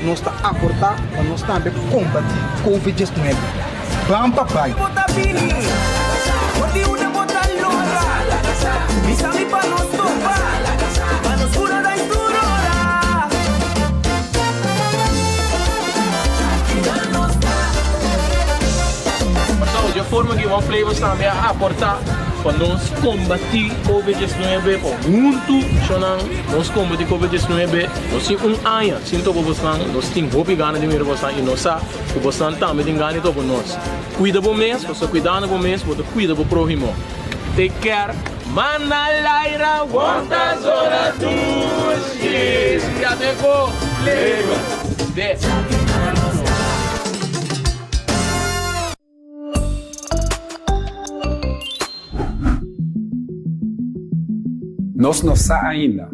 nos ta aportá pa nos tambe kombatí Covid 19. Ban pa bai! Pasó dje forma ki One Flavors tambe a aportá pa nos kombatí Covid 19 pa huntu shonnan nos kombatí Covid 19. Nos tin un aña sin topa bosnan, nos tin hopi gana di mira bosnan i nos sa ku bosnan tambe tin gana di topa nos. Kuida bo mes, pasobra kuidando bo mes bo ta kuida bo próhimo. Take care. Manda laira wanta zona dushi. Ya te ko Flavors. Des. Nos no sa ainda.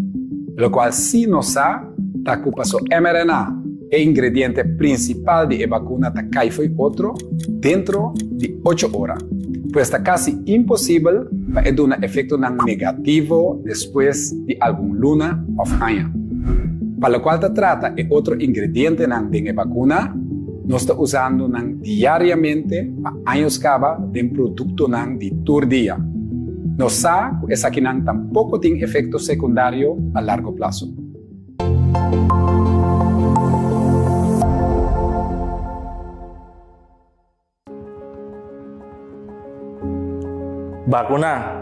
Locual sí nos sa ta cu paso mRNA, e ingrediente principal di e vacuna ta cay fo'i otro dentro di ocho ora. Pues ta casi imposibel pa e duna efectonan negativo despues di algun luna of aña. Pa locual ta trata e otro ingredientenan den e vacuna, Nos ta usando nan diariamente pa años caba den productonan di tur dia. Nos sa cu esakinan tampoco tin efecto secundario a largo plazo. Bakuná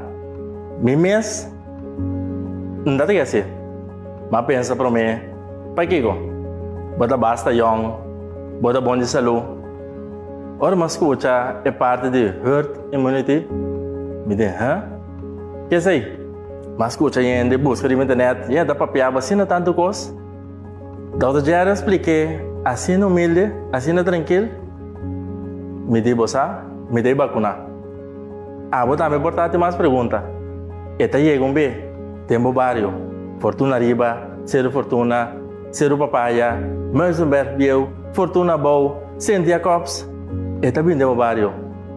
mi mes? N ta tin hasi. M'a pensa promé, Pakiko? Bo ta basta yòn, bo ta bon di salú. Ora m'a skucha e parti di herd immunity, mi di, Hë? Ke esei? M'a skucha hende buska riba internet, i e ta papiaba asina tantu kos. Dòkter Jerry a splik'é asina humilde, asina trankil, Mi di bo sa, mi ta e bakuná. Abo tambe por ta hasi mas pregunta. E ta yega un be den bo bario, Fortuna Riba, Seru Fortuna, Seru Papaya, Muizenberg Bieu, Fortuna Abou, Sint Jacobs. E ta bin den bo bario.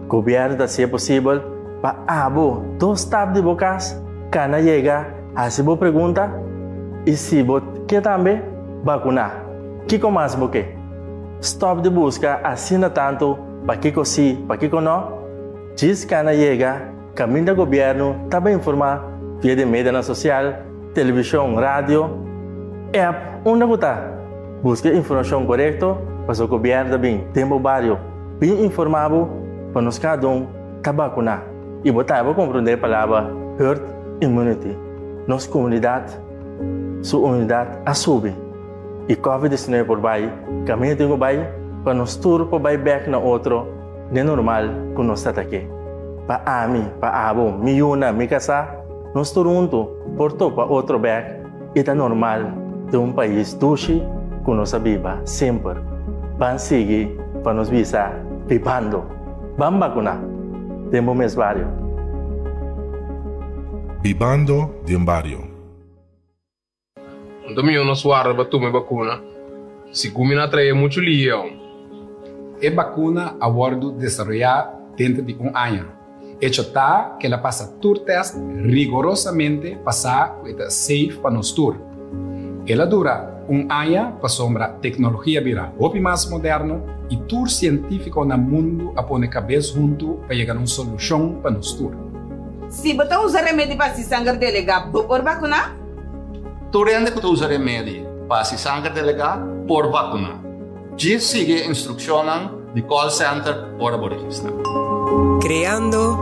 Gobièrnu ta hasié posibel pa abo dos stap di bo kas kana yega Hasi bo pregunta i si bo ke tambe, bakuná. Kiko mas bo ke? Stòp di buska asina tantu pakiko si, pakiko nò. Djis kana yega kaminda gobièrnu ta bai informá via di medianan sosial, televishon, radio, app, unda ku ta. Buska e informashon korekto pasobra gobièrnu ta bin den bo bario bin informá bo pa nos kada un ta bakuná. I bo ta abo komprondé e palabra herd immunity. Nos komunidat su unidat a subi i Covid 19 por bai kaminda tin ku bai pa nos tur por bai bek na otro den normal ku nos ta ta ke. Pa ami, pa abo, mi yuna, mi kasá, nos tur huntu por topa otro bek i ta normal den un pais dushi ku nos a biba semper. Ban sigui pa nos bisa bibando. Ban bakuná den bo mes bario. Bibando den bario. Anto mihó nos warda pa tuma e bakuna, sigun mi no a trae muchu lion. E bakuna a wòrdu desaroyá denter di un aña. Echo ta ku el a pasa tur tèst rigorosamente pa sa ku e ta safe pa nos tur. El a dura un aña pasobra teknologia bira hopi mas moderno i tur sientífiko na mundu a pone kabes huntu pa yega na un solushon pa nos tur. Si bo ta usa remedi pa hasi sanger delegá, bo por bakuná? Tur hende ku ta usa remedi pa hasi sanger delegá por bakuná. Djis sigui e instrukshonnan di call center ora bo registrá. Kreando,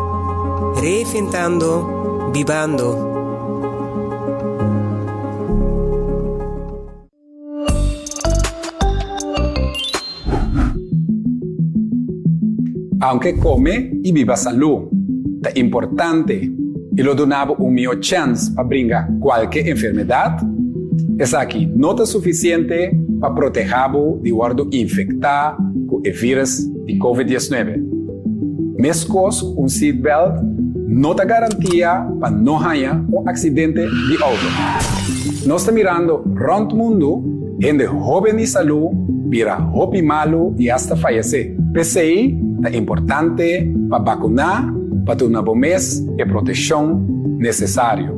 reinventando, bibando. Aunke kome i biba salú ta importante i lo duna bo un mihó chèns pa bringa kualke enfermedat, esaki no ta sufisiente pa protehá bo di wòrdu infektá ku e vírus di Covid 19. Meskos ku un seatbelt no ta garantia pa no haña un aksidente di outo. Nos ta mirando rònt mundu hende hóben di salú bira hopi malu i asta fayesé. P'esei ta importante pa bakuná pa duna bo mes e proteshon nesesario.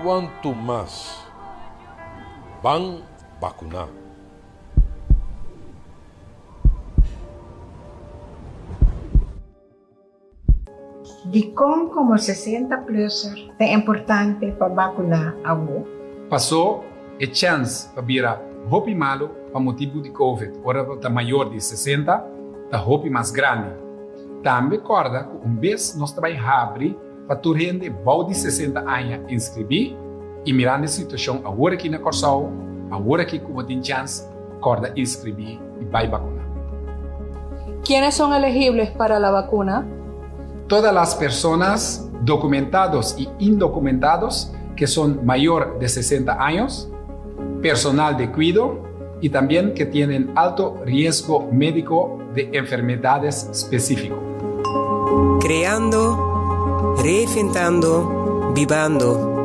Kuantu mas? Ban bakuná! Dikon komo 60 plusser ta importante pa bakuná awor? Pasó e chèns pa bira hopi malu pa motibu di covid ora bo ta mayor di 60 ta hopi mas grandi. Tambe kòrda ku un bes nos ta bai habri pa tur hende bou di 60 aña inskribí i mirando e situashon awor aki na Kòrsou, awor aki ku bo tin chèns, kòrda inskribí i bai bakuná. ¿Quiénes son elegibles para la vacuna? Todas las personas documentados y indocumentados que son mayor de 60 años, personal de cuido y también que tienen alto riesgo médico de enfermedades específico. Creando, reinventando, bibando.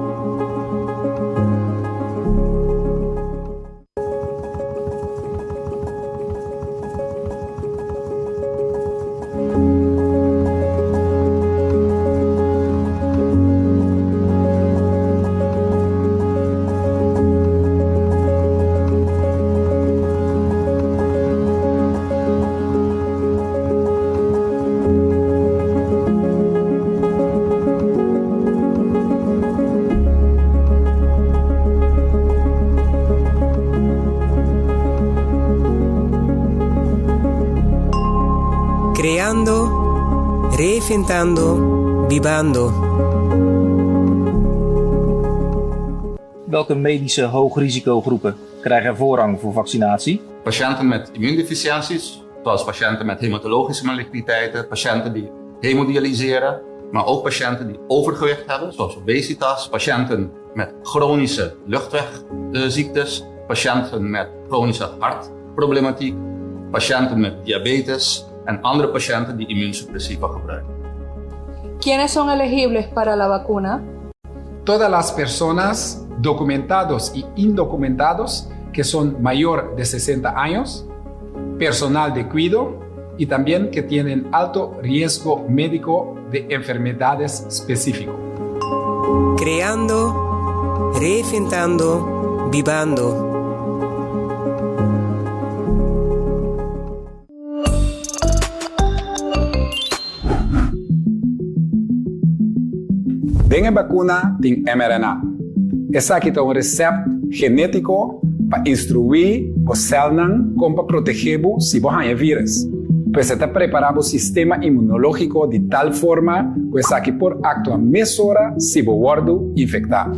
Creando, reinventando, bibando. Welke medische hoogrisicogroepen krijgen voorrang voor vaccinatie? Patiënten met immuundeficiënties, zoals patiënten met hematologische maligniteiten, patiënten die hemodialyseren, maar ook patiënten die overgewicht hebben, zoals obesitas, patiënten met chronische luchtwegziektes, patiënten met chronische hartproblematiek, patiënten met diabetes en andere patiënten die immuunsuppressiva gebruiken. ¿Quiénes son elegibles para la vacuna? Todas las personas documentados y indocumentados que son mayor de 60 años, personal de cuido y también que tienen alto riesgo médico de enfermedades específico. Creando, reinventando, bibando. Den e bakuna tin mRNA. Esaki ta un resèpt genétiko pa instruí bo sèlnan kon pa protegé bo si bo haña vírùs. Pues e ta prepará bo sistema inmunológiko di tal forma ku esaki por aktua mesora si bo wòrdu infektá.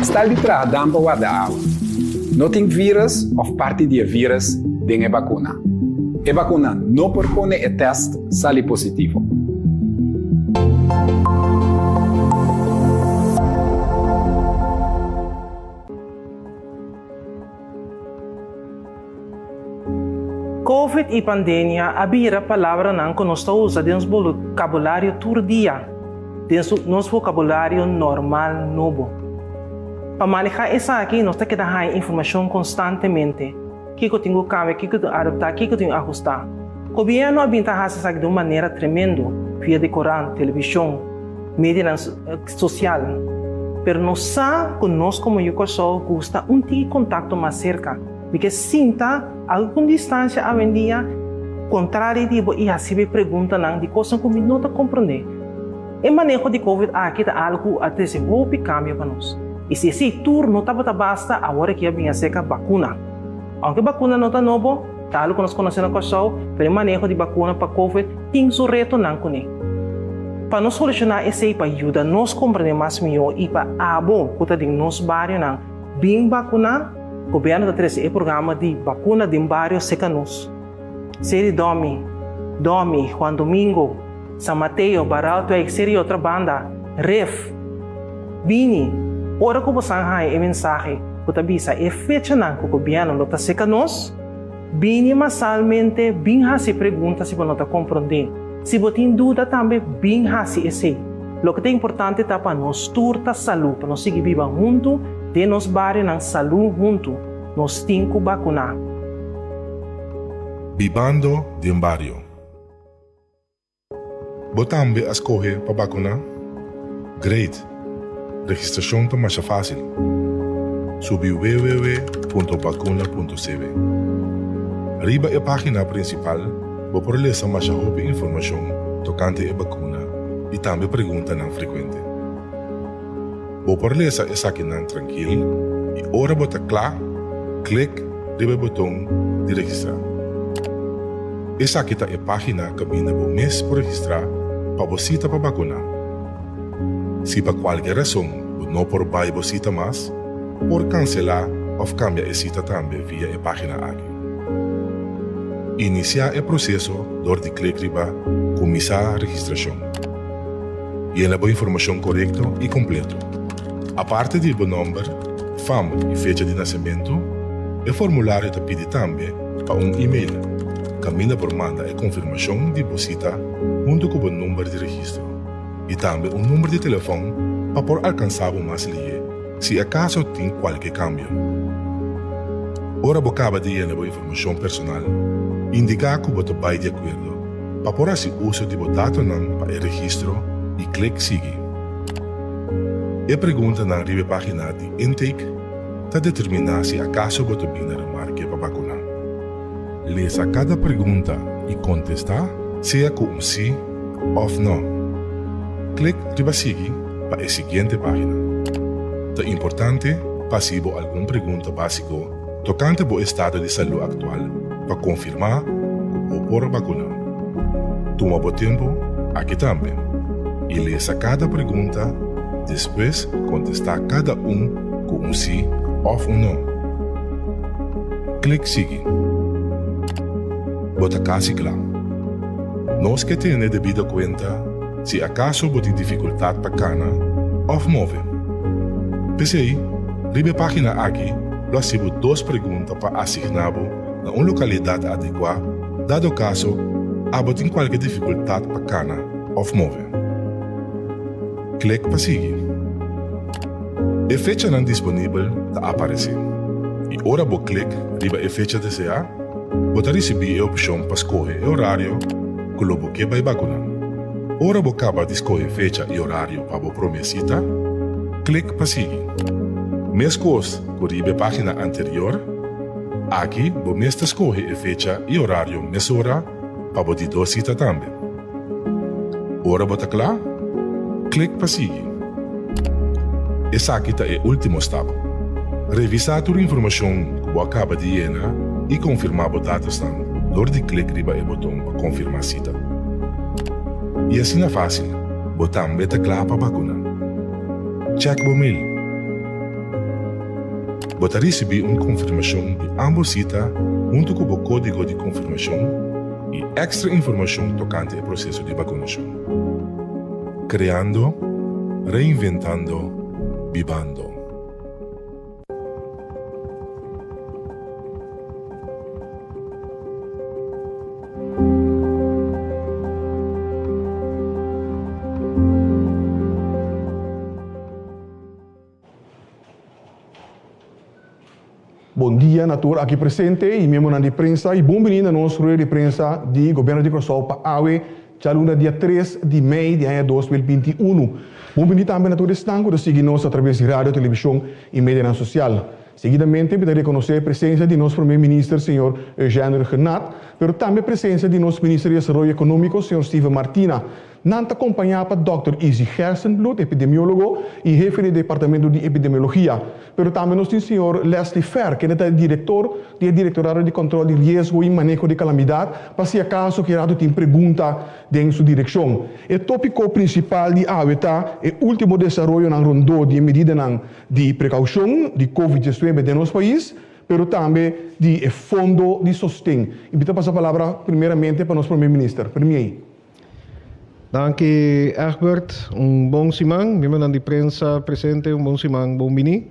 Stal di traha dam pa warda awa. No tin vírùs òf parti di e vírùs den e bakuna. E bakuna no por pone e tèst sali positivo. Covid i pandemia a bira palabranan ku nos ta usa den nos bokabulario tur dia, den nos vokabulario normal nobo. Pa manehá esaki nos ta keda haña informashon konstantemente. Kiko tin ku kambia, kiko tin ku adaptá, kiko tin ku ahustá. Gobièrnu a bin ta hasi esaki di un manera tremendo via di korant, televishon, medianan sosial. Pero nos sa ku nos komo yu Kòrsou gusta un tiki kontakto mas serka. Mi ke sinta algun distansia awendia kontrali di bo i hasi mi preguntanan di kosnan ku mi no ta komprondé. E maneho di covid aki ta algu ku a trese hopi kambio pa nos. I si esei tur no tabata basta, awor aki a bin aserka bakuna. Ounke bakuna no ta nobo, ta algu ku nos konosé na Kòrsou, pero e maneho di bakuna pa covid tin su retonan kuné. Pa nos solushoná esei, pa yuda nos komprendé mas mihó i pa abo ku ta den nos barionan bin bakuná, gobièrnu ta trese e programa di Bakuna den Bario serka nos. Seri Domi, Domi, Juan Domingo, San Mateo, Baraltwijk, Seri Otrabanda, Ref. Bini, ora ku bosan haña e mensahe ku ta bisa e fechanan ku gobièrnu lo ta seka nos, bini masalmente bin hasi pregunta si bo no ta komprondé. Si bo tin duda tambe bin hasi esei. Loke ta importante ta pa nos tur ta salú, pa nos sigui biba huntu den nos barionan salú huntu. Nos tin ku bakuná. Bibando den bario. Bo tambe a skohe pa bakuná? Great! Registrashon ta masha fásil. Subi www.bakuna.cw. Riba e página prinsipal bo por lesa masha hopi informashon tokante e bakuna i tambe preguntanan frekuente. Bo por lesa esakinan trankil i ora bo ta kla, klik riba e boton di registrá. Esaki ta e página kaminda bo mes por registrá pa bo sita pa bakuná. Si pa kualke rason bo no por bai bo sita mas, por kanselá òf kambia e sita tambe via e página aki. Inisiá e proseso dor di klik riba Kuminsá registrashon. Yena bo informashon korekto i kompleto. Aparte di bo nòmber, fam i fecha di nasementu, e formulario ta pidi tambe pa un e-mail kaminda por manda e konfirmashon di bo sita huntu ku bo number di registro i tambe un number di telefòn pa por alkansá bo mas lihé si akaso tin kualke kambio. Ora bo kaba di yena bo informashon personal, indiká ku bo ta bai di akuerdo pa por hasi uso di bo datonan pa e registro i klik Sigui. E preguntanan riba e página di intake ta determiná si akaso bo ta bin na remarke pa bakuná. Lesa kada pregunta i kontestá sea ku un sí òf nò. Klik riba Sigui pa e siguiente página. Ta importante pa hasi bo algun pregunta básiko tokante bo estado di salú aktual pa konfirmá ku bo por bakuná. Tuma bo tempu aki tambe i lesa kada pregunta, despues kontestá kada un ku un sí òf un nò. Klik Sigui. Bo ta kasi kla. Nos ke tene debido kuenta si akaso bo tin difikultat pa kana òf move. P'esei, riba e página aki lo hasi bo dos pregunta pa asigná bo na un lokalidat adekuá dado kaso abo tin kualke difikultat pa kana òf move. Klik pa sigui. E fechanan disponibel ta aparesé i ora bo klik riba e fecha deseá, bo ta risibí e opshon pa skohe e orario ku lo bo ke bai bakuná. Ora bo kaba di skohe fecha i orario pa bo promé sita, klik pa sigui. Meskos ku riba e página anterior, aki bo mes ta skohe e fecha i orario mesora pa bo di dos sita tambe. Ora bo ta kla, klik pa sigui. Esaki ta e último stap. Revisá tur informashon ku bo a kaba di yena i konfirmá bo datosnan dor di klik riba e boton pa konfirmá sita. I asina fásil, bo tambe ta kla pa bakuná. Chèk bo mail. Bo ta risibí un konfirmashon di ámbos sita huntu ku bo kódigo di konfirmashon i èkstra informashon tokante e proseso di bakunashon. Kreando, reinventando, bibando. Bon dia na tur aki presente y miembronan di prensa y bon bini na nos rueda di prensa di Gobierno di Kòrsou pa awe djaluna dia tres di mei di aña 2021. Bon bini tambe na tur esnan ku ta sigui nos a traves di radio, televishon y medianan sosial. Seguidamente mi ta rekonosé presensia di nos Prome Minister señor Eugène Rhuggenaath, pero tambe presensia di nos Minister di Desaroyo Ekonómiko señor Steven Martina. Nan ta kompañá pa dòkter Izzy Gerstenbluth, epidemiólogo i hefe di e departamento di epidemiologia. Pero tambe nos tin señor Leslie Fer, kende ta e direktor di e Direktorado di Kòntròl di Riesgo i Maneho di Kalamidat, pa si akaso ki ratu tin pregunta den su direkshon. E tópiko prinsipal di awe ta e último desaroyonan rondó di e medidanan di prekoushon di Covid 19 den nos pais, pero tambe di e fondo di sosten. I mi ta pasa palabra primeramente pa nos Prome Minister. Premier. Danki Egbert, un bon siman, miembronan di prensa presente un bon siman, bon bini.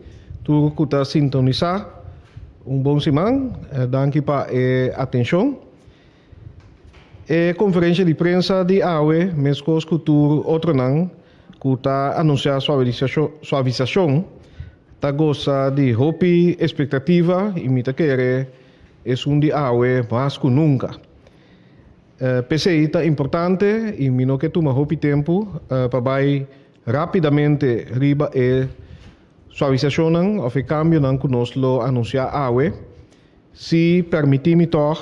Tur ku ta sintonisá un bon siman, danki pa e atenshon. E konferensha di prensa di awe, meskos ku tur otronan ku ta anunsiá suavisashon, ta gosa di hopi espektativa i mi ta kere esun di awe mas ku nunka. P'esei ta importante i mi no ke tuma hopi tempu pa bai rápidamente riba e suavisashonnan òf e kambionan ku nos lo anunsiá awe. Si permití mi tòg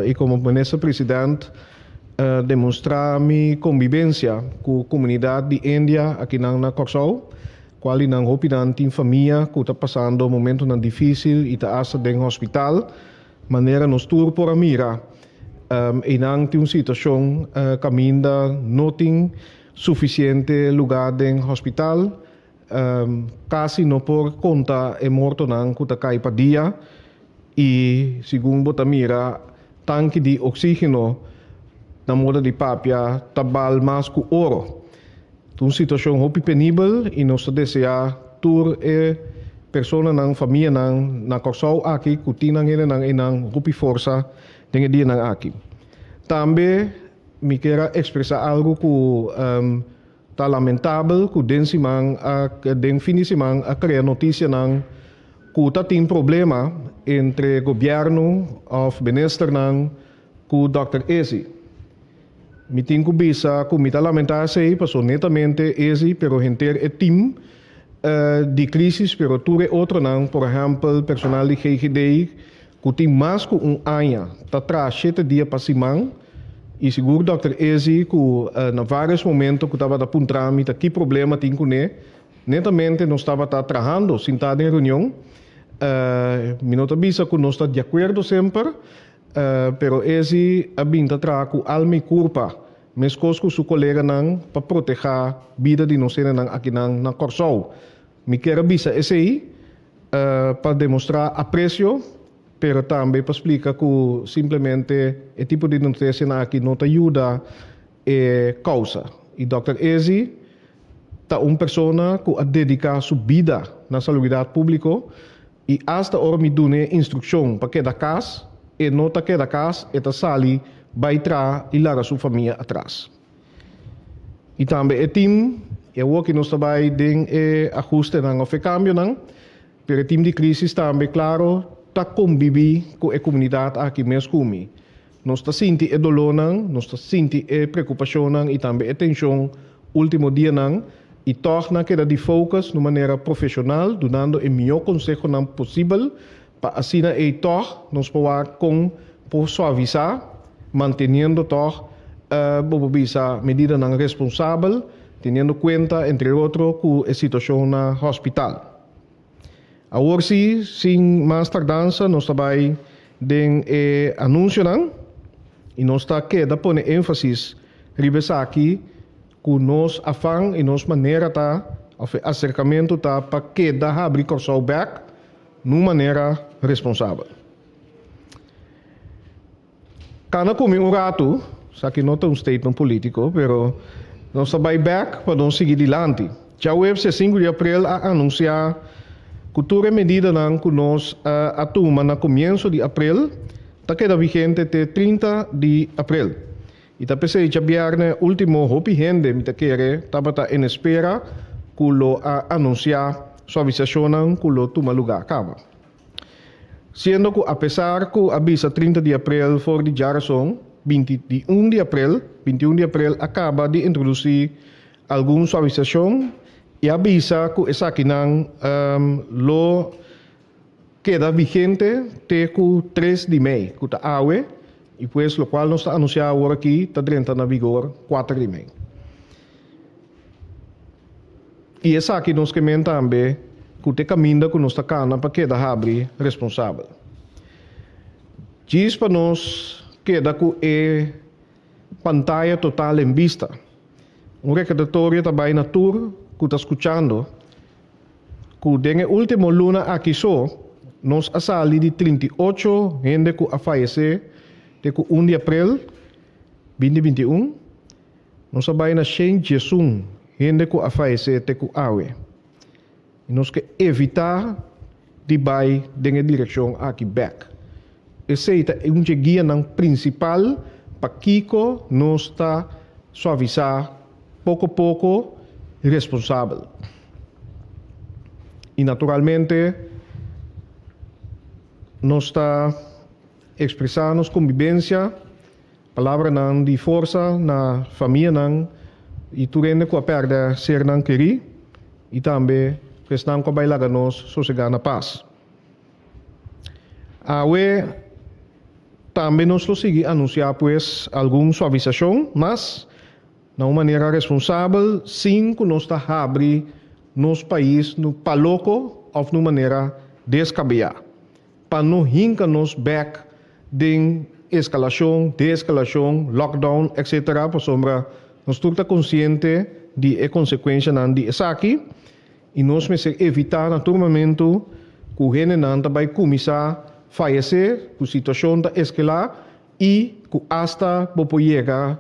i komo Minister President demonstrá mi kombibensia ku komunidat di India akinan na Kòrsou, kual di nan hopinan tin famia ku ta pasando momentunan difísil i ta asta den hospital, manera nos tur por a mira. Einan tin un situashon kaminda no tin sufisiente lugá den hospital, Kasi no por konta e mortonan ku ta kai pa dia i segun bo ta mira tanki di oksígeno na moda di papia ta bal mas ku oro. Ta un situashon hopi penibel i nos ta deseá tur e personanan, famianan na Kòrsou aki ku tin nan hendenan einan hopi forsa den e dianan aki. Tambe mi kier a ekspresá algu ku. Ta lamentabel ku den siman a den fin di siman a krea notisianan ku ta tin problema entre gobièrnu òf ministernan ku dòkter Ezi. Mi tin ku bisa ku mi ta lamentá esei paso netamente Ezi pero henter e tim di krisis pero tur e otronan por ehèmpel personal di GGD ku tin mas ku un aña ta traha shete dia pa siman i sigur dòkter Ezi ku na vários momento ku tabata puntra mi ta ki problema tin kuné, netamente nos tabata trahando sintá den reunion. Mi no ta bisa ku nos ta di akuerdo semper, pero Ezi a bin ta traha ku alma i kurpa, meskos ku su koleganan pa protehá bida di nos hendenan akinan na Kòrsou. Mi kier a bisa esei pa demostrá apresio, pero tambe pa splika ku simplemente e tipo di notisianan aki no ta yuda e kousa. I dòkter Ezi ta un persona ku a dediká su bida na salubridat públiko i asta ora mi dun'é instrukshon pa keda kas, e no ta keda kas, e ta sali bai traha i laga su famia atras. I tambe e tim, i awor ki nos ta bai den e ahustenan òf e kambionan, pero e tim di krísis tambe klaro ta kombibí ku e komunidat aki mes ku mi. Nos ta sinti e dolónan, nos ta sinti e preokupashonnan i tambe e tenshon último dianan i tòg nan keda di focus na un manera profeshonal dunando e mihó konsehonan posibel pa asina ei tòg nos por wak kon por suavisá manteniendo tòg bo por bisa medidanan responsabel, teniendo kuenta entre otro ku e situashon na hospital. Awor sí, sin mas tardansa nos ta bai den e anunsionan i nos ta keda pone énfasis riba esaki ku nos afan i nos manera ta òf e aserkamentu ta pa keda habri Kòrsou bèk n'un manera responsabel. Kana ku mi un ratu, esaki no ta un statement politico, pero nos ta bai bek pa nos sigui dilanti. Djaweps e sinku di aprel a anuncia ku tur e medidanan ku nos a tuma na komienso di aprel ta keda vigente te 30 di aprel. I ta p'esei djabièrnè último hopi hende mi ta kere tabata en espera ku lo a anuncia suavisashonnan ku lo tuma lugá kaba. Siendo ku apesar ku a bisa 30 di aprel for di djarason, 21 di aprel, 21 di aprel a kaba di introdusí algun suavisashon i a bisa ku esakinan lo keda vigente te ku 3 di mei, ku ta awe, i pues lokual nos ta anunsiá awor aki ta drenta na vigor 4 di mei. I esaki nos ke men tambe ku ta e kaminda ku nos ta kana pa keda habri responsabel. Djis pa nos keda ku e pantaya total en bista. Un rekordatorio ta bai na tur ku ta skuchando ku den e último luna aki so nos a sali di 38 hende ku a fayesé te ku un di aprel 2021. Nos a bai na 111 hende ku a fayesé te ku awe. I nos ke evitá di bai den e direkshon aki bèk. Esei ta un dje guianan prinsipal pakiko nos ta suavisá poko poko i responsabel. I naturalmente nos ta ekspresá nos kombibensia. Palabranan di forsa na famianan. i tur hende ku a pèrdè sernan kerí i tambe ku esnan ku a bai laga nos sosegá na pas. Awe tambe nos lo sigui anunsiá pues algun suavisashon mas na un manera responsabel sin ku nos ta habri nos pais nu pa loko òf nu manera deskabeyá pa no hinka nos bèk den eskalashon, deeskalashon, lockdown etc. Pasobra nos tur ta konsiente di e konsekuenshanan di esaki i nos mester evitá na tur momentu ku hendenan ta bai kuminsá fayesé, ku situashon ta eskelá i ku asta bo por yega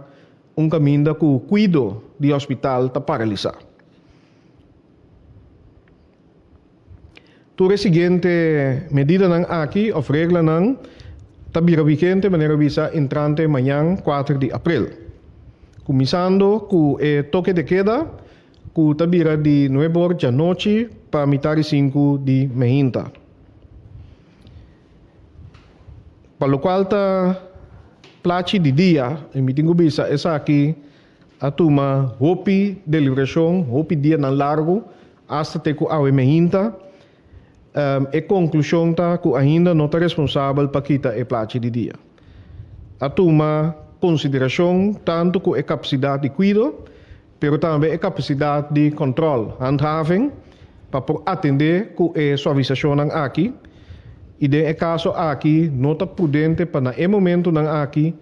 un kaminda ku kuido di hospital ta paralisá. Tur e siguiente medidanan aki òf reglanan ta bira vigente manera bisa entrante mañan kuater di aprel. Kuminsando ku e toke de keda ku ta bira di nuebe or djanochi pa mitar di sinku di mehinta. Pa lokual ta plachi di dia, i mi tin ku bisa esaki a tuma hopi deliberashon, hopi dianan largu, asta te ku awe mehinta. E konklushon ta ku ainda no ta responsabel pa kita e plachi di dia. A tuma konsiderashon tantu ku e kapasidat di kuido, pero tambe e kapasidat di kòntròl, handhaving, pa por atendé ku e suavisashonnan aki. I den e kaso aki no ta prudente pa na e momentunan aki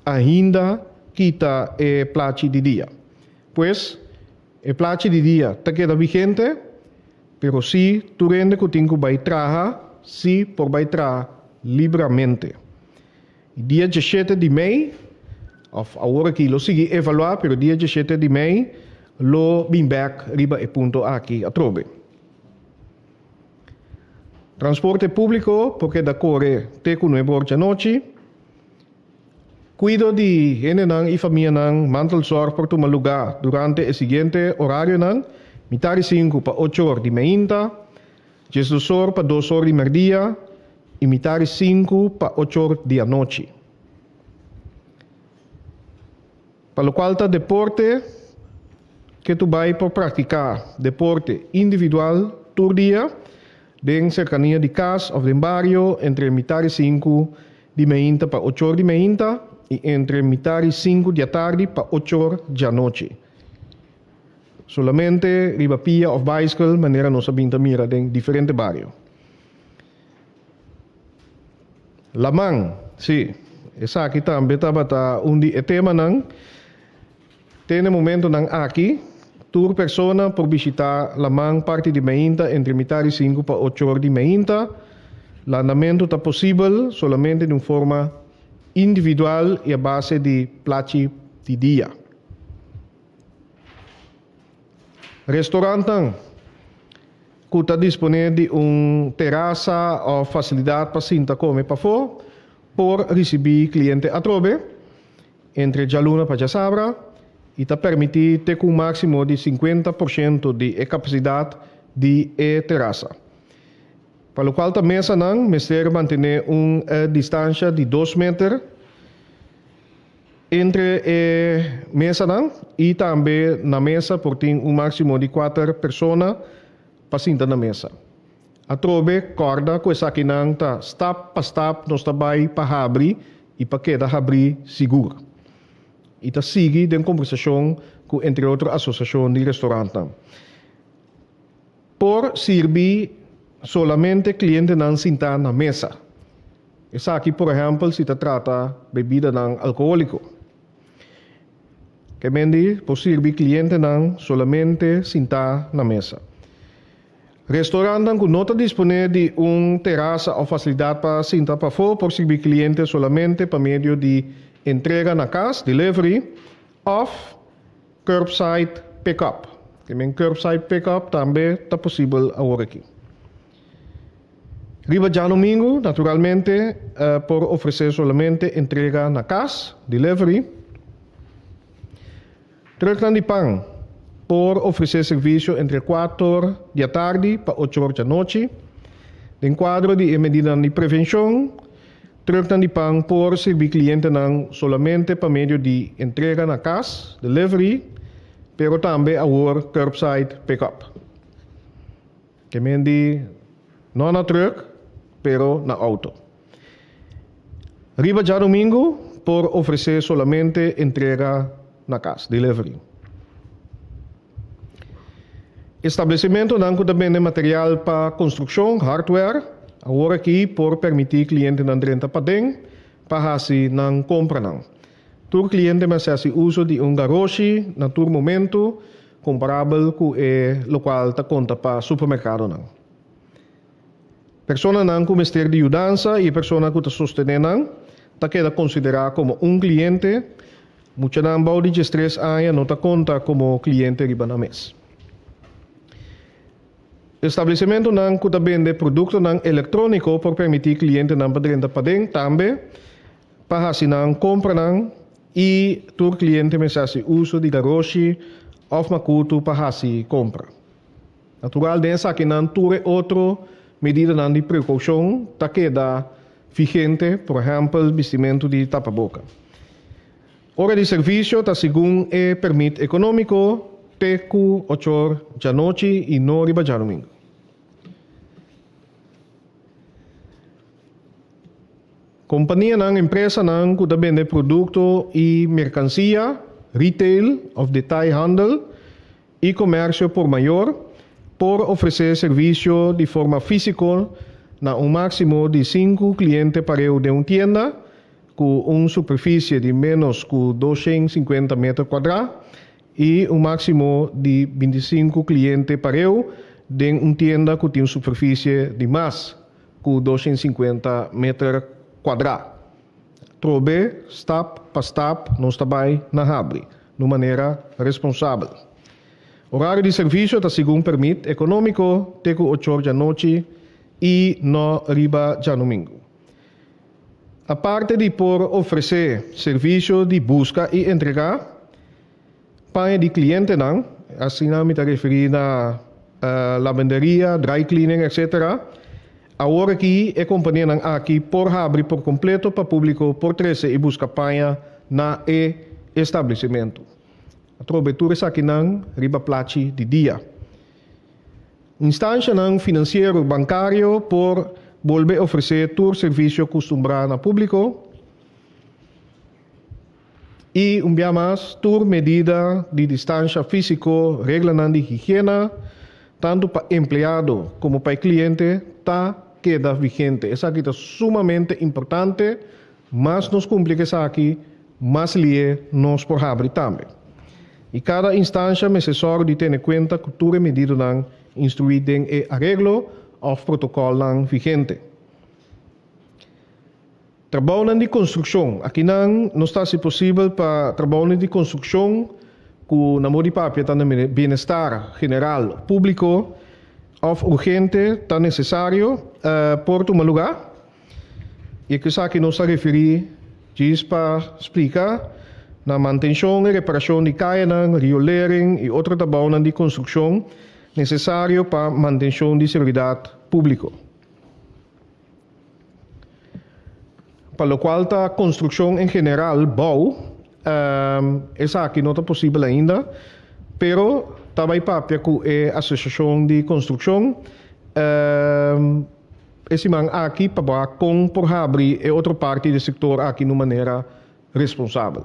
ainda kita e plachi di dia. Pues, e plachi di dia ta keda vigente, pero sí tur hende ku tin ku bai traha sí por bai traha libramente. I dia djeshete di mei, òf awor aki lo sigui evaluá, pero dia djeshete di mei lo bin bèk riba e punto aki atrobe. Transporte públiko por keda kore te ku nuebe or djanochi. Kuido di hendenan i famianan, mantelzorg, por tuma lugá durante e siguiente orarionan, mitar di sinku pa ocho or di meinta, diesdos or pa dos or di merdia i mitar di sinku pa ocho or di anochi. Pa lokual ta deporte, ke tu bai por praktiká deporte individual tur dia den serkania di kas òf den bario entre mitar di sinku Di meinta pa ochor di meinta i entre mitar i sinku di atardi pa ochor djanochi. Solamente riba pia òf baiskel manera nos a bin ta mira den diferente bario. Laman, sí, esaki tambe tabata un di e temanan. Te na e momentonan aki, tur persona por bishitá laman parti di meinta entre mitar di sinku pa ochor di meinta. Landamentu ta posibel solamente di un forma individual i a base di plachi di dia. Restorantnan ku ta disponé di un terasa òf fasilidat pa sinta kome pafó por risibí kliente atrobe. Entre djaluna pa djasabra i ta permití te ku un máksimo di 50% di e kapasidat di e terasa. Pa lokual ta mesanan mester mantené un distansha di dos meter entre e mesanan i tambe na mesa por tin un máksimo di kuater persona pa sinta na mesa. Atrobe kòrda ku esakinan ta stap pa stap nos ta bai pa habri i pa keda habrí sigur. I ta sigui den kombersashon ku entre otro asosiashon di restorantnan. Por sirbi solamente klientenan sintá na mesa. Esaki por ehèmpel si ta trata bebidanan alkohóliko. Ke men di por sirbi klientenan solamente sintá na mesa. Restorantnan ku no ta disponé di un terasa òf fasilidat pa sinta pafó por sirbi kliente solamente pa medio di entrega na kas, delivery, òf curbside pick-up. Ke men curbside pick-up tambe ta posibel awor aki. Riba djanumingu, naturalmente, por ofresé solamente entrega na kas, delivery. Truknan di pan por ofresé servisio entre kuator di atardi pa ocho or djanochi. Den kuadro di e medidanan di prevenshon, truknan di pan por sirbi klientenan solamente pa medio di entrega na kas, delivery, pero tambe awor curbside pick-up. Ke men di no na truck, pero na auto. Riba djadumingu por ofresé solamente entrega na kas, delivery. Establesimentonan ku ta bende material pa konstrukshon, hardware, awor aki por permití klientenan drenta paden pa hasi nan kompranan. Tur kliente mester hasi uso di un garoshi na tur momentu, komparabel ku e lokual ta konta pa supermerkadonan. Personanan ku mester di yudansa i e persona ku ta sostené nan ta keda konsiderá komo un kliente. Muchanan bou di diestres aña no ta konta komo kliente riba nan mes. Establesimentunan ku ta bende produktonan elektróniko por permití klientenan pa drenta paden tambe pa hasi nan kompranan i tur kliente mester hasi uso di garoshi òf makutu pa hasi kompra. Natural den esakinan tur e otro medidanan di prekoushon ta keda vigente, por ehèmpel bistimentu di tapaboka. Ora di servisio ta segun e pèrmit ekonómiko te ku ochor djanochi i no riba djadumingu. Kompanianan, empresanan ku ta bende produkto i merkansia, retail òf detailhandel, i komersio por mayor por ofresé servisio di forma físiko na un máksimo di sinku kliente pareu den un tienda ku un superfisie di ménos ku 250 meter kuadrá i un máksimo di 25 kliente pareu den un tienda ku tin un superfisie di mas ku 250 meter kuadrá. Trobe stap pa stap nos ta bai na habri, na un manera responsabel. Orario di servisio ta segun permit ekonómiko te ku ochor djanochi i no riba djanumingu. Aparte di por ofresé servisio di buska i entregá paña di klientenan, asina mi ta referí na lavenderia, dry cleaning etc. Awor aki e kompanianan aki por habri por kompleto pa públiko por trese i buska paña na e establesimentu. Atrobe tur esakinan riba plachi di dia. Instanshanan finansiero bankario por bolbe ofresé tur servisio kustumbrá na públiko. I un bia mas, tur medida di distansha físiko, reglanan di higiena, tantu pa empleado komo pa e kliente, ta keda vigente. Esaki ta sumamente importante, mas nos kumpli ku esaki, mas lié nos por habri tambe. I kada instansha mester sòru di tene kuenta ku tur e medidanan instruí den e areglo òf protokòlnan vigente. Trabounan di konstrukshon. Akinan nos ta hasi posibel pa trabounan di konstrukshon ku na modo di papia ta na bienestar general públiko òf urgente ta nesesario por tuma lugá. I ku esaki nos ta referí djis pa splika na mantenshon i reparashon di kayanan, riolering i otro trabounan di konstrukshon nesesario pa mantenshon di seguridat públiko. Pa lokual ta konstrukshon en general, bou, esaki no ta posibel ainda, pero ta bai papia ku e asosiashon di konstrukshon e siman aki pa wak kon por habri e otro parti di e sektor aki na un manera responsabel.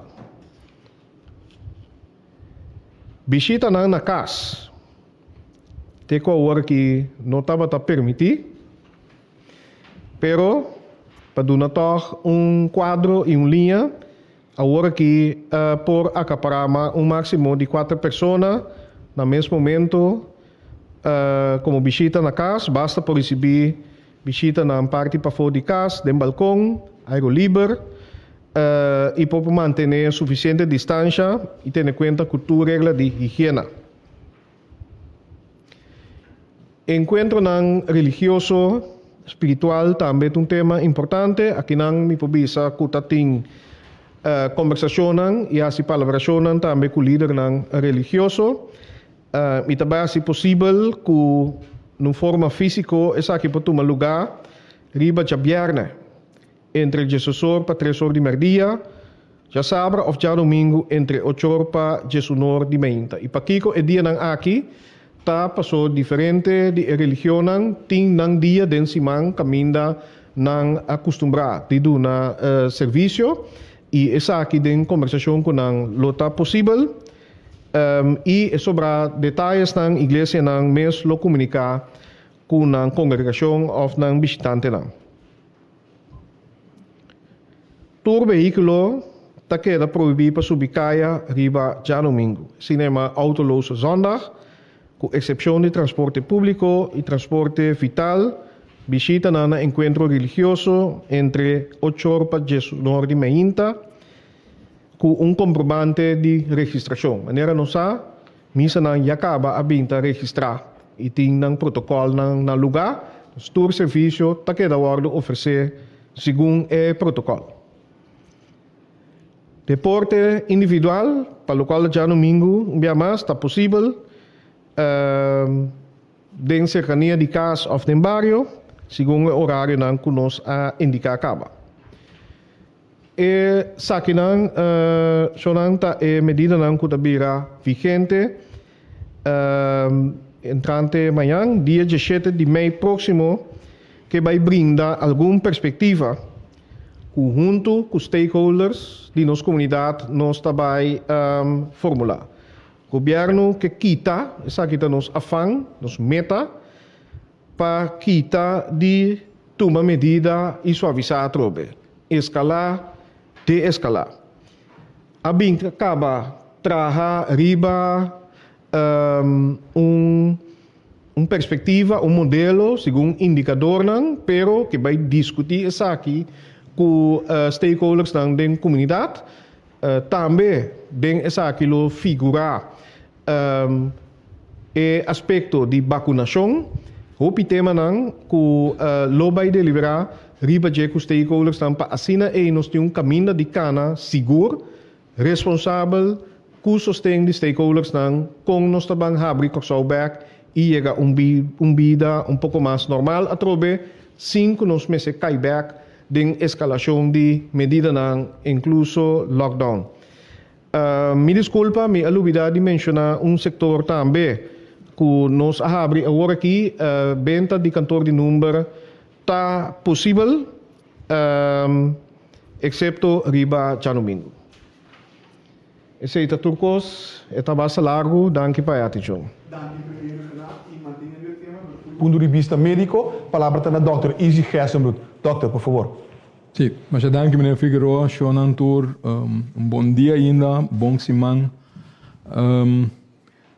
Bishitanan na kas. Te ku awor aki no tabata permití, pero pa duna tòg un kuadro i un liña, awor aki por akapará un máksimo di kuater persona na mes momento komo bishita na kas, basta por risibí bishitanan parti pafó di kas, den balkon, airu liber, i por mantené sufisiente distansha i tene kuenta ku tur regla di higiena. Enkuentronan religioso, spiritual tambe ta un tema importante. Akinan mi por bisa ku ta tin kombersashonnan i hasi palabrashonnan tambe ku lidernan religioso. I ta bai hasi posibel ku na un forma físiko esaki por tuma lugá riba djabièrnè entre diesosor pa tres or di mèrdia. Djasabra òf djadumingu entre ochor pa djesunor di meinta. I pakiko e dianan aki ta paso diferente di e religionnan tin nan dia den siman kaminda nan a kustumbrá di duna servisio i esaki den kombersashon ku nan lo ta posibel i e sobrá detayesnan iglesianan mes lo komuniká ku nan kongregashon òf nan bishitantenan. Tur vehíkulo ta keda prohibí pa subi kaya riba djadumingu, asina yamá autoloze zondag, ku eksepshon di transporte públiko i transporte vital, bishitanan na enkuentro religioso entre ochor pa diesunor di mainta, ku un komprobante di registrashon. Manera nos sa, misanan ya kaba a bin ta registrá i tin nan protokòlnan na lugá, dus tur servisio ta keda wòrdu ofresé segun e protokòl. Deporte individual, pa lokual djadumingu un bia mas ta posibel den serkania di kas òf den bario, segun e orarionan ku nos a indiká kaba. E sakinan shownan ta e medidanan ku ta bira vigente entrante mañan, dia diesshete di mei próksimo, ke bai brinda algun perspektiva ku huntu ku stakeholders di nos komunidat nos ta bai formulá. Gobièrnu ke kita, esaki ta nos afan, nos meta, Pa kita di tuma medida i suavisá atrobe, eskalá, deeskalá. A bin kaba traha riba un un perspektiva, un modelo segun indikadornan, pero ke bai diskutí esaki ku stakeholdersnan den komunidat. Tambe den esaki lo figurá E aspekto di bakunashon, hopi temanan ku lo bai deliberá riba dje ku stakeholdersnan pa asina ei nos tin un kaminda di kana sigur, responsabel ku sosten di stakeholdersnan kon nos ta ban habri Kòrsou bèk i yega un un bida un poko mas normal atrobe sin ku nos mester kai bèk den eskalashon di medidanan inkluso lockdown. Mi disculpa, mi a lubida di menciona un sector tambe cu nos a habri awor aki, benta di kantoor di number ta posibel, excepto riba djadomingo. Esey ta tur cos, e ta basta largo, danki pa e atencion. Danki Premier Gerard y manteniendo e tema pero punto di bista medico, palabra ta na Dòkter Izzy Gerstenbluth. Dòkter, por favor. Sí, masha danki meneer Figueroa, shownan tur un bon dia ainda, bon siman.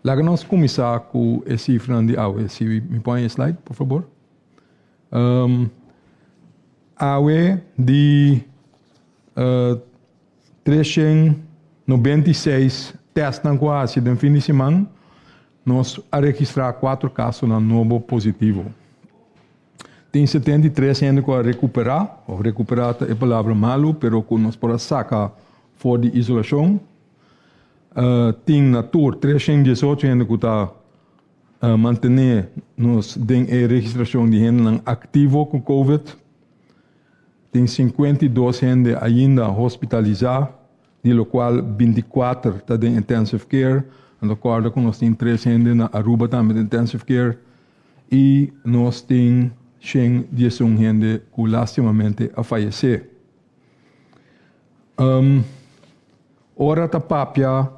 Laga nos kuminsá ku e sifranan di awe, si mi pon e slide por fabor. Awe di 396 tèstnan ku a hasi den fin di siman, nos a registrá kuater kasonan nobo positivo. Tin 73 hende ku a rekuperá, òf rekuperá ta e palabra malu, pero ku nos por a saka for di isolashon. Tin na tur 318 hende ku ta mantené nos den e registrashon di hendenan aktivo ku covid. Tin 52 hende ainda hospitalisá, di lokual 24 ta den intensive care. Anto kòrda ku nos tin tres hende na Aruba tambe den intensive care. I nos tin shen diesun hende ku lastimamente a fayesé. Um, ora ta papia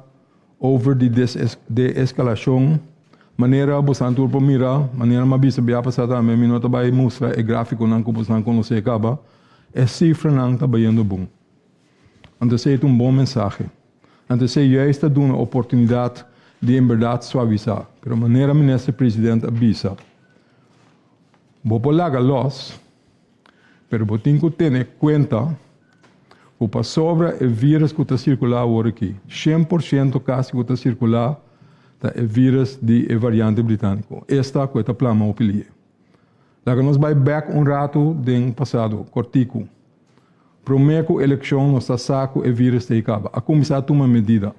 over di de-eskalashon, manera bosan tur por mira, manera mi a bisa bia pasá tambe, mi no ta bai mustra e grafikonan ku bosan konosé kaba, e sifranan ta bayendo bon. Anto esei ta un bon mensahe. Anto esei juist ta duna oportunidat di en berdad suavisá. Pero manera Minister President a bisa, bo por laga los, pero bo tin ku tene kuenta ku pasobra e virus ku ta sirkulá awor aki, 100% kasi ku ta sirkulá ta e virus di e variante britániko, esta ku e ta plama hopi lihe. Laga nos bai bèk un ratu den pasado kòrtiku. Promé ku elekshon nos ta sa ku e vírus ta ei kaba. A kuminsá tuma medida.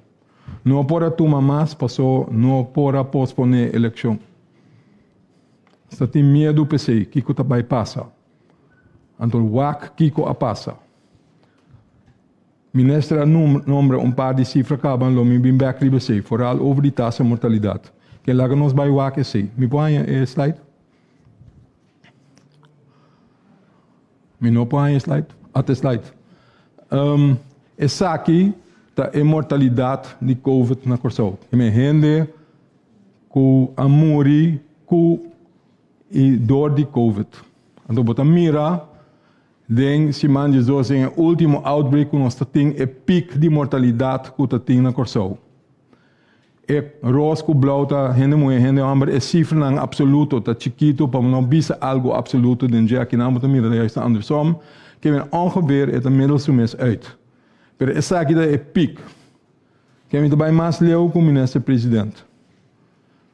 No por a tuma mas pasó no por a posponé elekshon. Nos ta tin miedu p'esei, kiko ta bai pasa. Anto wak kiko a pasa. Minister a nombra un par di sifra kaba lo mi bin bèk riba esei, foral over di tasa mortalidat. Ke laga nos bai wak esei. Mi por haña e slide? Mi no por haña e slide? Ata e slide. Esaki ta e mortalidat di covid na Kòrsou. Hende ku a muri ku i dor di covid. Anto bo ta mira den siman 12 den e ultimo outbreak ku nos ta tin e piek di mortalidat ku ta tin na Kòrsou. E ros ku blou ta hende muhé, hende hòmber, e sifranan apsoluto ta chikitu pa no bisa algu apsoluto den dje. Akinan bo ta mira juist andersom, ke men ongeveer e ta middel su mes uit. Pero esaki ta e piek. Ke mi ta bai mas leu ku minister president.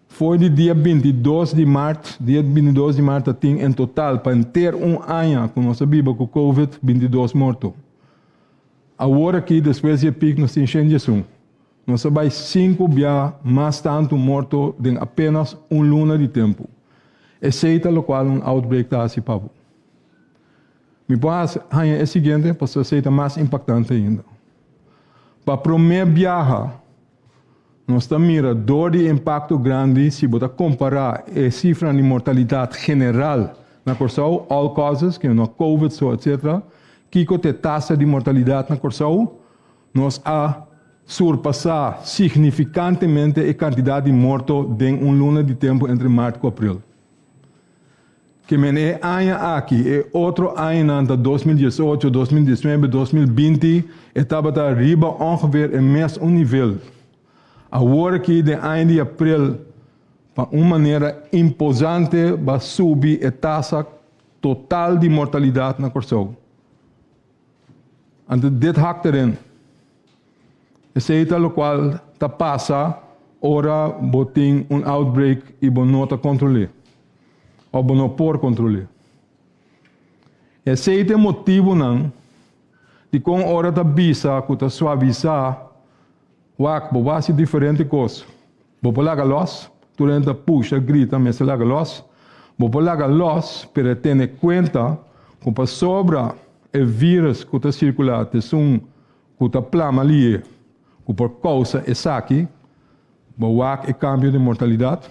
For di dia 22 di mart, dia 22 di mart ta tin en total pa henter un aña ku nos a biba ku covid 22 morto. Awor aki despues di e piek nos tin 111. Nos a bai sinku bia mas tantu morto den apenas un luna di tempu. Esei ta lokual un outbreak ta hasi pa bo. Mi por haña e siguiente pasobra esei ta mas impaktante ainda. Pa promé biaha nos ta mira dor di e impakto grandi si bo ta kompará e sifranan di mortalidat general na Kòrsou, all causes, ke no covid so etsetera, kiko ta e tasa di mortalidat na Kòrsou, Nos a surpasá signifikantemente e kantidat di morto den un luna di tempu entre mart ku april. Ke men e aña aki, e otro añanan ta 2018, 2019, 2020, e tabata riba ongeveer e mes un nivel. Awor aki den aña di april pa un manera imposante ba subi e tasa total di mortalidat na Kòrsou. Anto dit hak erin. Esei ta lokual ta pasa ora bo tin un outbreak i bo no ta kontrol'é òf bo no por kontrol'é. Esei ta e motibunan dikon ora ta bisa ku ta suavisá wak bo hasi diferente kos. Bo por laga lòs, tur hende ta pusha, grita, mester laga lòs. Bo por laga lòs, pero tene kuenta ku pasobra e vírus ku ta sirkulá ta esun ku ta plama lié ku por kousa esaki, bo wak e kambio di mortalidat.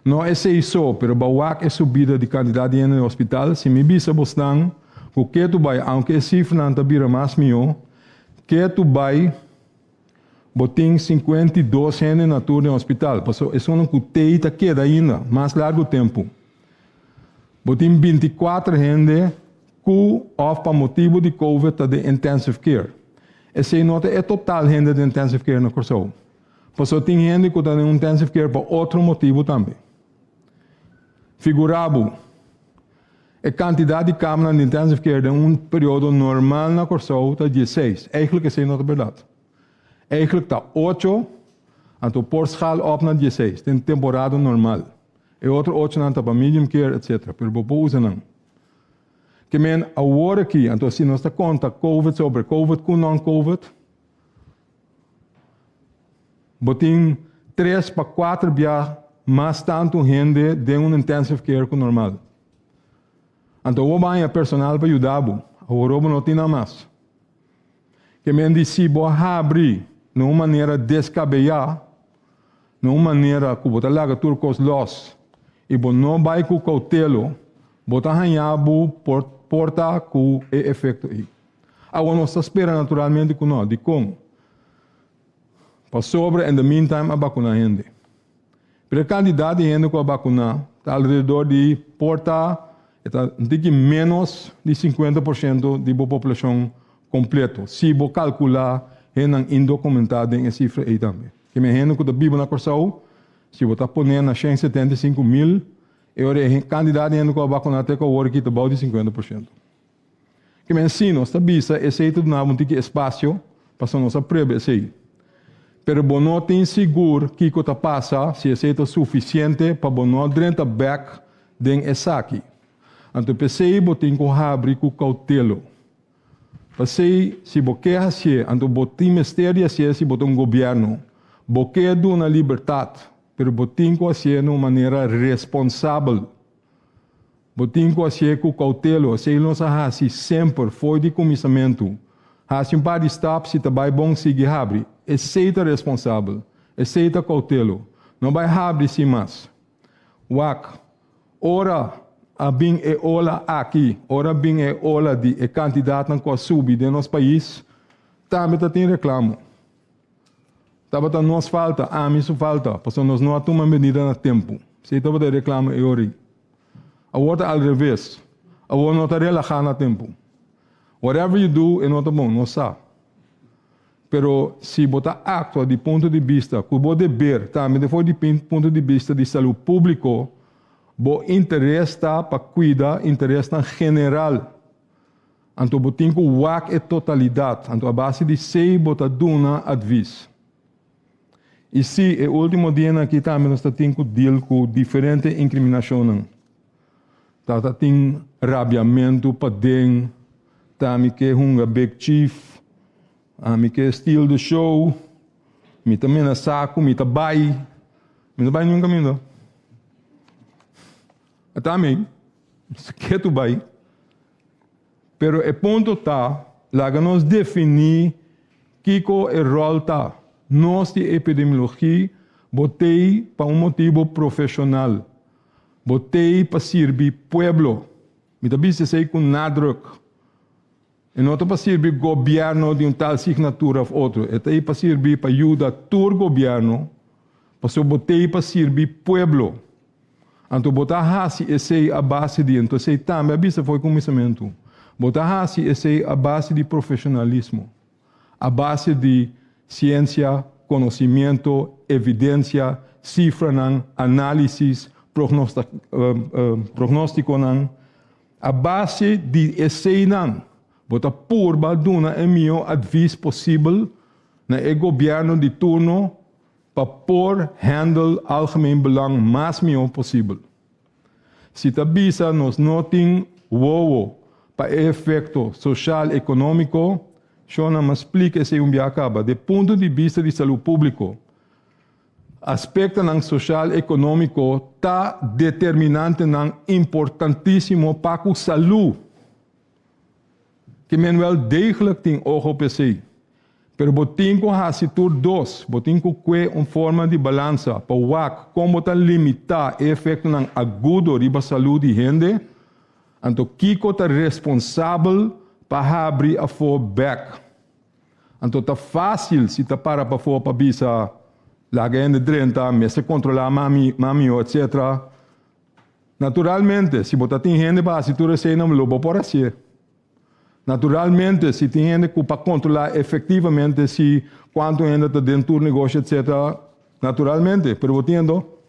No esei so, pero bo wak e subida di kantidat di hende na hospital. Si mi bisa bosnan ku ketu bai, aunke e sifranan ta bira mas mihó, ketu bai. Bo tin 52 hende na tur den hospital, pasobra esunnan ku tei ta keda ainda mas largu tempu. Bo tin 24 hende ku òf pa motibu di covid ta den intensive care. Esei no ta e total hende den intensive care na Kòrsou, pasobra tin hende ku ta den intensive care pa otro motibu tambe. Figurá bo. E kantidat di kamanan di intensive care den un periodo normal na Kòrsou ta 16. Eigentlik esei no ta bèrdat. Eigentlik ta ocho, anto por schaal op na 16 den temporada normal. E otro ochonan ta pa medium care etcetera, pero bo por usa nan. Ke men awor aki, anto si nos ta konta covid sobre covid ku non-covid, bo tin tres pa kuater bia mas tantu hende den un intensive care ku normal. Anto bo baña personal pa yuda bo, awor bo no tin nan mas. Ke men di si bo habri na un manera deskabeyá, na un manera ku bo ta laga tur kos lòs i bo no bai ku koutelo, bo ta haña bo porta ku e efekto ei. Awor nos ta spera naturalmente ku no. Dikon? Pasobra in the meantime a bakuná hende. Pero e kantidat di hende ku a bakuná ta alrededor di por ta e ta un tiki ménos di 50% di bo populashon kompleto, si bo kalkulá hendenan indokumentá den e sifra ei tambe. Ke men hende ku ta biba na Kòrsou, si bo ta pon'é na 175 mil, e ora e kantidat di hende ku a bakuná te ku awor aki ta bou di 50%. Ke men si nos ta bisa esei ta duna bo un tiki espasio, pasobra nos a prueba esei. Pero bo no tin sigur kiko ta pasa si esei ta sufisiente pa bo no drenta bèk den esaki. Anto p'esei bo tin ku habri ku koutelo. P'esei si bo ke hasié, anto bo tin mester di hasié si bo ta un gobièrnu. Bo ke duna libertat, pero bo tin ku hasié na un manera responsabel. Bo tin ku hasié ku koutelo. Esei nos a hasi semper, for di kuminsamentu. Hasi un par di stap, si ta bai bon sigui habri. Esei ta responsabel. Esei ta koutelo. No bai habri sin mas. Wak, ora a bin e ola aki, ora bin e ola di e kantidatnan ku a subi den nos pais, tambe ta tin reklamo. Tabata nos falta, ami su falta, pasobra nos no a tuma medida na tempu. Esei tabata e reklamo e ora ei. Awor ta al reves. Awor no ta relahá na tempu. Whatever you do, e no ta bon, nos sa. Pero si bo ta aktua di punto di bista ku bo deber, tambe for di punto di bista di salú públiko, bo interes ta pa kuida interesnan general. Anto bo tin ku wak e totalidat. Anto a base di esei bo ta duna advis. I sí, e último dianan akí tambe nos ta tin ku deal ku diferente inkriminashonnan. Ta ta tin rabiamentu paden, ta mi ke hunga big chief, ami ke steal the show, mi ta menasá ku mi ta bai. Mi no bai niun kaminda. Ata mi, ketu bai. Pero e punto ta, laga nos definí kiko e ròl ta. Nos di epidemiologia bo t'ei pa un motibu profeshonal. Bo t'ei pa sirbi pueblo. Mi ta bisa esei ku nadruk. E no ta pa sirbi gobièrnu di un tal signatura òf otro. E ta ei pa sirbi pa yuda tur gobièrnu, pasobra bo t'ei pa sirbi pueblo. Anto bo ta hasi esei a base di, anto esei tambe a bisa for kuminsamentu, bo ta hasi esei a base di profeshonalismo, a base di siensia, konosimiento, evidensia, sifranan, análisis, prognóstikonan. A base di eseinan bo ta purba duna e mihó advis posibel na e gobièrnu di turno pa por handle algemeen belang mas mihó posibel. Si ta bisa nos no tin wowo pa e efekto soshal ekonómiko, shona mas splika esei un bia kaba. De punto di bista di salú públiko, aspektonan soshal ekonómiko ta determinantenan importantísimo pa ku salú. Ke men wel degelijk tin ojo op esei. Pero bo tin ku hasi tur dos, bo tin ku kue un forma di balansa pa wak kon bo ta limitá e efektonan agudo riba salú di hende, anto kiko ta responsabel pa habri afó bèk. Anto ta fásil si ta para pafó pa bisa laga hende drenta, mester kontrolá mami, mami etcetera. Naturalmente, si bo ta tin hende pa hasi tur eseinan lo bo por hasié. Naturalmente, si tin hende ku pa kontrolá efektivamente si kuantu hende ta den tur negoshi etcetera, naturalmente, pero bo tin endo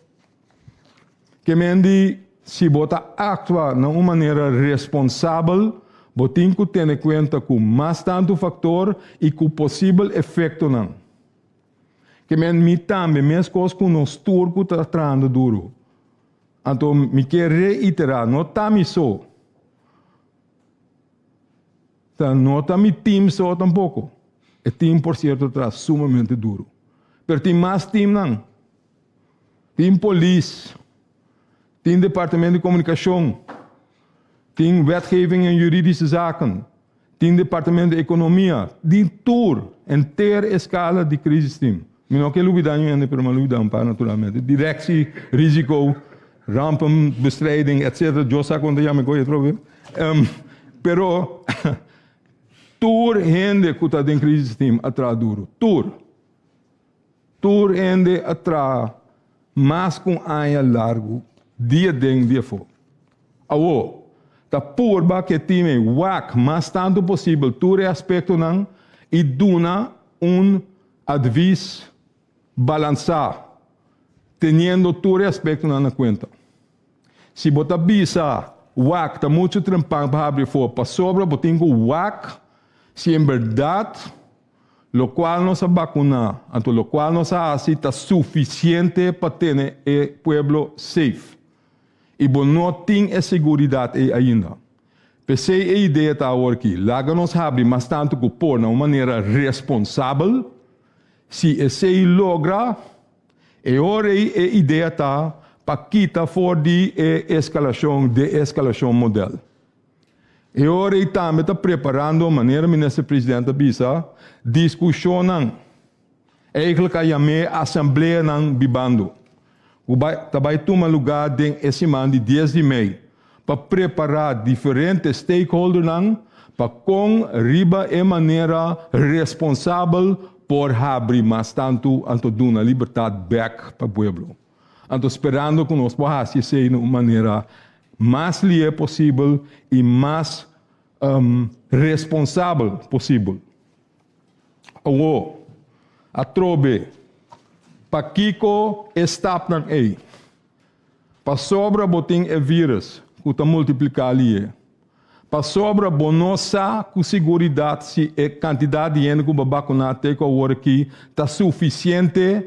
ke men di si bo ta aktua na un manera responsabel, bo tin ku tene kuenta ku mas tantu faktor i ku posibel efektonan. Ke men mi tambe, meskos ku nos tur ku ta trahando duru. Anto mi ke reiterá, no ta mi so. Ta no ta mi team so tampoko. E team por sierto ta sumamente duru. Pero tin mas teamnan. Tin polis, tin departamento di komunikashon, tin wetgeving en juridische zaken, tin departamento di ekonomia, tin tur, henter e skala di crisisteam. Mi no ke lubida niun hende pero mi a lubida un par naturalmente. Directie, risico, rampenbestrijding etc. Dios sa kon ta yama e koe atrobe. Pero tur hende ku ta den crisisteam a traha duru. Tur. Tur hende a traha mas ku un aña largu, dia den dia afó. Awor, ta purba ku e tim ei wak mas tantu posibel tur e aspektonan i duna un advis balansá, teniendo tur e aspektonan na kuenta. Si bo ta bisa wak ta muchu trempan pa habri afó pasobra bo tin ku wak si en bèrdat Lokual nos a bakuná, anto lokual nos a hasi ta sufisiente pa tene e pueblo safe. I bo no tin e seguridat ei ainda. P'esei e idea ta aworki, laga nos habri mas tantu ku por na un manera responsabel. Si esei logra, e ora ei e idea ta pa kita for di e eskalashon, de-eskalashon model. E ora ei tambe ta preparando, manera Minister President a bisa, diskushonnan. Eigenlijk a yam'é asambleanan bibando, ku bai ta bai tuma lugá den e siman di dies di mei, pa prepará diferente stakeholdernan pa kon riba e manera responsabel por habri mas tantu anto duna libertat bèk pa pueblo. Anto sperando ku nos por hasi esei na un manera mas lié posibel i mas responsabel posibel. Awor, atrobe, pakiko e stapnan ei? Pasobra bo tin e vírus ku ta multipliká lié. Pasobra bo no sa ku siguridat si e kantidat di hende ku bo bakuná te ku awor aki ta sufisiente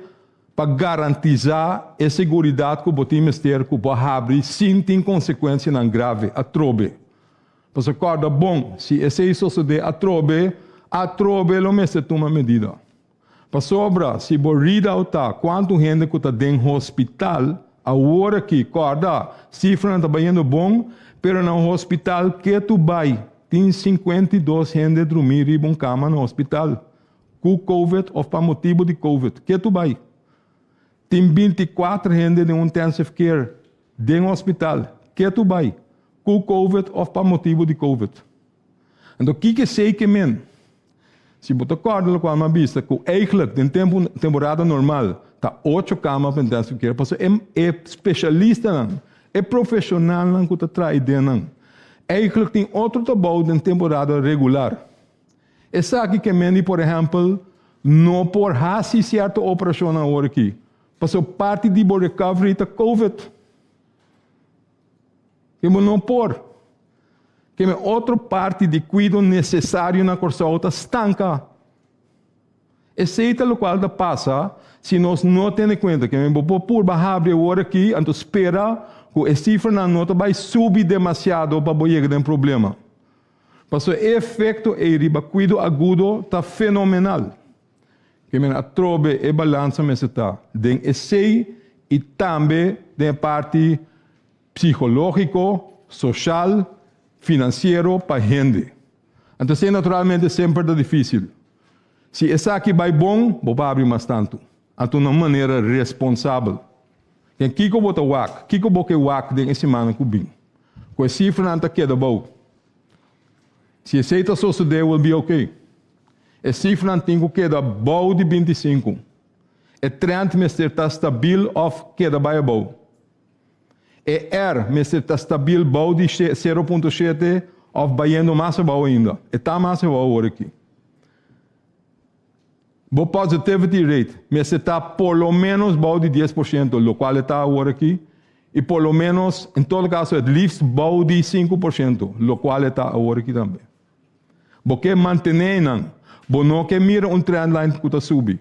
pa garantisá e siguridat ku bo tin mester ku bo habri sin tin konsekuensianan grave atrobe. Pasobra kòrda bon, si esei sosodé atrobe, atrobe lo mester tuma medida. Pasobra si bo readout ta kuantu hende ku ta den hospital awor aki, kòrda, sifranan ta bayendo bon, pero na hospital ketu bai tin 52 hende drumí riba un kama na hospital ku covid òf pa motibu di covid. Ketu bai tin 24 hende den un intensive care den hospital ketu bai ku covid òf pa motibu di covid. Anto kiko esei ke men? Si bo ta kòrda lokual mi a bisa ku eigelijk den tempu temporada normal ta ocho kama pa intensive care pasobra e e spesialistanan, e profeshonalnan ku ta traha den nan eigelijk tin otro trabou den temporada regular. Esaki ke men di por ehèmpel no por hasi sierto operashonnan awor aki pasobra parti di bo recovery ta covid. Ke bo no por. Ke men otro parti di kuido nesesario na Kòrsou ta stanka. Esei ta lokual ta pasa si nos no tene kuenta. Ke men bo por purba habri awor aki anto spera ku e sifranan no ta bai subi demasiado pa bo yega den problema. Pasobra e efekto ei riba kuido agudo ta fenomenal. Ke men atrobe e balansa mester ta den esei i tambe den e parti psikológiko, soshal, finansiero pa hende. Anto esei naturalmente semper ta difísil. Si esaki bai bon, bo por habri mas tantu. Anto na un manera responsabel. Den kiko bo ta wak? Kiko bo ke wak den e simannan ku bin? Ku e sifranan ta keda bou. Si esei ta sosodé, will be okay. E sifranan tin ku keda bou di 25. E trend mester ta stabil òf keda bai abou. E R mester ta stabil bou di 0.7 òf bayendo mas abou ainda. E ta mas abou awor aki. Bo positivity rate mester ta por lo menos bou di 10%, lokual e ta awor aki, i por lo menos, en todo kaso, het liefst bou di 5%, lokual e ta awor aki tambe. Bo ke mantené nan. Bo no ke mira un trendline ku ta subi.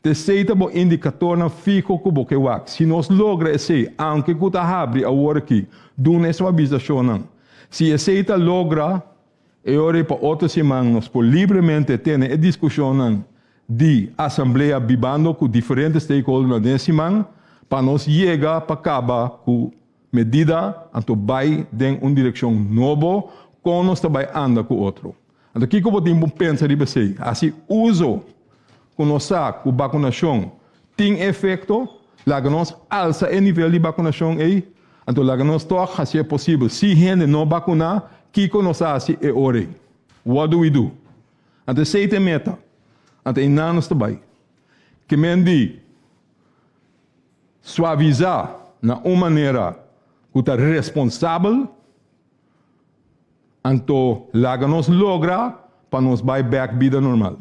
T'esei ta bo indikatornan fiho ku bo ke wak. Si nos logra esei, aunke ku ta habri awor aki, duna e suavisashonnan. Si esei ta logra, e ora ei pa otro siman nos por libremente tene e diskushonnan di asamblea bibando ku diferente stakeholdernan den e siman pa nos yega pa kaba ku medida anto bai den un direkshon nobo kon nos ta bai anda ku otro. Anto kiko bo tin bo pensa riba esei? Hasi uso ku nos sa ku bakunashon tin efekto, laga nos alsa e nivel di bakunashon ei, anto laga nos tòg hasi e posibel. Si hende no bakuná, kiko nos a hasi e ora ei? What do we do? Anto esei ta e meta. Anto einan nos ta bai. Ke men di suavisá na un manera ku ta responsabel, anto laga nos logra pa nos bai bèk bida normal.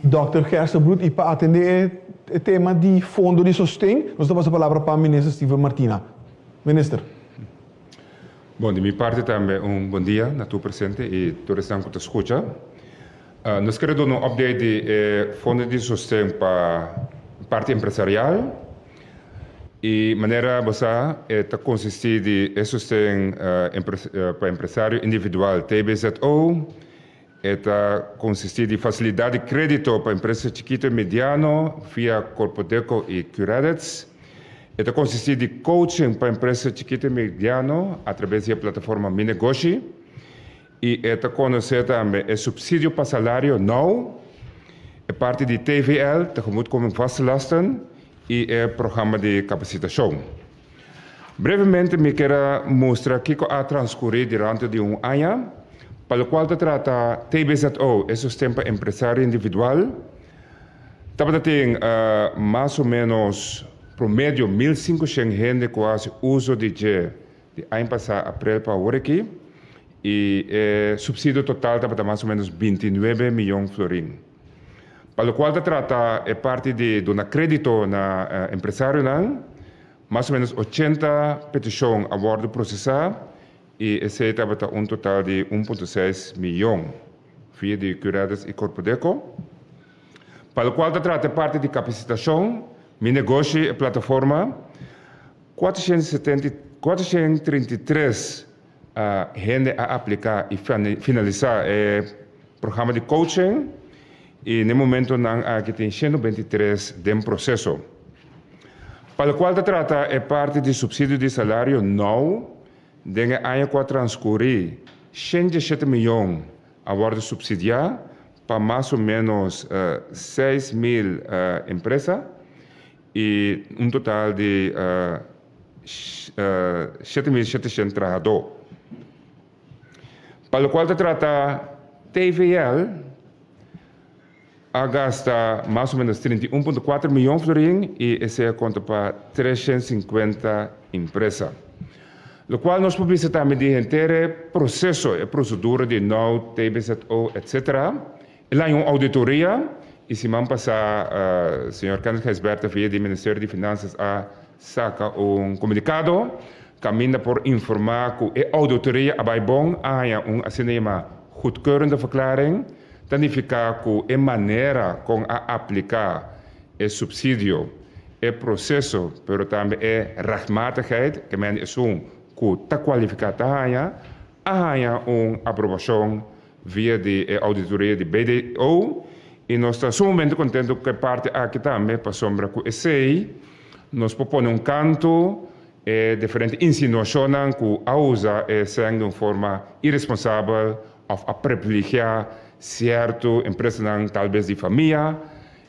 Dòkter Gerstenbluth i pa atendé e tema di fondo di sosten, nos ta pasa palabra pa Minister Steven Martina. Minister. Bon, di mi parti tambe un bon dia na tur presente i tur esnan ku ta skucha. Nos kere duna un update di e fondo di sosten pa parti empresarial i manera bo sa e ta konsistí di e sosten pa empresario individual TBZO, e ta konsistí di fasilidat di krédito pa empresa chikito i mediano via Korpodeko i Qredits. E ta konsistí di coaching pa empresa chikitu i mediano atraves di e plataforma Mi Negoshi i e ta konosé tambe e supsidio pa salario now, e parti di TVL, Tegemoetkoming Vaste Lasten, i e programa di kapasitashon. Brevemente mi kier a mustra kiko a transkurí durante di un aña, pa lokual ta trata TBZO, e sosten pa empresario individual, Tabata tin mas o ménos promedio 1500 hende ku a hasi uso di dje di aña pasá aprel pa awor aki i e supsidio total tabata mas o ménos 29 miyon florin. Pa lokual ta trata e parti di duna krédito na empresarionan, mas o ménos 80 petishon a wòrdu prosesá i esei tabata un total di 1.6 miyon via di Curadas i Korpodeko. Pa lokual ta trata e parti di kapasitashon, Mi Negoshi, e plataforma, 433 hende a apliká i finalisá e programa di coaching i na e momentonan aki tin 123 den proseso. Pa lokual ta trata e parti di supsidio di salario nou, den e aña ku a transkurí 117 miyon a wòrdu supsidiá pa mas o ménos 6000 empresa i un total di 7700 trahadó. Pa lokual ta trata TVL a gasta mas o ménos 31.4 miyon florin i esei a konta pa 350 empresa. Lokual nos por bisa tambe di henter e proseso, e prosedura di now, TBZO, etc. El haña un auditoria i siman pasá señor Kenneth Gijsbertha via di Ministerio di Finansas a saka un komunikado kaminda por informá ku e auditoria a bai bon, a haña un asina yamá goedkeurende verklaring, ta nifiká ku e manera kon a apliká e supsidio, e proseso, pero tambe e rechtmatigheid, ke men esun ku ta kualifiká ta haña, a haña un aprobashon via di e auditoria di BDO i nos ta sumamente kontentu ku e parti aki tambe pasobra ku esei nos por pone un kantu e diferente insinuashonnan ku a usa e sèn di un forma iresponsabel òf a privilegiá sierto empresanan talbes di famia.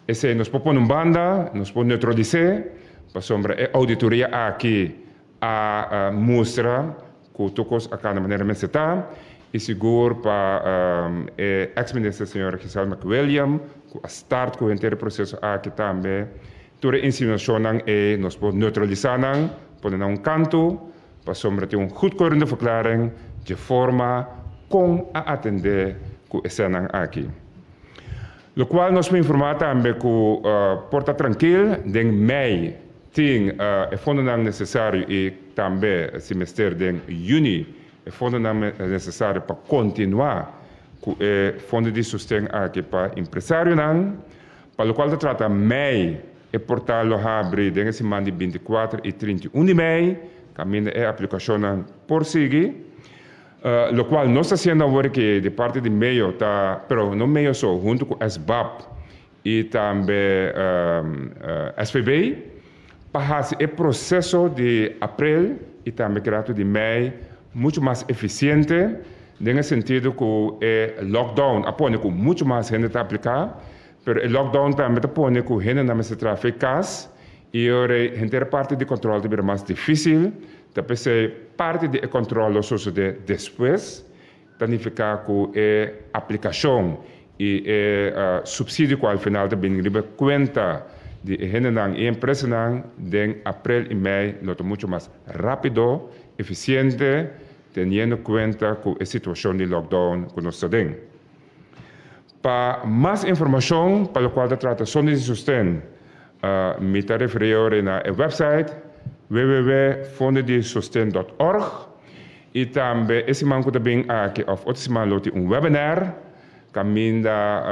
Esei nos por pone un banda, nos por neutralis'é pasobra e auditoria aki a mustra ku tur kos a kanda manera mester ta i sigur pa e eks minister señor Giselle McWilliam ku a start ku henter e proseso aki tambe tur e insinuashonnan ei nos por neutralisá nan, pone nan un kantu pasobra tin un goedkeurende verklaring dje forma kon a atendé ku esènan aki. Lokual nos por informá tambe ku por ta trankil den mei tin e fondonan nesesario i tambe si mester den yüni e fondonan nesesario pa kontinuá ku e fondo di sosten aki pa empresarionan. Pa lokual ta trata mei e portal lo habri den e siman di 24 i 31 di mei kaminda e aplikashonnan por sigui. Lokual nos ta hasiendo awor aki di parti di meo ta, pero no meo so, huntu ku SBAB i tambe SVB pa hasi e proseso di aprel i tambe kratu di mei muchu mas efisiente den e sentido ku e lockdown a pone ku muchu mas hende ta apliká, pero e lockdown tambe ta pone ku hendenan mester traha fe kas i ora henter parti di kòntròl ta bira mas difísil. Ta p'esei parti di e kòntròl lo sosodé despues, ta nifiká ku e aplikashon i e supsidio ku al final ta bini riba kuenta di e hendenan i empresanan den aprel i mei lo ta muchu mas rápido, efisiente, teniendo kuenta ku e situashon di lockdown ku nos ta den. Pa mas informashon pa lokual ta trata Sonde di Sosten, mi ta referí ora na e website www.fondodisosten.org i tambe e siman ku ta bin aki òf otro siman lo tin un webinar kaminda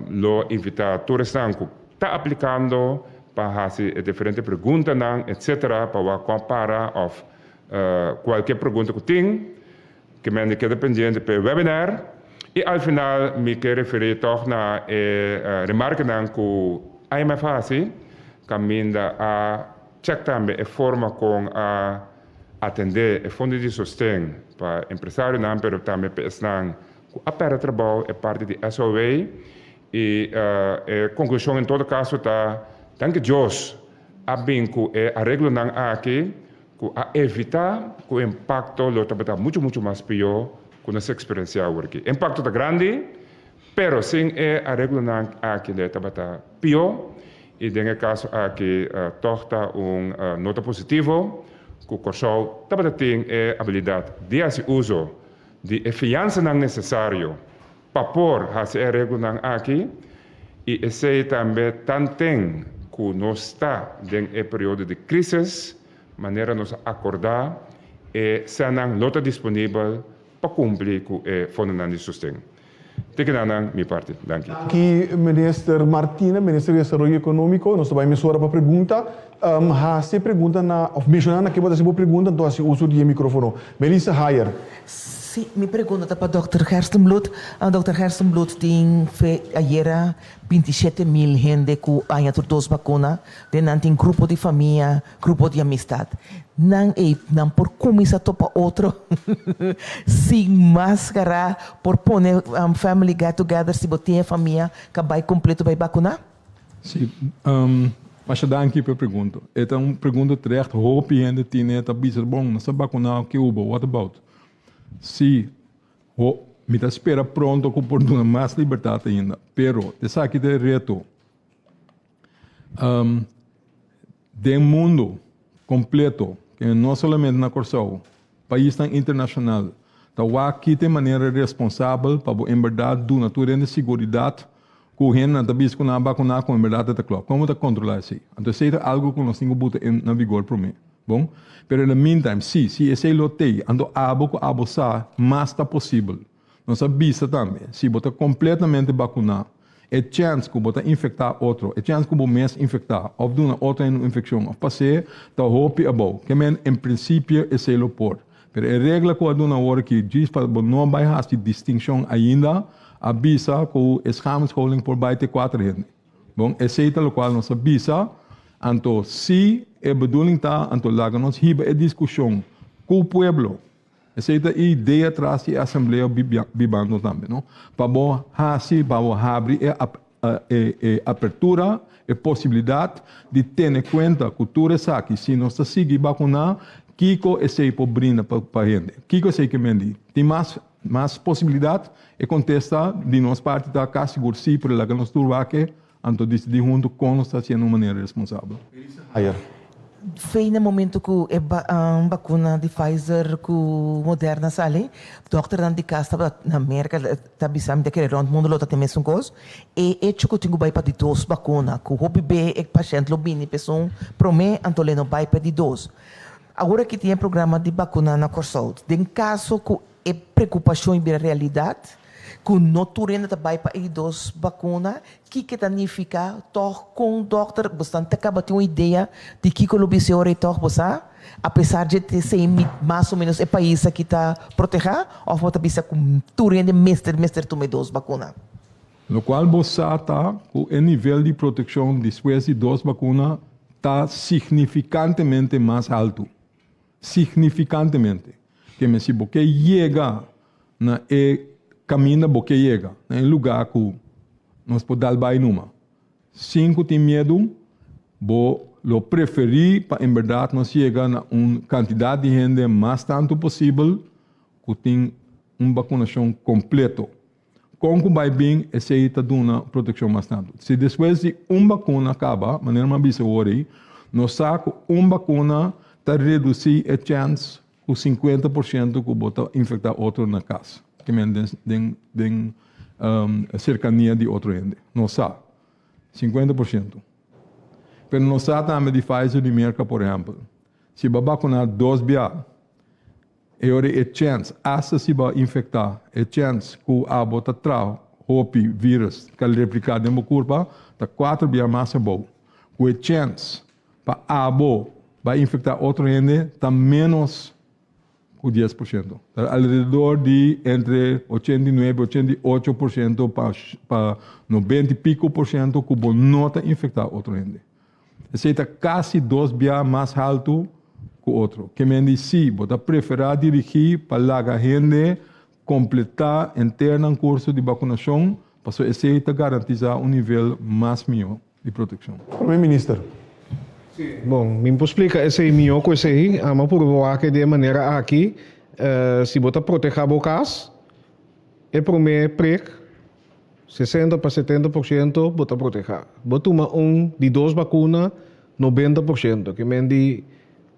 lo invitá tur esnan ku ta aplikando pa hasi e diferente preguntanan etsetera pa wak kon a para òf kualke pregunta ku tin. Ke men keda pendiente p'e webinar i al final mi ke referí tòg na e remarkenan ku IMF a hasi kaminda a. chèk tambe e forma kon a atendé e fondo di sosten pa empresarionan pero tambe pa esnan ku a pèrdè trabou, e parti di SOW. I e konklushon en todo kaso ta, danki Dios a bin ku e areglonan aki ku a evitá ku e impakto lo tabata muchu muchu mas pió ku nos eksperensiá awor aki. E impakto ta grandi, pero sin e areglonan aki lo e tabata pió i den e kaso aki tòg ta un nota positivo ku Kòrsou tabata tin e abilidat di hasi uso di e fiansanan nesesario pa por hasi e areglonan aki i esei tambe tanten ku nos ta den e periodo di krisis, manera nos a akordá, e sènnan lo ta disponibel pa kumpli ku e fondonan di sosten. Te keda nan mi parti. Danki. Danki Minister Martina, Minister di Desaroyo Ekonómiko. Nos ta bai mesora pa pregunta. Hasi e pregunta na, òf menshoná na ke bo ta hasi bo pregunta, anto hasi uso di e mikrófono. Melissa Hayer. Sí, mi pregunta ta pa dòkter Gerstenbluth. Dòkter Gerstenbluth tin fe ayera 27 mil hende ku haña tur dos bakuna. Den nan tin grupo di famia, grupo di amistat. Nan ei nan por kuminsá topa otro sin maskara, por pone family get together si bo tin e famia ka bai kompleto bai bakuná? Sí, masha danki pa e pregunta. E ta un pregunta terecht, hopi hende tine ta bisa, bon, nos ta bakuná, ke hubo, what about? Sí, ho, mi ta spera pronto ku por duna mas libertat ainda, pero esaki ta e reto. Den mundo kompleto, ke no solamente na Kòrsou, paisnan internashonal ta wak ki ta e manera responsabel pa bo enbèrdat duna tur hende siguridat ku hendenan ta bisa ku nan a bakuná ku enbèrdat e ta klòp. Kon bo ta kontrolá esei? Anto esei ta algu ku nos tin ku buta na vigor promé. Bon? Pero in the meantime, si, si esei lo tei, anto abo ku abo sa mas ta posibel. Nos a bisa tambe, si bo ta kompletamente bakuná, e chèns ku bo ta infektá otro, e chèns ku bo mes infektá òf duna otro hende un infekshon òf pas'é, ta hopi abou. Ke men, en prinsipio esei lo por. Pero e regla ku a duna awor aki, djis pa bo no bai hasi distinshon ainda, a bisa ku e samenscholing por bai te kuater hende. Bon, esei ta lokual nos a bisa. Anto si e bedoeling ta, anto laga nos hiba e diskushon ku pueblo. Esei ta e idea tras di e asamblea bibando tambe, no? Pa bo hasi, pa bo habri e e apertura, e posibilidat di tene kuenta ku tur esaki, si nos ta sigui bakuná, kiko esei por brinda pa pa hende? Kiko esei ke men di? Tin mas mas posibilidat? E kontesta di nos parti ta kasi sigur si, pero laga nos tur wak e Anto disidí huntu kon nos ta hasié na un manera responsabel. Ayer. Fei na momento ku e bakuna di Pfizer ku Moderna sali, dòkternan di kas tabata na Merka ta bisa mi ta kere rònt mundu lo ta tin mesun kos. E echo ku tin ku bai pa di dos bakuna, ku hopi be e pashènt lo bini pa esun promé anto lo e no bai pa di dos. Awor aki tin e programa di bakuna na Kòrsou. Den kaso ku E preokupashon i bira realidat ku no tur hende ta bai pa e di dos bakuna. Kiko ta nifiká tòg kon dòkter boso ta kaba tin un idea di kiko lo bisa e ora ei tòg bo sa? Apesar dje te sei mas o ménos e pais aki ta protehá òf bo ta bisa ku tur hende mester mester tuma e dos bakuna? Lokual bo sa ta ku e nivel di protekshon despues di dos bakuna ta signifikantemente mas haltu. Signifikantemente. Keme si bo ke yega na e kaminda bo ke yega, na e lugá ku nos por dal bai numa, sin ku tin miedu, bo lo preferí pa en bèrdat nos yega na un kantidat di hende mas tantu posibel ku tin un bakunashon kompleto. Kon ku bai bin esei ta duna protekshon mas tantu. Si despues di un bakuna kaba, manera mi a bisa awor ei, nos sa ku un bakuna ta redusí e chèns ku 50% ku bo ta infektá otro na kas, ke men den den serkania di otro hende. Nos sa, 50%. Pero nos sa tambe di Pfizer di Merka, por ehèmpel, si bo a bakuná dos bia, E ora e chèns, asta si bo a infektá, e chèns ku abo ta traha hopi vírus ka repliká den bo kurpa ta kuater bia mas abou. Ku e chèns pa abo bai infektá otro hende ta ménos ku 10%. Ta alrededor di entre 89, 88% pa pa 90 i piko por shento ku bo no ta infektá otro hende. Esei ta kasi dos bia mas haltu ku otro. Ke men di si bo ta preferá dirigí pa laga hende kompletá henter nan kurso di bakunashon, pasobra esei ta garantisá un nivel mas mihó di protekshon. Prome Minister. Bon, mi por splika esei mihó ku esei. Ama purba wak di e manera aki, si bo ta protehá bo kas, e promé prek, 60 pa 70% bo ta protehá. Bo tuma un di dos bakuna, 90%. Ke men di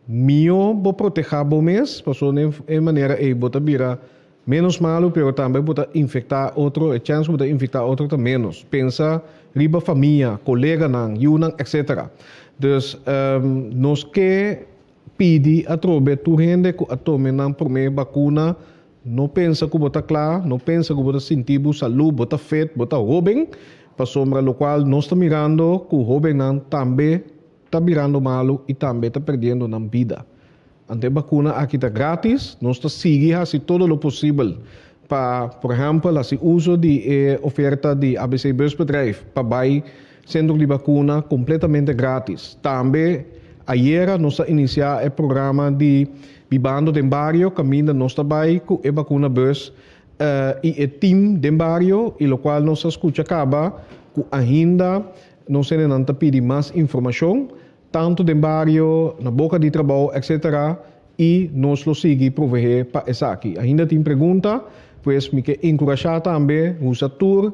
mihó bo protehá bo mes, pasobra e manera ei bo ta bira ménos malu, pero tambe bo ta infektá otro, e chèns ku bo ta infektá otro ta ménos. Pensa riba famia, koleganan, yunan, etcetera. Dus nos ke pidi atrobe tur hende ku a tome nan promé bakuna, No pensa ku bo ta kla, no pensa ku bo ta sinti bo salú, bo ta fit, bo ta hóben, pasobra lokual nos ta mirando ku hóbennan tambe ta birando malu i tambe ta perdiendo nan bida. Anto e bakuna aki ta grátis, nos ta sigui hasi todo lo posibel pa, por ehèmpel, hasi uso di e oferta di ABC Busbedrijf pa bai sentro di bakuna kompletamente grátis. Tambe ayera nos a inisiá e programa di Bibando den bario kaminda nos ta bai ku e bakuna bus i e tim den bario i lokual nos a skucha kaba ku ainda nos hendenan ta pidi mas informashon tantu den bario, na boka di trabou etc. I nos lo sigui proveé pa esaki. Ainda tin pregunta pues mi ke enkurashá tambe usa tur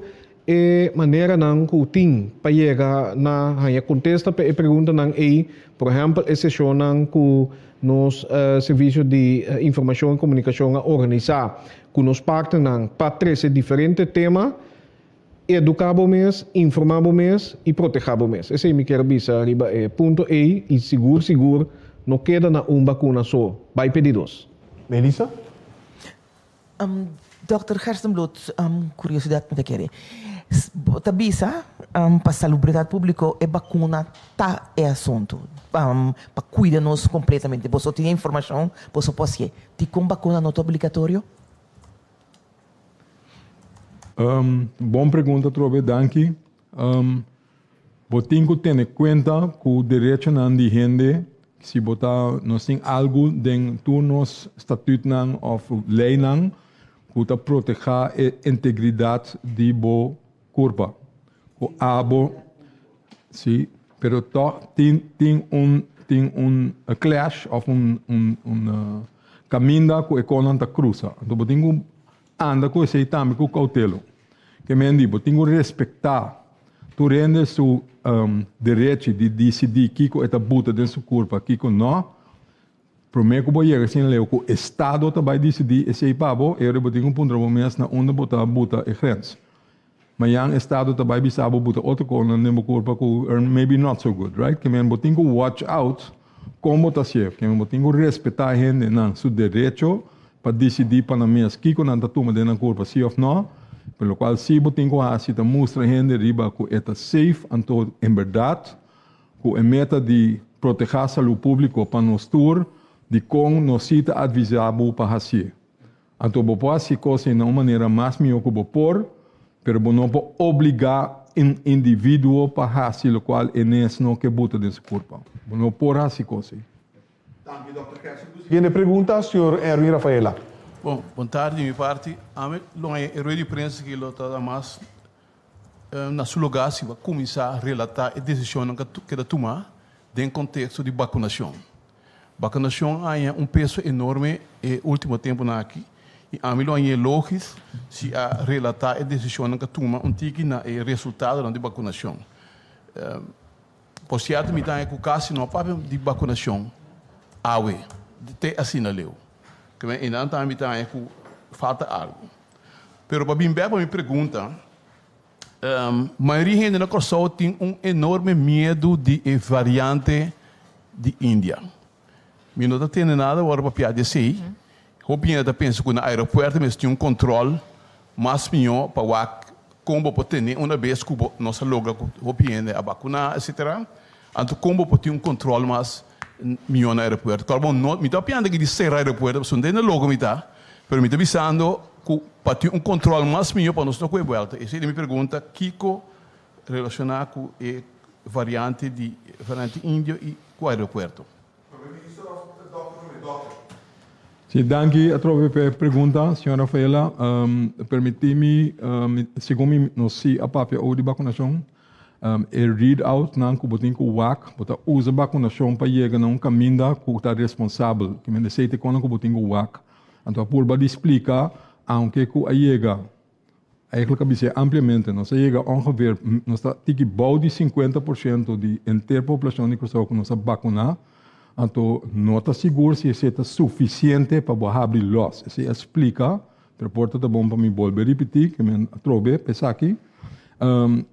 E maneranan ku tin pa yega na haña kontesta pa e preguntanan ei, por ehèmpel e seshonnan ku nos Servisio di Informashon i Komunikashon a organisá ku nos partnernan pa trese diferente tema, eduká bo mes, informá bo mes i protehá bo mes. Esei mi kier bisa riba e punto ei i sigur sigur no keda na un bakuna so, bai p'e di dos. Melissa? Dòkter Gerstenbluth, kuriosidat mi ta kere. Bo ta bisa pa salubridat públiko e bakuna ta e asuntu pa kuida nos kompletamente. Boso tin e informashon, boso por hasié. Dikon bakuna no ta obligatorio? Bon pregunta atrobe, danki. Bo tin ku tene kuenta ku derechonan di hende si bo ta nos tin algu den tur nos statutnan òf leinan ku ta protehá e integridat di bo kurpa. Ku abo si, pero tòg tin tin un tin un clash òf un un un kaminda ku e konan ta krusa. Anto bo tin ku Anda ku esei tambe ku koutelo. Ke men di, bo tin ku respektá tur hende su derechi di disidí kiko e ta buta den su kurpa, kiko nò. Promé ku bo yega asina leu ku estado ta bai disidí esei pa bo, e ora bo tin ku puntra bo mes na unda bo ta buta e grens. Mañan estado ta bai bisa bo buta otro konan den bo kurpa ku are maybe not so good, right? Ke men bo tin ku watch out kon bo ta hasié. Ke men bo tin ku respetá hendenan su derecho pa disidí pa nan mes kiko nan ta tuma den nan kurpa, sí òf nò. Pero lokual sí bo tin ku hasi ta mustra hende riba ku e ta safe anto en bèrdat ku e meta di protehá salú públiko pa nos tur, dikon nos sí ta advisá bo pa hasié. Anto bo por hasi kos ei na un manera mas mihó ku bo por, pero bo no por obligá un individuo pa hasi lokual e nes no ke buta den su kurpa. Bo no por hasi kos ei. Danki Dòkter Gerson. Ku siguiente pregunta, señor Erwin Rafaela. Bon, bon tardi di mi parti. Ami lo haña e rueda di prensa aki lo ta mas na su lugá si bo a kuminsá relatá e desishonnan ku a keda tumá den konteksto di bakunashon. Vacunacion a haña un peso enorme e ultimo temponan aki y ami lo hañ'é logis si a relata e decisionnan cu a tuma un tiki na e resultadonan di vacunacion. Por cierto mi ta haña cu casi no a papia di vacunacion awe te asina leu. Einan tambe mi ta haña cu falta algo. Pero pa bin bek pa mi pregunta, Mayoria hende na Kòrsou tin un enorme miedu di e variante di India. Mi no ta tende nada ora papia di esei. Hopi hende ta pensa ku na aeropuerto mester tin un kòntròl mas mihó pa wak kon bo por tene una bes ku bo nos a logra ku hopi hende a bakuná etcetera. Anto kon bo por tin un kòntròl mas mihó na aeropuerto. Kòrda bo no mi ta papiando aki di sera aeropuerto pasobra no ta hende loko mi ta. Pero mi ta bisando ku pa tin un kontrol mas mihó pa nos no kohe buelta. Esei ta mi pregunta, kiko relashoná ku e. variante di variante indio i ku aeropuerto. Sí, danki atrobe pa e pregunta, señor Rafaela. Permití mi, segun mi nos sí a papia over di bakunashon. E read out nan ku bo tin ku wak, bo ta usa bakunashon pa yega na un kaminda ku ta responsabel. Ki men esei ta e kosnan ku bo tin ku wak. Anto a purba di splika, aunke ku a yega Eigenlijk a bis'é ampliamente, nos a yega ongeveer, nos ta tiki bou di 50% di henter poblashon di Kòrsou ku nos a bakuná, anto no ta sigur si esei ta sufisiente pa bo habri lòs. Esei a splika, pero por ta ta bon pa mi bolbe ripití, ke mi atrobe pa esaki.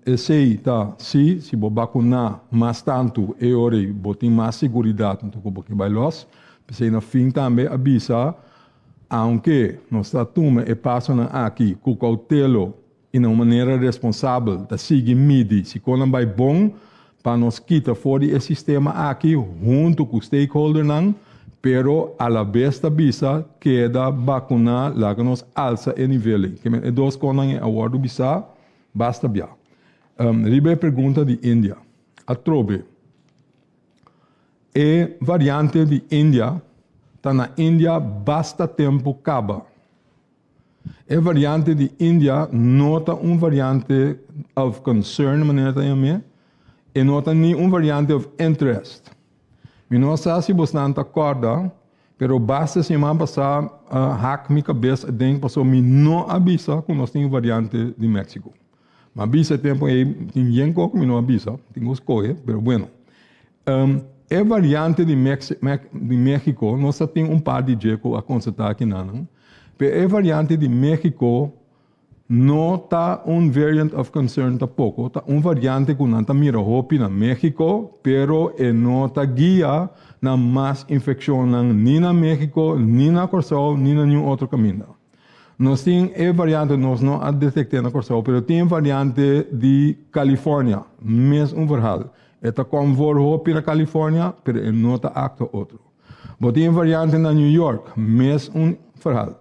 Esei ta si, si bo bakuná mas tantu e ora ei bo tin mas siguridat anto ku bo ke bai lòs. P'esei na fin tambe a bisa, Aunke nos ta tuma e pasonan aki ku koutelo i na un manera responsabel, ta sigui midi si konan bai bon pa nos kita for di e sistema aki huntu ku stakeholdernan, pero alabes ta bisa keda bakuná laga nos alsa e nivel ei. Ke men e dos konan ei a wòrdu bisá basta bia. Riba e pregunta di India, atrobe. E variante di India ta na India basta tempu kaba. E variante di India no ta un variante of concern manera ta yam'é, e no ta ni un variante of interest. Mi no sa si bosnan ta kòrda, pero basta siman pasá a hak mi kabes aden pasobra mi no a bisa ku nos tin variante di Mexico. Mi a bisa e tempu ei, tin yen koko mi no a bisa, tin ku skohe, pero bueno. E variante di di Mexico, nos a tin un par di dje ku a konstatá kinanan, pero e variante di Mexico no ta un variant of concern tampoko, ta un variante ku nan ta mira hopi na Mexico, pero e no ta guia na mas infekshonnan ni na Mexico, ni na Kòrsou, ni na niun otro kaminda. Nos tin e variante, nos no a detekt'é na Kòrsou, pero tin e variante di California, mes un verhal. E ta kom voor hopi na California, pero e no ta aktua otro. Bo tin e variante na New York, mes un verhal.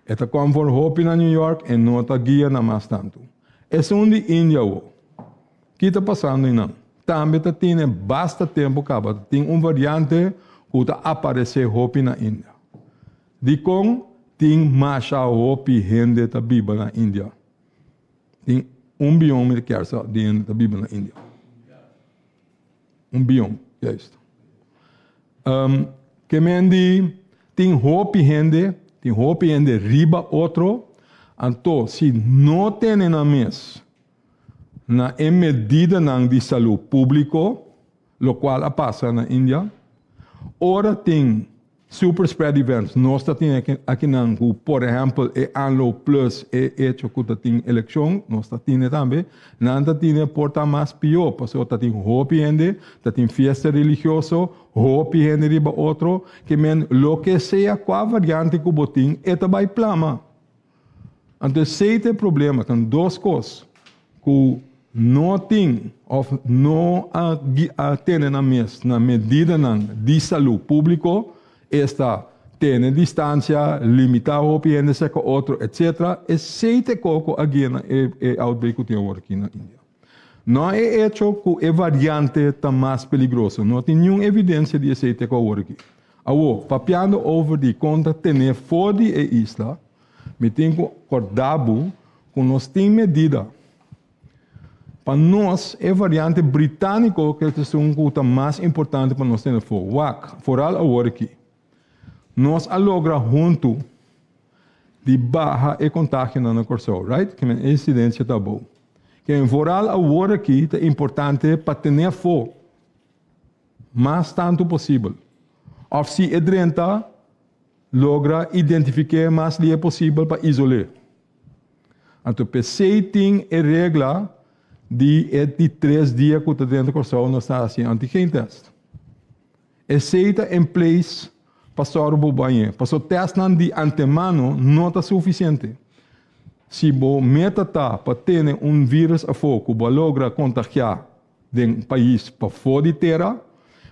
E ta kom voor hopi na New York, e no ta guia na mas tantu. Esun di India awo, ki ta pasando einan? Tambe ta tine basta tempu kaba, ta tin un variante ku ta aparesé hopi na India. Dikon tin masha hopi hende ta biba na India? Tin un bion mi ta kier sa di hende ta biba na India. Un bion, juist. Um, ke men di tin hopi hende, tin hopi hende riba otro, anto si no tene nan mes na e medidanan di salú públiko, lokual a pasa na India, ora tin Super spread events, nos ta tin akinan ku por ehèmpel e aanloop plus e echo ku ta tin elekshon, nos ta tine tambe, nan ta tine por ta mas pió pasobra ta tin hopi hende, ta tin fiesta religioso, hopi hende riba otro, ke men loke sea kua variante ku bo tin e ta bai plama. Anto esei ta e problema, ta dos kos ku no tin òf no a tene nan mes na medidanan di salú públiko, esta tene distansia, limitá hopi hende serka otro, etcetera, esei ta e kos ku a guia na e outbreak ku tin awor aki na India. No e echo ku e variante ta mas peligroso, no tin niun evidensia di esei te ku awor aki. Awor, papiando over di kon ta tene for di e isla, mi tin ku kòrda bo ku nos tin medida. Pa nos, e variante britániko ke ta esun ku ta mas importante pa nos tene for. Wak, foral awor aki. Nos a logra huntu di baha e kontagionan na Kòrsou, right? Ke men e insidensia ta abou. Ke men foral awor aki ta importante pa tene afó mas tantu posibel. Òf si e drenta, logra identifik'é mas lihe posibel pa isol'é. Anto p'esei tin e regla di e di tres dia ku ta drenta Kòrsou nos ta hasi antigen test. Esei ta in place pa sòru bo bañ'é, paso tèstnan di antemano no ta sufisiente. Si bo meta ta pa tene un vírus afó ku bo a logra kontagiá den pais pafó di tera,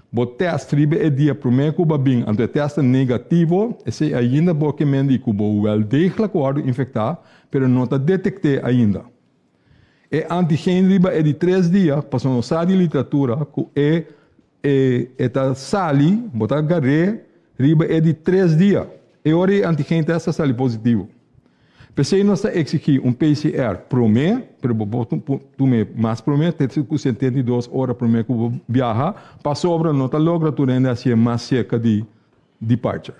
bo tèst riba e dia promé ku bo a bin, anto e tèst ta negativo, esei ainda bo ke men di ku bo wèl degelijk wòrdu infektá, pero no ta detekt'é ainda. E antigen riba e di tres dia, pasobra nos sa di literatura ku e e ta sali, bo ta gar'é riba e di tres dia. E ora e antigen test ta sali positivo. P'esei nos ta eksigí un PCR promé, pero bo por tum'é mas promé, te ku 72 ora promé ku bo biaha, pasobra no ta logra tur hende hasié mas serka di departure.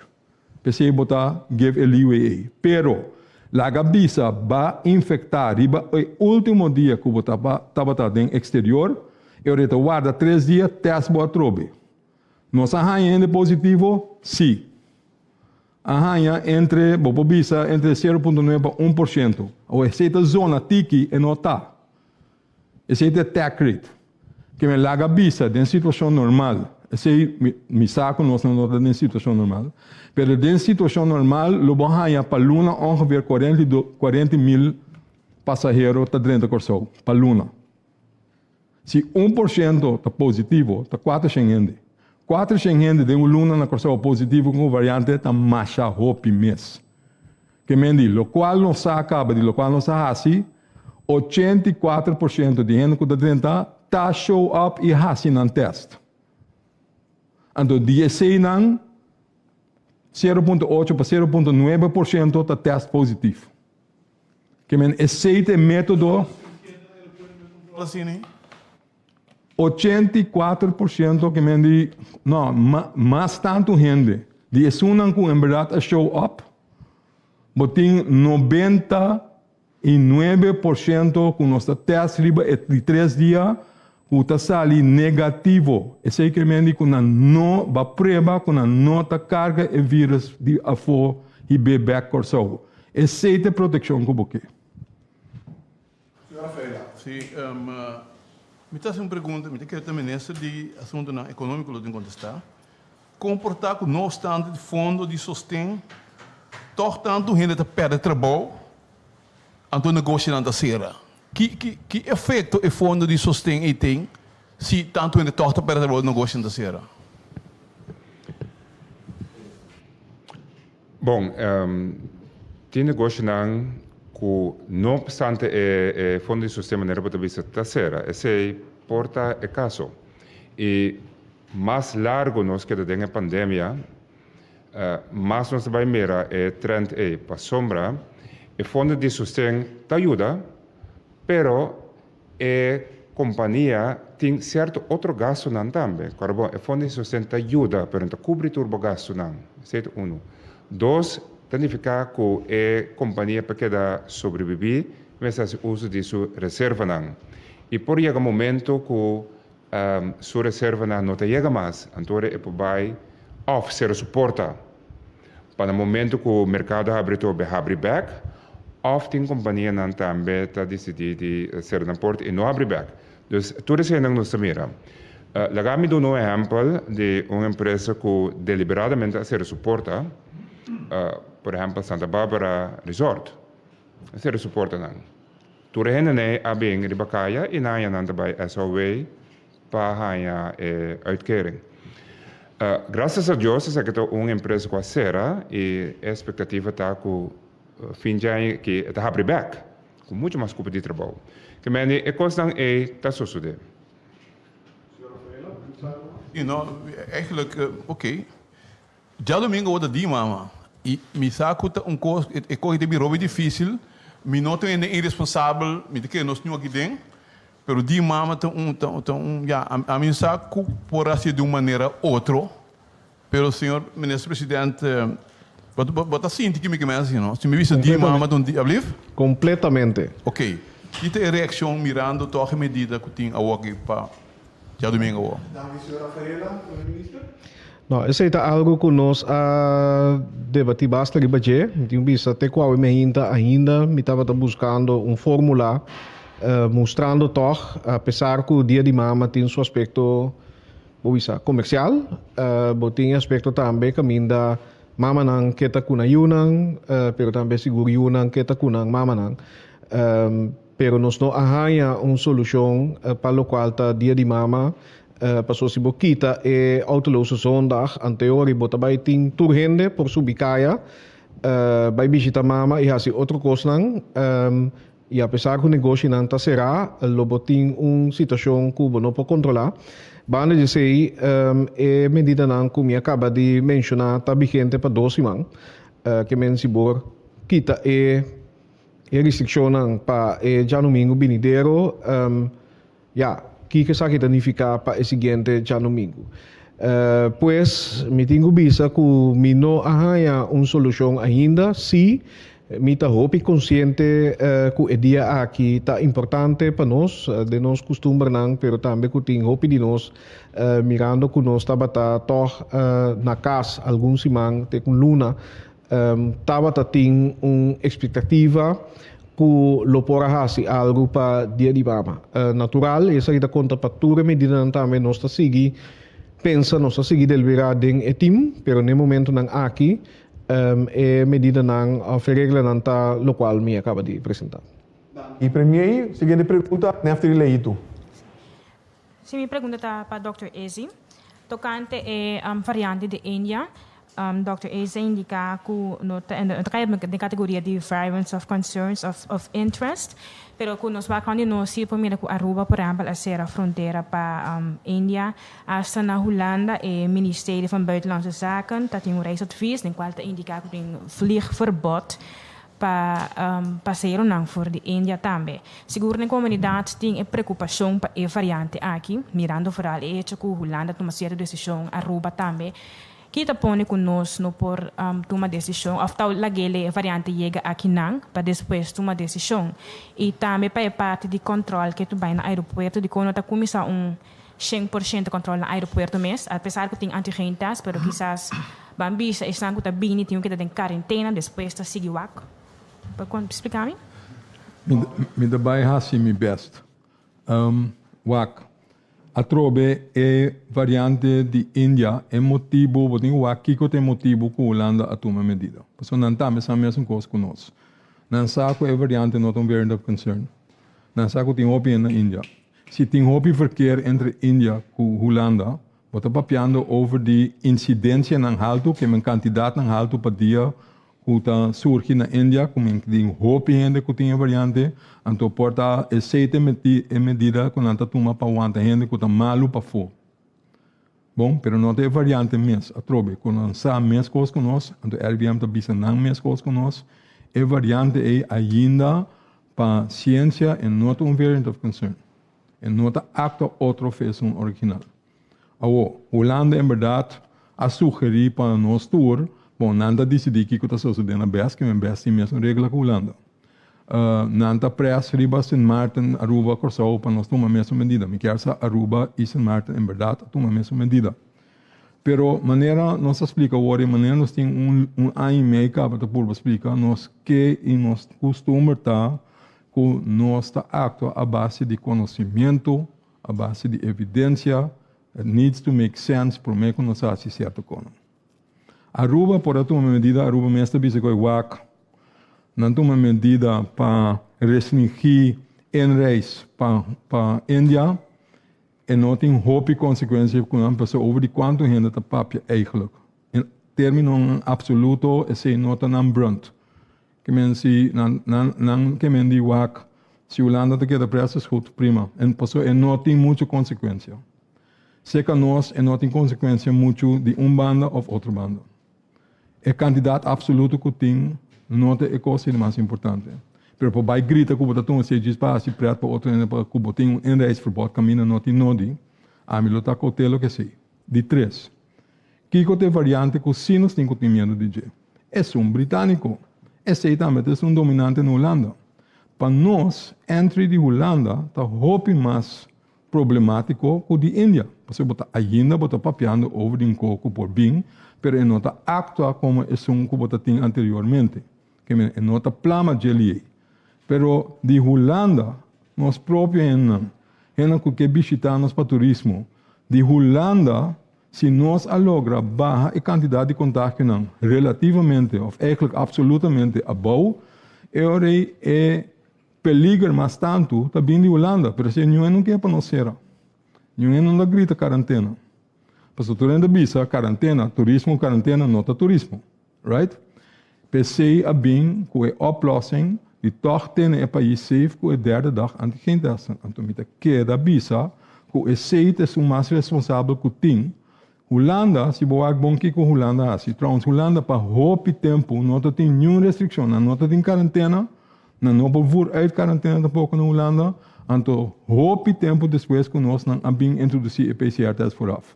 P'esei bo ta give e leeway ei. Pero, laga bisa ba infektá riba e último dia ku bo tabata den eksterior, e ora e ta warda tres dia, tèst bo atrobe. Nos a haña hende positivo? Sí. A haña entre, bo por bisa, entre 0.9 pa 1%. Awor esei ta zona tiki, e no ta. Esei ta e attack rate. Ke men laga bisa den situashon normal, esei mi mi sa ku nos no ta den situashon normal, pero den situashon normal lo bo haña pa luna ongeveer 40 mil pasahero ta drenta Kòrsou pa luna. Si 1% ta positivo, ta 400 hende. 400 hende den un luna na Kòrsou positivo ku variante ta masha hopi mes. Ke men di, lokual nos sa kaba di lokual nos a hasi, 84% di hende ku ta drenta ta show up i hasi nan test. Anto di eseinan 0.8 pa 0.9% ta test positivo. Ke men esei ta e método. 84% ke men di, no, mas tantu hende di esunnan ku en bèrdat a show up, bo tin 99% ku nos ta test riba e di tres dia ku ta sali negativo. Esei ke men di ku nan no ba prueba ku nan no ta karga e virus di afó hib'é bèk Kòrsou. Esei ta e protekshon ku bo ke. Sí, mi ta hasi un pregunta, mi ta kere ta minister di Asuntunan Ekonómiko lo tin kontestá. Kon por ta ku no opstante di fondo di sosten tòg tantu hende ta pèrdè trabou anto negoshinan ta sera? Ki ki ki efekto e fondo di sosten ei tin si tantu hende tòg ta pèrdè trabou negoshinan ta sera? Bon, tin negoshinan ku no opstante e fondo di sosten manera bo ta bisa ta sera. Esei por ta e kaso. I mas largu nos keda den e pandemia, mas nos ta bai mira e trend ei. Pasobra e fondo di sosten ta yuda, pero E kompania tin sierto otro gastunan tambe. Kòrda bon, e fondo di sosten ta yuda, pero no ta kubri tur bo gastunan. Esei ta unu. Dos, ta nifiká ku e kompania pa keda sobrebibí mester hasi uso di su reservanan. I por yega momento ku su reservanan no ta yega mas, anto ora e por bai òf sera su porta. Pa na momento ku merkado habri tobe habri bèk òf tin kompanianan tambe ta disidí di sera nan porta i no habri bèk. Dus tur eseinan nos ta mira. Laga mi duna un ehèmpel di un empresa ku deliberadamente a sera su porta, por ehèmpel Santa Barbara Resort a sera su portanan. Tur e hendenan a bin riba kaya i nan haña nan ta bai SOW pa haña e uitkering. Gracias a Dios esaki ta un empresa ku a sera i e espektativa ta ku fin di aña aki e ta habri bèk ku muchu mas kupo di trabou. Ke mende e kosnan ei ta sosodé. You know, eigenlijk, oké. Djadomingo bo ta di mama y mi sa cu ta un cos, e cos ta bin robi dificil, mi no ta hende irresponsabel, mi ta kere nos ñu aki den, pero di mama ta un, ta ta un, ya, ami sa cu por haci di un manera otro, pero señor Minister President, bo bo ta sinti ki mi ke mester haci no? Si mi bisa di mama ta un di, ablief? Completamente. Ok, ki ta e reaccion mirando toch e medida cu tin awoki pa Djadomingo awo? Danki señor Rafaela, Prome Minister. No, esei ta algo ku nos a debatí basta riba dje. Mi tin bisa te ku awe mi ainda ainda mi tabata buskando un fórmula mustrando tòg apesar ku Dia di Mama tin su aspekto bo bisa komersial, bo tin e aspekto tambe kaminda mamanan ke ta ku nan yunan pero tambe sigur yunan ke ta ku nan mamanan. Pero nos no a haña un solushon pa lokual ta Dia di Mama Paso si bo kita e autoloze zondag anteori bo ta bai tin tur hende por subi kaya bai bishita mama y haci otro cosnan. I apesar ku negoshinan ta será, lo bo tin un situashon ku bo no por kontrolá. Banda di esei, e medidanan ku mi a kaba di menshoná ta vigente pa dos siman. Ke men si bo kita e e restrikshonnan pa e djanumingu binidero, ya, kiko esaki ta nifiká pa e siguiente djanumingu? Pues, mi tin ku bisa ku mi no a haña un solushon ainda. Sí, mi ta hopi konsiente ku e dia aki ta importante pa nos, den nos kustumbernan, pero tambe ku tin hopi di nos mirando ku nos tabata tòg na kas algun siman te ku luna, Tabata tin un expectativa cu lo por a haci algo pa Dia di Mama. Natural, esaki ta conta pa tur e medidanan tambe. Nos ta sigui pensa, nos ta sigui delibera den e team, pero n'e momentonan aki e medidanan of e reglanan ta locual mi a caba di presenta. Y Premier, siguiente pregunta, Neftely Leito. Si mi pregunta ta pa Dòkter Ezi tokante e variante di India. Dòkter Ezi a indiká ku no ta no ta kai den kategoria di variants of concerns of of interest, pero ku nos wak rònt di nos si por mira ku Aruba por ehèmpel a sera frontera pa India. Asta na Hulanda e Ministerie van Buitenlandse Zaken ta tin un reisadvies den kual ta indiká ku tin vliegverbod pa paseronan for di India tambe. Sigur den komunidat tin e preokupashon pa e variante aki, mirando foral e echo ku Hulanda tuma sierto desishon, Aruba tambe. Ki ta pone ku nos no por tuma desishon òf ta lag'el e variante yega akinan pa despues tuma desishon? I tambe pa e parti di kòntròl ke tu bai na aeropuerto, dikon no ta kuminsá un 100% kòntròl na aeropuerto mes, apesar ku tin antigen tèst, pero kisas ban bisa esnan ku ta bini tin ku keda den karentena despues ta sigui wak. Por kon splika mi? Mi ta bai hasi mi bèst. Wak, atrobe e variante di India e motibu, bo tin ku wak kiko ta e motibu ku Hulanda a tuma e medida. Pasobra nan tambe sa mesun kos ku nos. Nan sa ku e variante no ta un variant of concern. Nan sa ku tin hopi hende na India. Si tin hopi verkeer entre India ku Hulanda, bo ta papiando over di insidensianan haltu, ke men kantidatnan haltu pa dia ku ta surgi na India, ku men tin hopi hende ku tin e variante, anto por ta esei ta e medida ku nan ta tuma pa wanta hende ku ta malu pafó. Bon, pero no ta e variante mes, atrobe, ku nan sa meskos ku nos, anto RIVM ta bisa nan meskos ku nos, e variante ei ainda pa siensia e no ta un variant of concern. E no ta aktua otro fe esun original. Awo, Hulanda en bèrdat a sugerí pa nos tur, bon, nan ta disidí kiko ta sosodé na bes, kimen bes tin mesun regla ku Hulanda. Nan ta près riba Sint Maarten, Aruba, Kòrsou pa nos tuma mesun medida. Mi kier sa Aruba i Sint Maarten en bèrdat a tuma mesun medida. Pero manera nos a splika awor i manera nos tin un un aña i mei kaba ta purba splika, nos ke i nos kustumber ta ku nos ta aktua a base di konosimiento, a base di evidensia, it needs to make sense promé ku nos hasi sierto kono. Aruba por a tuma medida, Aruba mes ta bisa ku e wak nan tuma medida pa restringí inreis pa pa India, e no tin hopi konsekuensia ku nan pasobra over di kuantu hende ta papia eigelijk. En términonan apsoluto esei no ta nan brunt. Ke men si nan nan nan ke men di wak si Hulanda ta keda preso es goed prima en pasobra e no tin muchu konsekuensia. Seka nos e no tin konsekuensia muchu di un banda of otro banda. E kantidat apsoluto ku tin no ta e kos di mas importante. Pero por bai grita ku bo ta tuma esei djis pa hasi pret pa otro hende pa ku bo tin un inreisverbod kaminda no tin nodi, ami lo ta kote loke esei. Di tres, kiko ta e variante ku si nos tin ku tin miedu di dje? Esun britániko. Esei tambe ta esun dominante na Hulanda. Pa nos, entry di Hulanda ta hopi mas problemátiko ku di India. Pasobra bo ta ainda bo ta papiando over di un ko ku por bin, pero e no ta aktua komo esun ku bo ta tin anteriormente. Ke men e no ta plama dje liei. Pero di Hulanda, nos propio hendenan, hendenan ku ke bishitá nos pa turismo, di Hulanda, si nos a logra baha e kantidat di kontagionan relativamente òf eigentlik apsolutamente abou, e ora ei e Peliger mas tantu ta bin di Hulanda, pero esei niun hende no ke pa nos sera. Niun hende no ta grita karantena. Pasobra tur hende ta bisa karantena, turismo ku karantena no ta turismo. Right? P'esei a bin ku e oplossing. di tòg tene e pais safe ku e derde dag antigentesten. Anto mi ta keda bisa ku esei ta esun mas responsabel ku tin. Hulanda, si bo wak bon kiko Hulanda hasi. Trouwens Hulanda pa hopi tempu no ta tin niun restrikshon, nan no ta tin karantena, nan no por voer uit karantena tampoko na Hulanda, anto hopi tempu despues ku nos nan a bin introdusí e PCR test vooraf.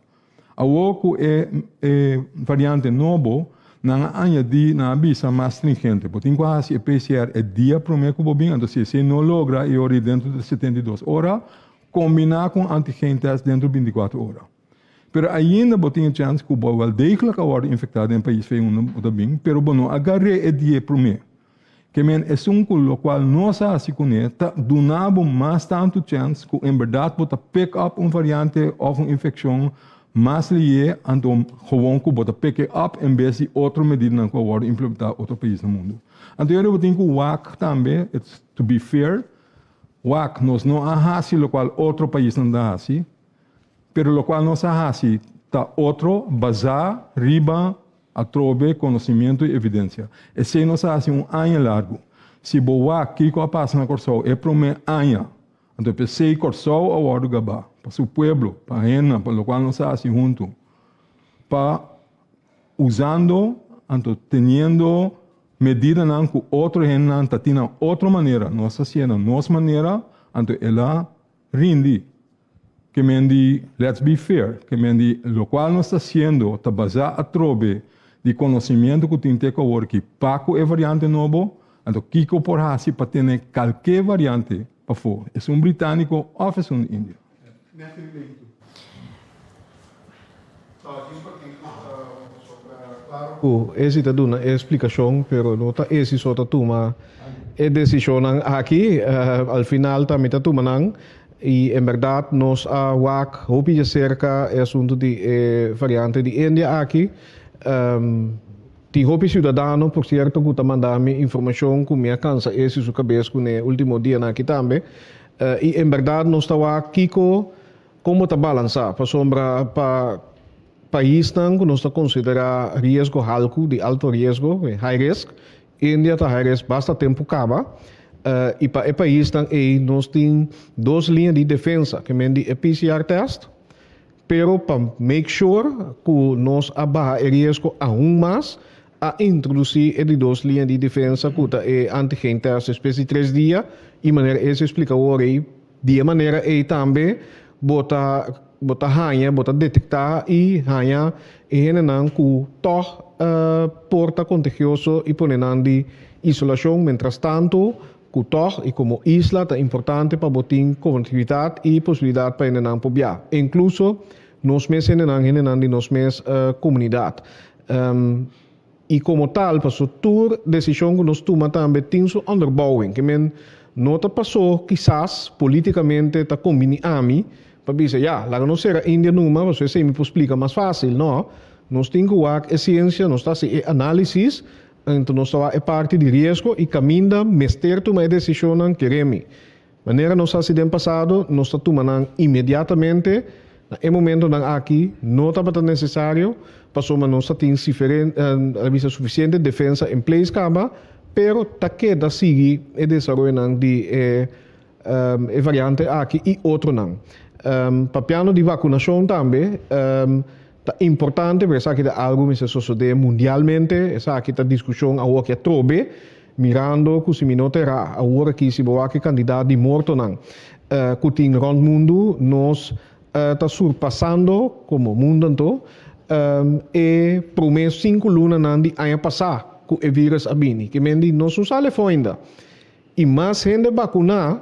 Awor ku e e variante nobo, nan a añadí, nan a bisa mas stringente. Bo tin ku hasi e PCR e dia promé ku bo bin, anto si esei no logra e ora ei dentro di 72 ora, kombiná ku un antigen test dentro 24 ora. Pero ainda bo tin e chèns ku bo wel degelijk a wòrdu infektá den pais fei unda bo ta bin, pero bo no a gar'é e dia promé. Ke men esun ku lokual nos a hasi kuné ta duna bo mas tantu chèns ku en bèrdat bo ta pick up un variante òf un infekshon mas lihé anto gewoon ku bo ta pick e up en bes di otro medidanan ku a wòrdu implementá otro pais na mundu. Anto yori bo tin ku wak tambe, it's to be fair, wak nos no a hasi lokual otro paisnan ta hasi, Pero lokual nos a hasi ta otro basá riba atrobe konosimiento i evidensia. Esei nos a hasi un aña largu. Si bo wak kiko a pasa na Kòrsou e promé aña, anto p'esei Kòrsou a wòrdu gabá, pa su pueblo, pa hendenan, pa lokual nos a hasi huntu, pa usando anto teniendo medidanan ku otro hendenan ta tin na otro manera, nos a hasié na nos manera, anto el a rindi. Ke men di let's be fair, ke men di lokual nos ta hasiendo ta basá atrobe di konosimiento ku tin te ku awor ki pa ku e variante nobo, anto kiko por hasi pa tene kalke variante pafó, esun britániko òf esun di India. Ku esi ta duna e splikashon, pero no ta esi so ta tuma e desishonnan aki. Al final ta mi ta tuma nan i en bèrdat nos a wak hopi djaserka e asuntu di e variante di India aki. Tin hopi siudadano por sierto ku ta manda mi informashon ku mi a kansa esi su kabes kuné último dianan aki tambe. I en bèrdat nos ta wak kiko. Kon bo ta balansá? Pasobra pa paisnan ku nos ta konsiderá riesgo halku, di alto riesgo, high risk, India ta high risk basta tempu kaba, i pa e paisnan ei nos tin dos liña di defensa, ke men di e PCR test, pero pa make sure ku nos a baha e riesgo aun mas, a introdusí e di dos liña di defensa ku ta e antigen test despues di tres dia, i manera e splika awor ei, Di e manera ei tambe bo ta bo ta haña, bo ta detektá i haña e hendenan ku tòg por ta kontagioso i pone nan di isolashon. Mientrastantu ku tòg i komo isla ta importante pa bo tin konektividat i posibilidat pa hendenan por bia, inkluso nos mes hendenan, hendenan di nos mes komunidat. I komo tal, paso tur desishon ku nos tuma tambe tin su onderbouwing. Ke men no ta paso kisas politikamente ta kombiní ami pa bisa, ya, laga nos sera India numa, paso esei mi por splika mas fásil. No, nos tin ku wak e siensia, nos ta hasi e análisis, anto nos ta wak e parti di riesgo i kaminda mester tuma e desishonnan, kere mi. Manera nos hasi den pasado, nos ta tuma nan inmediatamente. Na e momentonan aki no tabata necesario, pasobra nos ta tin bisa suficiente defensa in place caba, pero ta keda sigui e desaroyonan di e e variante aki y otronan. Papiando di vacunacion tambe, ta importante, pero esaki ta algo mester sosode mundialmente, esaki ta discusion awoki atrobe, Mirando ku si mi no ta erá, awor aki si bo wak e kantidat di mortonan ku tin rònt mundu, nos ta surpasando, komo mundu anto, e promé sinku lunanan di aña pasá ku e vírùs a bini. Ke men di nos no sali afó ainda. I mas hende bakuná,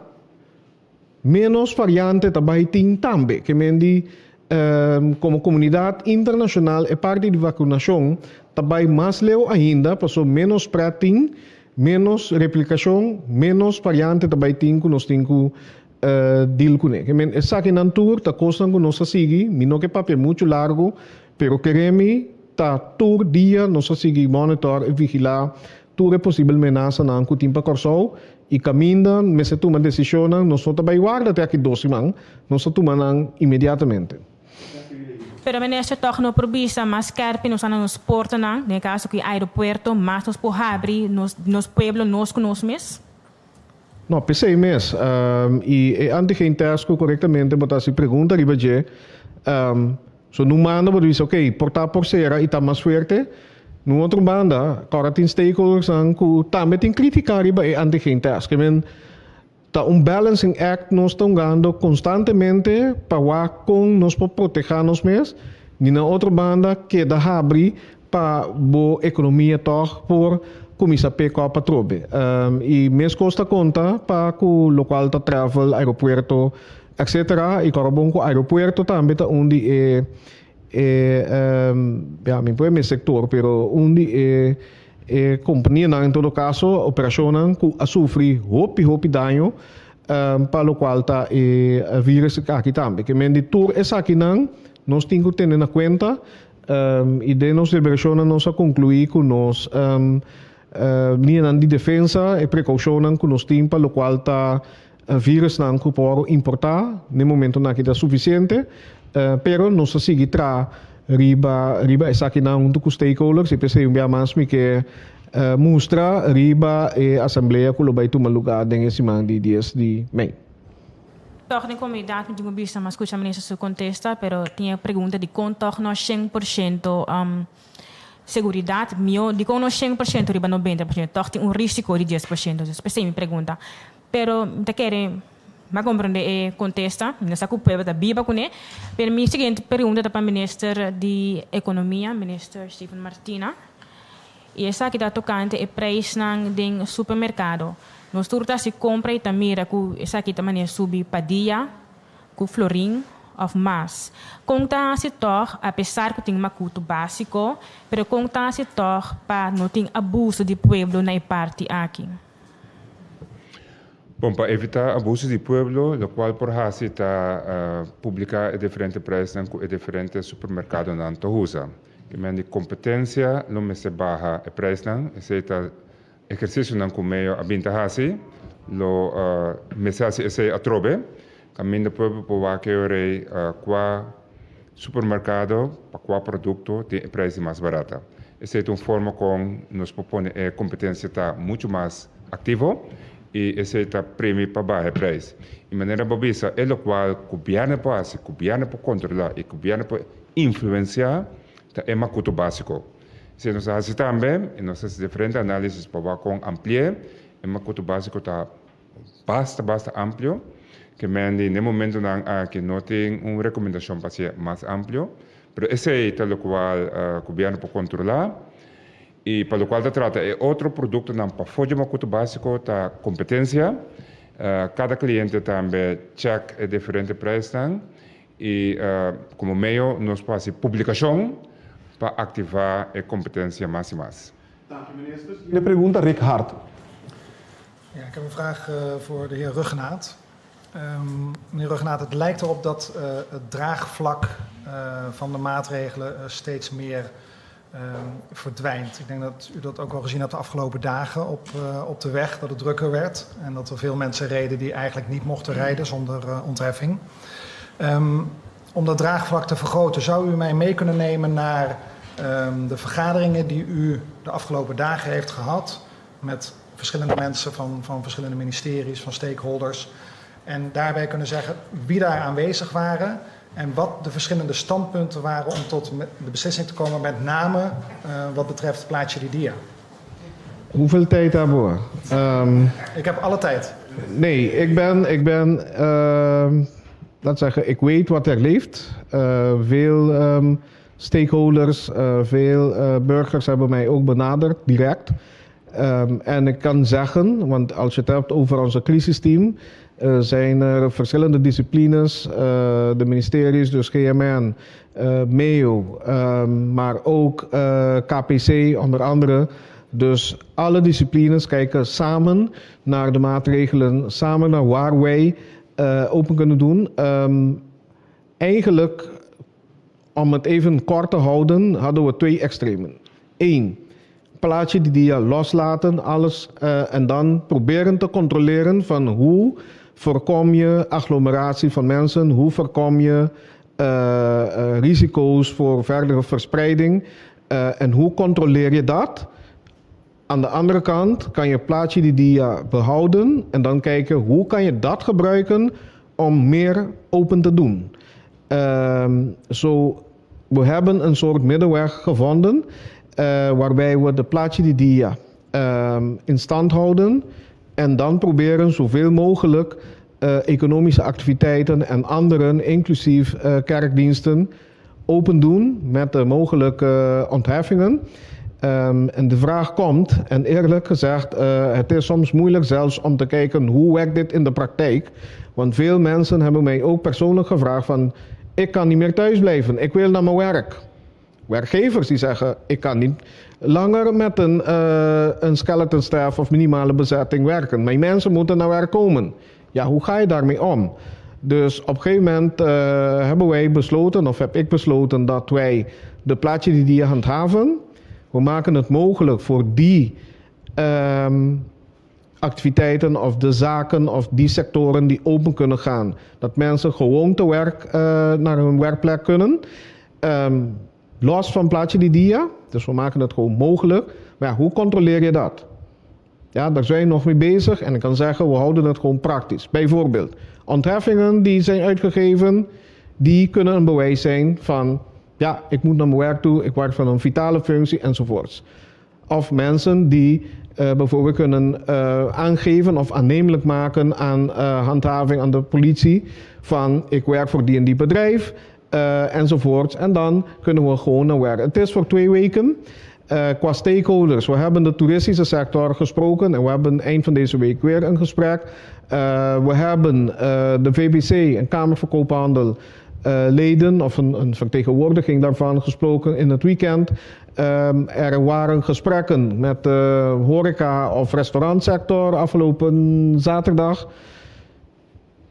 ménos variante ta bai tin tambe. Ke men di komo komunidat internashonal e parti di vakunashon ta bai mas leu ainda paso ménos spread tin, ménos replikashon, ménos variante ta bai tin ku nos tin ku deal kuné. Ke men esakinan tur ta kosnan ku nos a sigui, mi no ke papia muchu largu, pero kere mi ta tur dia nos a sigui monitor i vigilá Tur e posibel menasanan ku tin pa Kòrsou i kaminda mester tuma desishonnan, nos no ta bai warda te aki dos siman, nos ta tuma nan inmediatamente. Pero minister tòg no por bisa mas skèrpi nos a na nos portanan, den e kaso ku e aeropuerto, mas nos por habri nos nos pueblo nos ku nos mes? No, p'esei mes. I e antigen test ku korektamente bo ta hasi pregunta riba dje, so nun banda bo ta bisa ok, por ta por sera i ta mas fuerte. Nun otro banda, kòrda tin stakeholdersnan ku tambe tin kritika riba e antigen test. Ke men ta un balancing act nos ta hungando konstantemente pa wak kon nos por protehá nos mes, ni na otro banda keda habri pa bo ekonomia tòg por kuminsá pick up atrobe. I meskos ta konta pa ku lokual ta travel, aeropuerto, etcetera. I kòrda bon ku aeropuerto tambe ta un di e e ya mi por e mes sektor pero un di e e kompanianan en todo kaso operashonnan ku a sufri hopi hopi daño pa lokual ta e virus aki tambe. Ke men di tur esakinan nos tin ku tene na kuenta I den nos deliberashonnan nos a konkluí ku nos liñanan di defensa, e prekoushonnan ku nos tin pa lokual ta virusnan ku por importá den momentonan aki ta sufisiente, pero nos ta sigui traha riba riba esakinan huntu ku stakeholders i p'esei un bia mas mi ke mustra riba e asamblea ku lo bai tuma lugá den e siman di dies di mei. Tòg den komunidat mi tin ku bisa mas skucha minister su kontesta, pero tin e pregunta dikon tòg no 100% seguridat mihó, dikon no 100% riba 90%, tòg tin un risiko di 10%, dus p'esei mi pregunta. Pero mi ta kere mi a komprondé e kontesta, mi no sa ku pueblo ta biba kuné, pero mi siguiente pregunta ta pa minister di ekonomia, minister Steven Martina. I esaki ta tokante e preisnan den supermerkado. Nos tur ta hasi kompra i ta mira ku esaki ta manera subi pa dia ku florin òf mas. Kon ta hasi tòg, apesar ku tin makutu básiko, pero kon ta hasi tòg pa no tin abuso di pueblo na e parti aki? Bon, pa evitá abuso di pueblo, lokual por hasi ta publiká e diferente preisnan ku e diferente supermerkadonan ta usa. Ke men di kompetensia lo mester baha e preisnan, esei ta ehersisionan ku meo a bin ta hasi, lo mester hasi esei atrobe, kaminda pueblo por wak e orei kua supermerkado pa kua produkto tin e preis di mas barata. Esei ta un forma kon nos por pone e kompetensia ta muchu mas aktivo i esei ta primi pa baha e preis. I manera bo bisa e lokual gobièrnu por hasi, gobièrnu por kontrolá i gobièrnu por Influenciá ta e makuto básiko. Esei nos a hasi tambe i nos a hasi diferente análisis pa wak kon ampli'é. E makuto básiko ta basta basta amplio, ke men di n'e momentonan aki no tin un rekomendashon pa hasié mas amplio, pero esei ta lokual gobièrnu por kontrolá. I pa lokual ta trata e otro produktonan pafó dje makuto básiko ta kompetensia. Kada kliente tambe chèk e diferente preisnan. I komo medio nos por hasi publikashon pa aktivá e kompetensia mas i mas. Danki minister. Siguiente pregunta Rick Hart. Ja, ik heb een vraag voor de heer Ruggenaath. Meneer Ruggenaath, het lijkt erop dat het draagvlak van de maatregelen steeds meer verdwijnt. Ik denk dat u dat ook al gezien hebt de afgelopen dagen op, op de weg, dat het drukker werd. En dat er veel mensen reden die eigenlijk niet mochten rijden zonder ontheffing. Um, om dat draagvlak te vergroten, zou u mij mee kunnen nemen naar um, de vergaderingen die u de afgelopen dagen heeft gehad met verschillende mensen van, van verschillende ministeries, van stakeholders. En daarbij kunnen zeggen wie daar aanwezig waren en wat de verschillende standpunten waren om tot de beslissing te komen, met name uh, wat betreft plaatje die dia. Hoeveel tijd hebben we? Um, ik heb alle tijd. Nee, ik ben, ik ben uh, laat zeggen, ik weet wat er leeft. Uh, veel um, stakeholders, uh, veel burgers hebben mij ook benaderd, direct. Um, en ik kan zeggen, want als je het hebt over onze crisisteam, zijn er verschillende disciplines, de ministeries, dus GMN, uh, MEO, um, maar ook KPC onder andere. Dus alle disciplines kijken samen naar de maatregelen, samen naar waar wij open kunnen doen. Um, eigenlijk, om het even kort te houden, hadden we twee extremen. Eén, plaatje die dia loslaten, alles, uh, en dan proberen te controleren van hoe voorkom je agglomeratie van mensen, hoe voorkom je uh, uh, risico's voor verdere verspreiding en hoe controleer je dat? Aan de andere kant kan je plaatje di dia behouden en dan kijken hoe kan je dat gebruiken om meer open te doen. Zo, we hebben een soort middenweg gevonden waarbij we de plaatje di dia in stand houden en dan proberen zoveel mogelijk economische activiteiten en anderen, inclusief kerkdiensten, open doen met de mogelijke ontheffingen. En de vraag komt, en eerlijk gezegd, het is soms moeilijk zelfs om te kijken hoe werkt dit in de praktijk. Want veel mensen hebben mij ook persoonlijk gevraagd van, ik kan niet meer thuis blijven, ik wil naar mijn werk. Werkgevers die zeggen, ik kan niet langer met een skeleton staff of minimale bezetting werken. Mijn mensen moeten naar werk komen. Ja, hoe ga je daarmee om? Dus op een gegeven moment hebben wij besloten, of heb ik besloten, dat wij de plaatje di dia handhaven. We maken het mogelijk voor die activiteiten of de zaken of die sectoren die open kunnen gaan. Dat mensen gewoon te werk, naar hun werkplek kunnen. Los van plaatje di dia. Dus we maken het gewoon mogelijk. Maar ja, hoe controleer je dat? Ja, daar zijn we nog mee bezig en ik kan zeggen, we houden het gewoon praktisch. Bijvoorbeeld, ontheffingen die zijn uitgegeven, die kunnen een bewijs zijn van, ja, ik moet naar mijn werk toe, ik werk van een vitale functie enzovoorts. Of mensen die bijvoorbeeld kunnen aangeven of aannemelijk maken aan handhaving aan de politie van ik werk voor die en die bedrijf enzovoorts. En dan kunnen we gewoon naar werk. Het is voor 2 weken. Qua stakeholders, we hebben de toeristische sector gesproken en we hebben eind van deze week weer een gesprek. We hebben de VBC, een Kamer van Koophandel, leden of een vertegenwoordiging daarvan gesproken in het weekend. Er waren gesprekken met de horeca- of restaurantsector afgelopen zaterdag.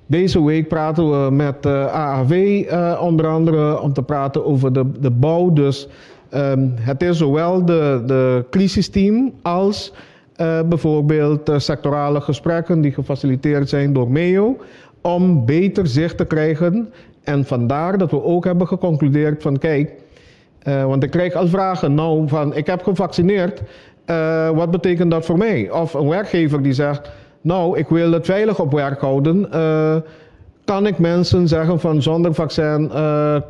Deze week praten we met de AAW onder andere om te praten over de bouw. Dus het is zowel de crisisteam als bijvoorbeeld sectorale gesprekken die gefaciliteerd zijn door MEO om beter zicht te krijgen. En vandaar dat we ook hebben geconcludeerd van kijk, want ik krijg al vragen nou van ik heb gevaccineerd, wat betekent dat voor mij? Of een werkgever die zegt, nou ik wil het veilig op werk houden, kan ik mensen zeggen van zonder vaccin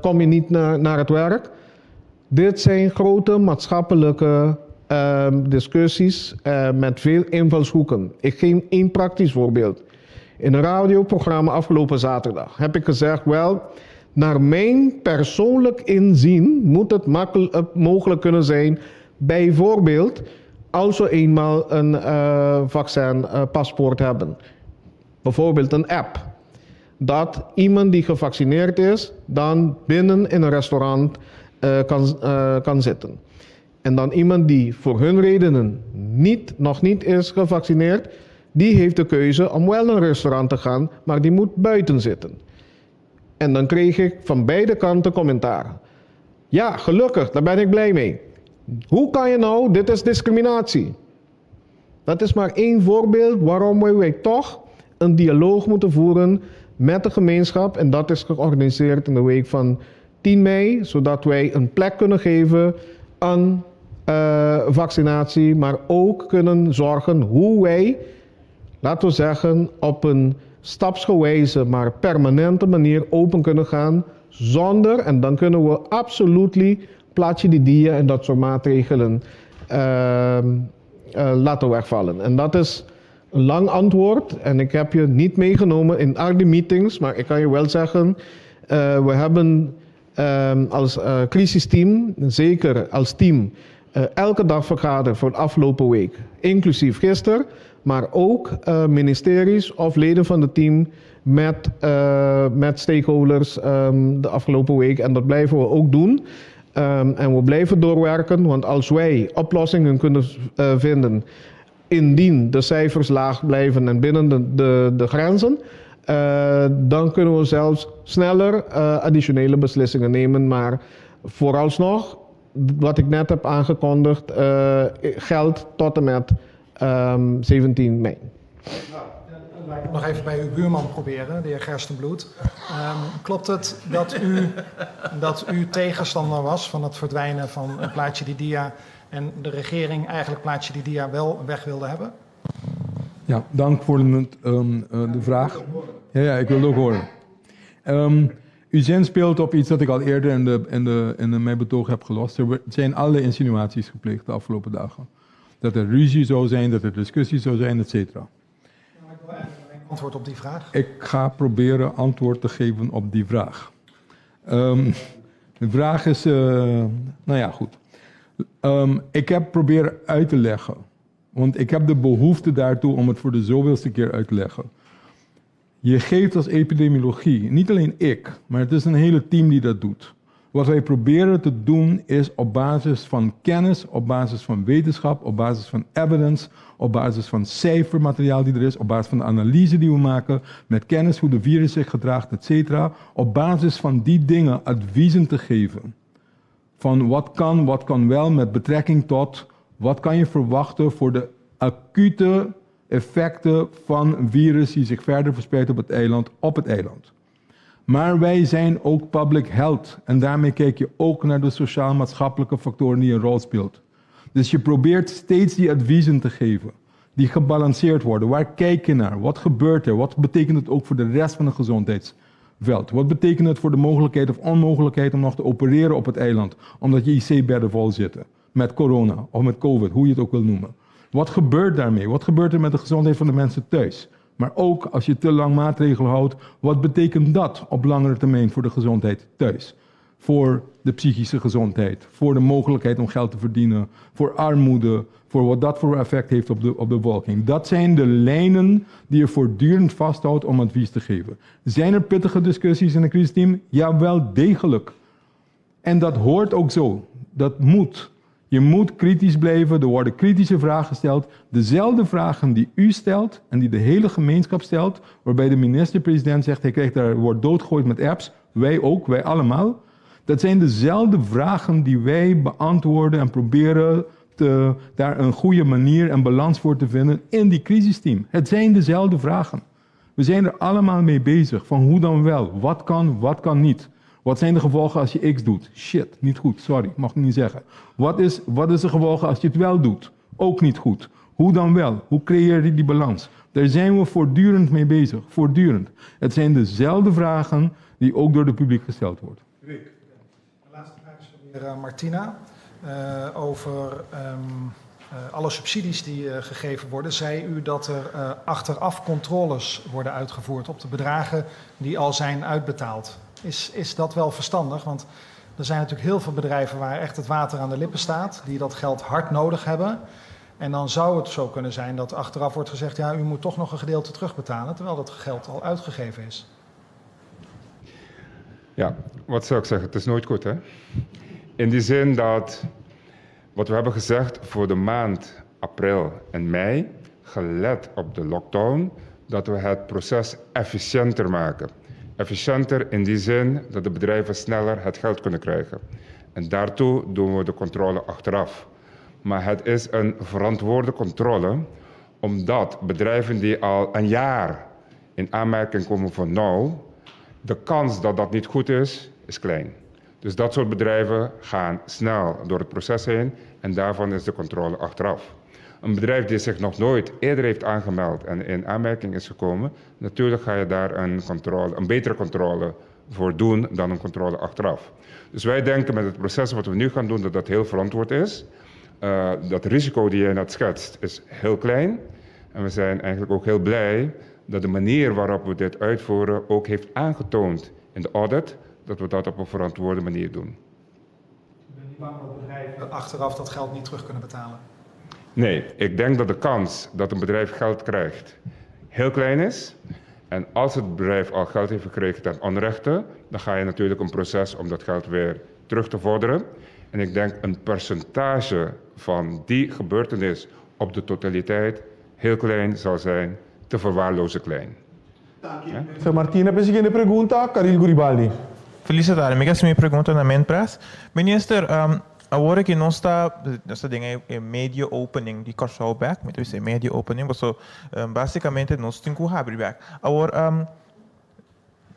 kom je niet naar het werk? Dit zijn grote maatschappelijke discussies met veel invalshoeken. Ik geef één praktisch voorbeeld. In een radioprogramma afgelopen zaterdag heb ik gezegd, wel, naar mijn persoonlijk inzien moet het mogelijk kunnen zijn, bijvoorbeeld als we eenmaal een vaccinpaspoort hebben. Bijvoorbeeld een app. Dat iemand die gevaccineerd is, dan binnen in een restaurant kan zitten. En dan iemand die voor hun redenen nog niet is gevaccineerd, die heeft de keuze om wel naar een restaurant te gaan, maar die moet buiten zitten. En dan kreeg ik van beide kanten commentaar. Ja, gelukkig, daar ben ik blij mee. Hoe kan je nou, dit is discriminatie. Dat is maar één voorbeeld waarom wij toch een dialoog moeten voeren met de gemeenschap. En dat is georganiseerd in de week van 10 mei, zodat wij een plek kunnen geven aan vaccinatie, maar ook kunnen zorgen hoe wij, laten we zeggen, op een stapsgewijze, maar permanente manier open kunnen gaan, zonder, en dan kunnen we absoluut plaatje di dia en dat soort maatregelen laten wegvallen. En dat is een lang antwoord en ik heb je niet meegenomen in al die meetings, maar ik kan je wel zeggen, we hebben als crisisteam, zeker als team, elke dag vergaderd voor de afgelopen week, inclusief gisteren, maar ook ministeries of leden van het team met stakeholders de afgelopen week. En dat blijven we ook doen. En we blijven doorwerken, want als wij oplossingen kunnen vinden, indien de cijfers laag blijven en binnen de grenzen, dan kunnen we zelfs sneller additionele beslissingen nemen. Maar vooralsnog, wat ik net heb aangekondigd, geldt tot en met 17 mei. Nou, Nog even bij uw buurman proberen, de heer Gerstenbluth. Klopt het dat u, dat u tegenstander was van het verdwijnen van een plaatje di dia en de regering eigenlijk plaatje di dia wel weg wilde hebben? Ja, dank voor het, de vraag. Ja, ik wil het ook horen. U zinspeelt op iets dat ik al eerder in mijn betoog heb gelost. Er zijn alle insinuaties gepleegd de afgelopen dagen. Dat er ruzie zou zijn, dat er discussie zou zijn, et cetera. Ik wil eigenlijk alleen antwoord op die vraag. Ik ga proberen antwoord te geven op die vraag. De vraag is, nou ja, goed. Ik heb proberen uit te leggen. Want ik heb de behoefte daartoe om het voor de zoveelste keer uit te leggen. Je geeft als epidemiologie, niet alleen ik, maar het is een hele team die dat doet. Wat wij proberen te doen is op basis van kennis, op basis van wetenschap, op basis van evidence, op basis van cijfermateriaal die er is, op basis van de analyse die we maken, met kennis hoe de virus zich gedraagt, et cetera, op basis van die dingen adviezen te geven. Van wat kan wel met betrekking tot, wat kan je verwachten voor de acute effecten van een virus die zich verder verspreidt op het eiland. Maar wij zijn ook public health en daarmee kijk je ook naar de sociaal-maatschappelijke factoren die een rol speelt. Dus je probeert steeds die adviezen te geven, die gebalanceerd worden. Waar kijk je naar? Wat gebeurt er? Wat betekent het ook voor de rest van het gezondheidsveld? Wat betekent het voor de mogelijkheid of onmogelijkheid om nog te opereren op het eiland, omdat je IC-bedden vol zitten met corona of met COVID, hoe je het ook wil noemen? Wat gebeurt daarmee? Wat gebeurt er met de gezondheid van de mensen thuis? Maar ook als je te lang maatregelen houdt, wat betekent dat op langere termijn voor de gezondheid thuis? Voor de psychische gezondheid, voor de mogelijkheid om geld te verdienen, voor armoede, voor wat dat voor effect heeft op de bevolking. Dat zijn de lijnen die je voortdurend vasthoudt om advies te geven. Zijn er pittige discussies in het crisisteam? Ja, wel degelijk. En dat hoort ook zo. Dat moet. Je moet kritisch blijven, er worden kritische vragen gesteld. Dezelfde vragen die u stelt en die de hele gemeenschap stelt, waarbij de minister-president zegt, hij krijgt daar, wordt doodgegooid met apps. Wij ook, wij allemaal. Dat zijn dezelfde vragen die wij beantwoorden en proberen daar een goede manier en balans voor te vinden in die crisisteam. Het zijn dezelfde vragen. We zijn er allemaal mee bezig, van hoe dan wel, wat kan, wat kan niet. Wat zijn de gevolgen als je X doet? Shit, niet goed, sorry, mag ik niet zeggen. Wat is de gevolgen als je het wel doet? Ook niet goed. Hoe dan wel? Hoe creëer je die balans? Daar zijn we voortdurend mee bezig, voortdurend. Het zijn dezelfde vragen die ook door het publiek gesteld worden. Rick. De laatste vraag is van meneer Martina. Over alle subsidies die gegeven worden. Zei u dat er achteraf controles worden uitgevoerd op de bedragen die al zijn uitbetaald? Is dat wel verstandig? Want er zijn natuurlijk heel veel bedrijven waar echt het water aan de lippen staat, die dat geld hard nodig hebben. En dan zou het zo kunnen zijn dat achteraf wordt gezegd, ja, u moet toch nog een gedeelte terugbetalen, terwijl dat geld al uitgegeven is. Ja, wat zou ik zeggen? Het is nooit goed, hè? In die zin dat wat we hebben gezegd voor de maand april en mei, gelet op de lockdown, dat we het proces efficiënter maken. Efficiënter in die zin dat de bedrijven sneller het geld kunnen krijgen. En daartoe doen we de controle achteraf. Maar het is een verantwoorde controle, omdat bedrijven die al een jaar in aanmerking komen voor nou, de kans dat dat niet goed is, is klein. Dus dat soort bedrijven gaan snel door het proces heen en daarvan is de controle achteraf. Een bedrijf die zich nog nooit eerder heeft aangemeld en in aanmerking is gekomen, natuurlijk ga je daar een betere controle voor doen dan een controle achteraf. Dus wij denken met het proces wat we nu gaan doen dat dat heel verantwoord is. Dat risico die jij net schetst is heel klein. En we zijn eigenlijk ook heel blij dat de manier waarop we dit uitvoeren ook heeft aangetoond in de audit dat we dat op een verantwoorde manier doen. Ik ben niet bang dat bedrijven achteraf dat geld niet terug kunnen betalen? Nee, ik denk dat de kans dat een bedrijf geld krijgt heel klein is. En als het bedrijf al geld heeft gekregen ten onrechte, dan ga je natuurlijk een proces om dat geld weer terug te vorderen. En ik denk een percentage van die gebeurtenis op de totaliteit heel klein zal zijn, te verwaarlozen klein. Dank je. Ja? Martina, pe siguiente pregunta, Karil Guribaldi. Felicitare, mi pregunta na Menpres. Minister, Awor aki nos ta nos ta den e medio opening di Kòrsou bèk, mi ta bisa e medio opening paso basikamente nos tin ku habri bèk. Awor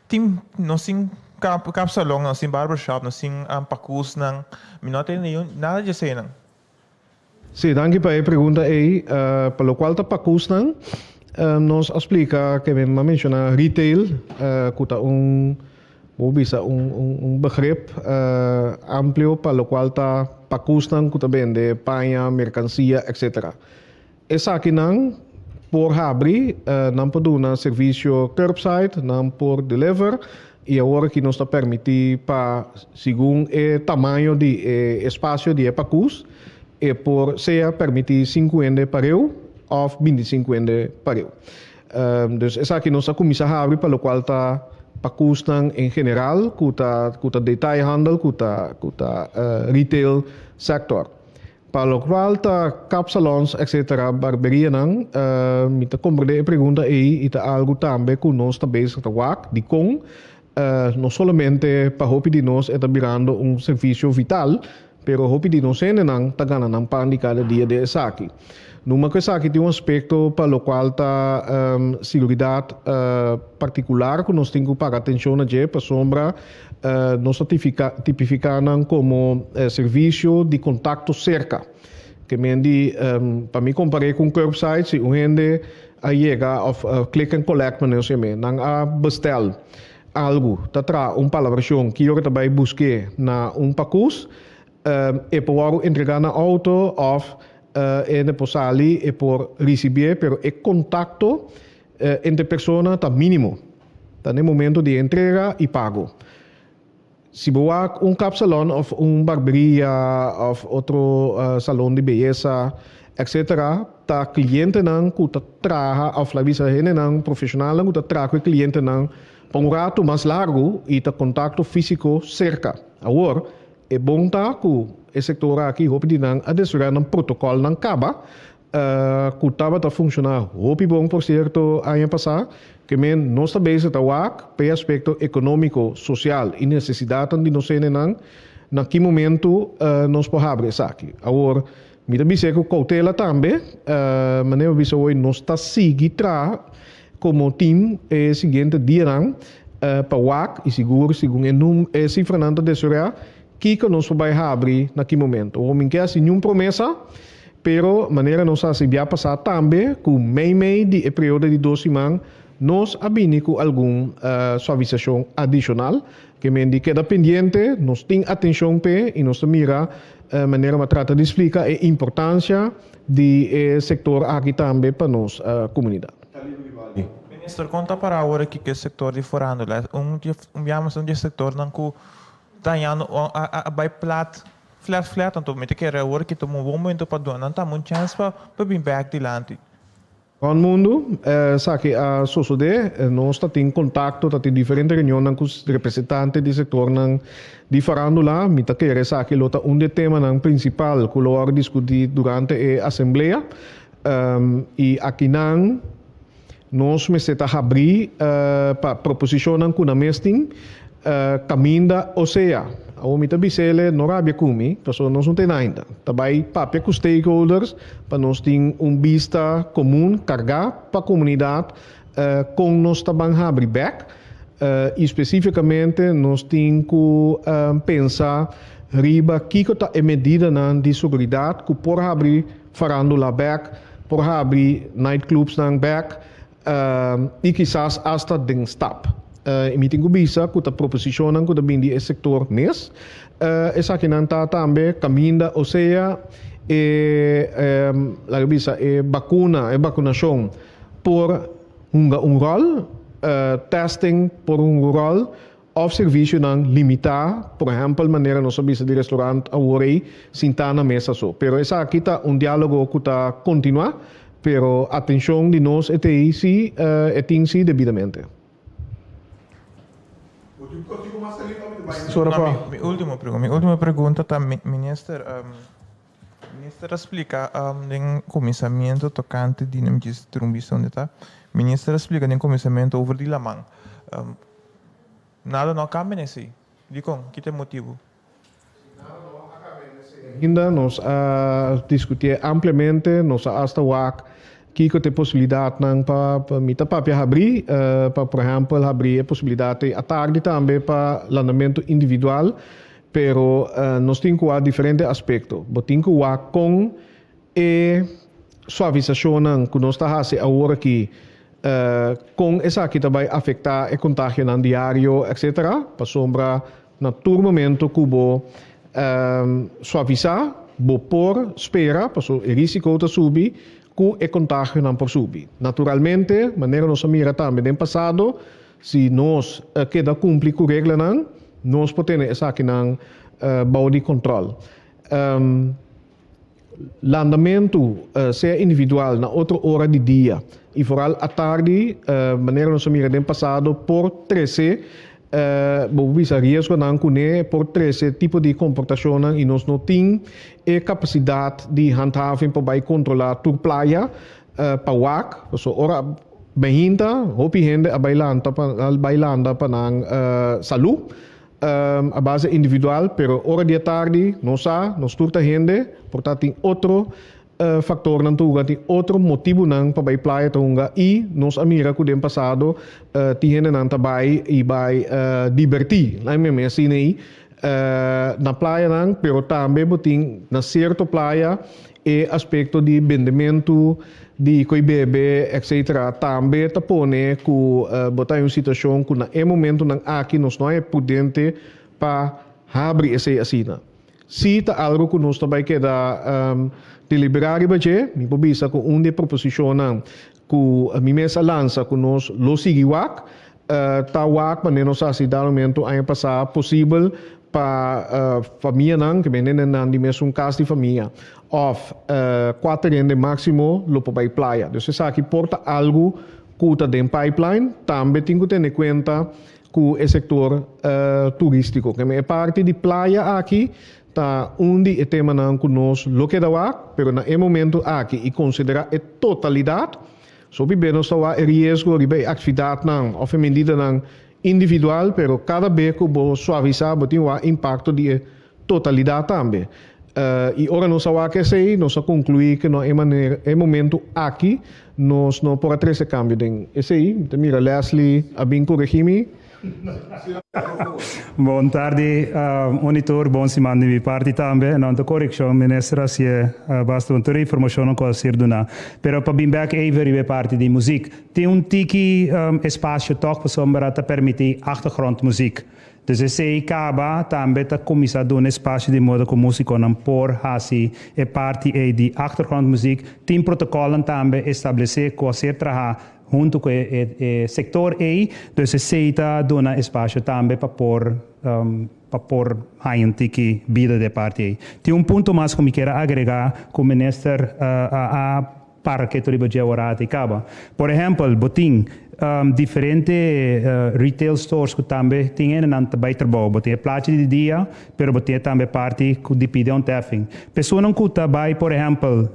tin nos tin kap kapsalon, nos tin barbershop, nos tin pakusnan, mi no a tende nada di eseinan. Sí, danki pa e pregunta ei. Pa lokual ta pakusnan, nos a splika ke mi a menshoná retail ku ta un bo bisa un un begrip amplio pa lokual ta pakusnan ku ta bende paña, merkansia, etcetera. Esakinan por habri, nan por duna servisio curbside, nan por deliver i awor aki nos ta permití pa segun e tamaño di e espasio di e pakus e por sea permití sinku hende pareu òf bintisinku hende pareu. Dus esaki nos a kuminsá habri pa lokual ta pakusnan en general ku ta ku ta detailhandel ku ta ku ta retail sector. Pa locual ta kapsalons etc. Barberianan, mi ta comprende e pregunta ei y ta algo tambe cu nos ta bezig ta wak dicon no solamente pa hopi di nos e ta birando un servicio vital, pero hopi di nos hendenan ta gana nan pan di cada dia den esaki. Numa cu esaki tin un aspecto pa locual ta seguridad particular cu nos tin cu paga atencion na dje pasobra Nos ta tipifiká nan komo servisio di kontakto serka. Ke men di, pa mi kompar'é ku un curbside, si un hende a yega òf click and collect manera nos yam'é, nan a bestèl algu, ta traha un palabrashon ki ora ta bai busk'é na un pakus, e por wòrdu entregá na outo òf e por sali e por risibié, pero e kontakto Entre persona ta mínimo. Ta n'e momento di entrega i pago. Si bo wak un kapsalon òf un barberia òf otro salon di beyesa etcetera, ta klientenan ku ta traha òf laga bisa hendenan profeshonalnan ku ta traha ku e klientenan pa un ratu mas largu i ta kontakto físiko serka. Awor, e bon ta ku e sektor aki hopi di nan a desaroyá nan protokòlnan kaba Cu tabata funciona hopi bon por cierto aña pasa, ke men nos ta bezig ta wak p'e aspecto economico, social y necesidadnan di nos hendenan, na ki momento nos por habri esaki. Awor, mi ta bis'e cu cautela tambe, manera mi a bisa hoy, nos ta sigui traha como team e siguiente dianan pa wak y sigur segun e num e cifranan ta desaroya, kico nos por bay habri na ki momento. Awor mi ke haci niun promesa, Pero manera nos a hasi bia pasá tambe ku meimei di e periodo di dos siman nos a bini ku algun suavisashon adishonal. Ke men di keda pendiente, nos tin atenshon p'e i nos ta mira manera bo a trata di splika e importansia di e sektor aki tambe pa nos komunidat. Minister, kon ta para awor aki ku e sektor di forandula? Un biaha mas un di e sektornan ku ta hañando a bai plat Flat flat anto mi ta kere awor ki ta un bon momento pa duna nan tambe un chance pa pa bin bek dilanti. Rond mundu esaki a sosode, nos ta tin contacto, ta tin diferente reunionnan cu representante di sectornan di farandula. Mi ta kere esaki lo ta un di e temanan principal cu lo worde discuti durante e asamblea. Y akinan nos mester ta habri pa proposicionnan cu nan mes tin caminda osea. Awor mi ta bis'ele no rabia cu mi, pasobra nos no tene ainda. Ta bay papia cu stakeholders pa nos tin un bista comun carga pa comunidad con nos ta ban habri bek y specificamente nos tin cu pensa riba kico ta e medidanan di seguridad cu por habri farandula bek, por habri nightclubsnan bek y kisas hasta den stap. Y mi tin cu bisa cu ta proposicionnan cu ta bin di e sector mes. Esakinan ta tambe caminda osea e laga bisa e bacuna, e vacunacion por hunga un rol, testing por hunga un rol, Òf servisionan limitá, por ehèmpel manera nos a bisa di restorant awor ei, sintá na mesa so. Pero esaki ta un diálogo ku ta kontinuá, pero atenshon di nos e tei si e tin si debidamente. Mi último pregunta, mi último pregunta ta minister, minister a splika den kuminsamentu tokante di, mi djis trumbis donde ta, minister a splika den kuminsamentu over di laman. Nada no a kambia na esei. Dikon? Ki ta e motibu? Si nada no a kambia na esei. Ainda nos a diskutié ampliamente, nos a asta wak kiko ta e posibilidatnan pa mi ta papia habrí, pa por ehèmpel habrí e posibilidat ei atardi tambe pa landamentu individual, pero nos tin ku wak diferente aspekto. Bo tin ku wak kon e suavisashonnan ku nos ta hasi awor aki, kon esaki ta bai afektá e kontagionan diario, etcetera, pasobra Na tur momento ku bo suavisá, bo por spera, paso e risiko ta subi, ku e kontagionan por subi. Naturalmente, manera nos a mira tambe den pasado, si nos keda kumpli ku reglanan, nos por tene esakinan bou di kontròl. Landamentu, sea individual na otro ora di dia i foral atardi, manera nos a mira den pasado, por trese, bo por bisa riesgonan kuné, por trese tipo di komportashonnan i nos no tin e kapasidat di handhaving pa bai kontrolá tur playa pa wak. Pasobra ora behinta hopi hende a bai lanta pa a bai landa pa nan salú. A base individual, pero ora di e tardi nos sa, nos tur ta hende, por ta tin otro factornan ta hunga, tin otro motibunan pa bay playa ta hunga y nos a mira cu den pasado tin hendenan ta bay y bay diberti, laat mi meme asina ey, na playanan, pero tambe bo tin na cierto playa e aspecto di bendemento di koe bebe etc. Tambe ta pone ku bo ta den un situashon ku na e momentonan aki nos no a e prudente pa habri esei asina. Si ta algo ku nos ta bai keda deliberá riba dje, mi por bisa ku un di e proposishonnan ku mi mes a lansa ku nos lo sigui wak, ta wak manera nos a hasi dado momento aña pasá posibel pa famianan ke bende den nan di mesun kas di famia òf kuater hende máksimo lo por bai playa. Dus esaki por ta algu ku ta den pipeline. Tambe tin ku tene kuenta ku e sektor turístiko. Keme e parti di playa aki ta un di e temanan ku nos lo keda wak, pero na e momento aki i konsiderá e totalidat, So bibe nos ta wak e riesgo riba e aktividatnan òf e medidanan individual, pero kada be ku bo suavisá bo tin wak impakto di e totalidat tambe. I ora nos a wak esei, nos a konkluí ku no e manera, e momentu aki nos no por a trese kambio den esei. Mi ta mira Leslie a bin koregí mi. Bon tardi un i tur, bon siman di mi parti tambe. No ta korekshon, minister a hasié basta bon tur e informashonnan ku a ser duná. Pero pa bin bèk even riba e parti di muzik, tin un tiki espasio tòg pasobra ta permití achtergrondmuziek. Dus esei kaba tambe ta kuminsá duna espasio di moda ku músikonan por hasi e parti ei di achtergrondmuziek. Tin protokòlnan tambe establesé ku a ser trahá Huntu ku e sektor ei, dus esei ta duna espasio tambe pa por pa por haña un tiki bida di e parti ei. Tin un punto mas ku mi kier a agregá ku minister a a para ketu riba dje ora ati kaba. Por ehèmpel, bo tin diferente retail stores ku tambe tin hendenan ta bai trabou. Bo tin e plachi di dia, pero bo tin e tambe parti ku di pidi ontèfing. Personanan ku ta bai, por ehèmpel,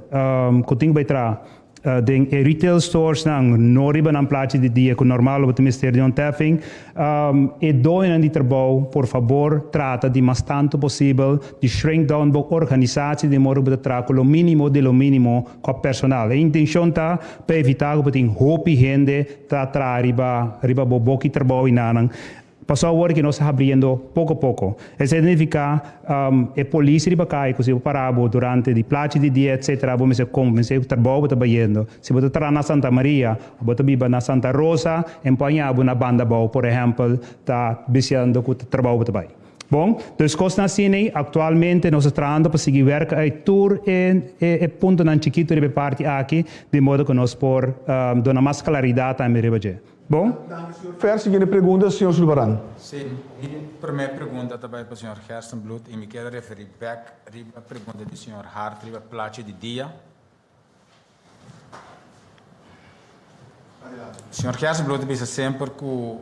ku tin ku bai traha Den e retail storesnan no riba nan plachi di dia ku normal lo bo ta mester di un teffing. E doñonan di trabou por fabor trata di mas tantu posibel di shrink down bo organisatie di modo ku bo ta traha ku lo minimo di lo minimo kòp personal. E intenshon ta pa evitá ku bo tin hopi hende ta traha riba riba bo boki trabou i nanan. Pasobra awor ki nos ta habriendo poko poko. Esei ta nifiká e polis riba kai ku si bo para bo durante di plachi di dia etsetera bo mester konvensé ku trabou bo ta bayendo. Si bo ta traha na Santa Maria o bo ta biba na Santa Rosa en por haña bo na Banda Bou por ehèmpel ta bisiando ku ta trabou bo ta bai. Bon, dus kosnan asina ei aktualmente nos ta trahando pa sigui wèrk uit tur e e puntonan chikitu riba e parti aki di modo ku nos por duna mas klaridat tambe riba dje. Bon. Danki, señor Fer. Siguiente pregunta, señor Sulvaran. Sí, mi promé pregunta ta bai pa señor Gerstenbluth i mi kier a referí bèk riba pregunta di señor Hart riba plachi di dia. Señor Gerstenbluth a bisa semper ku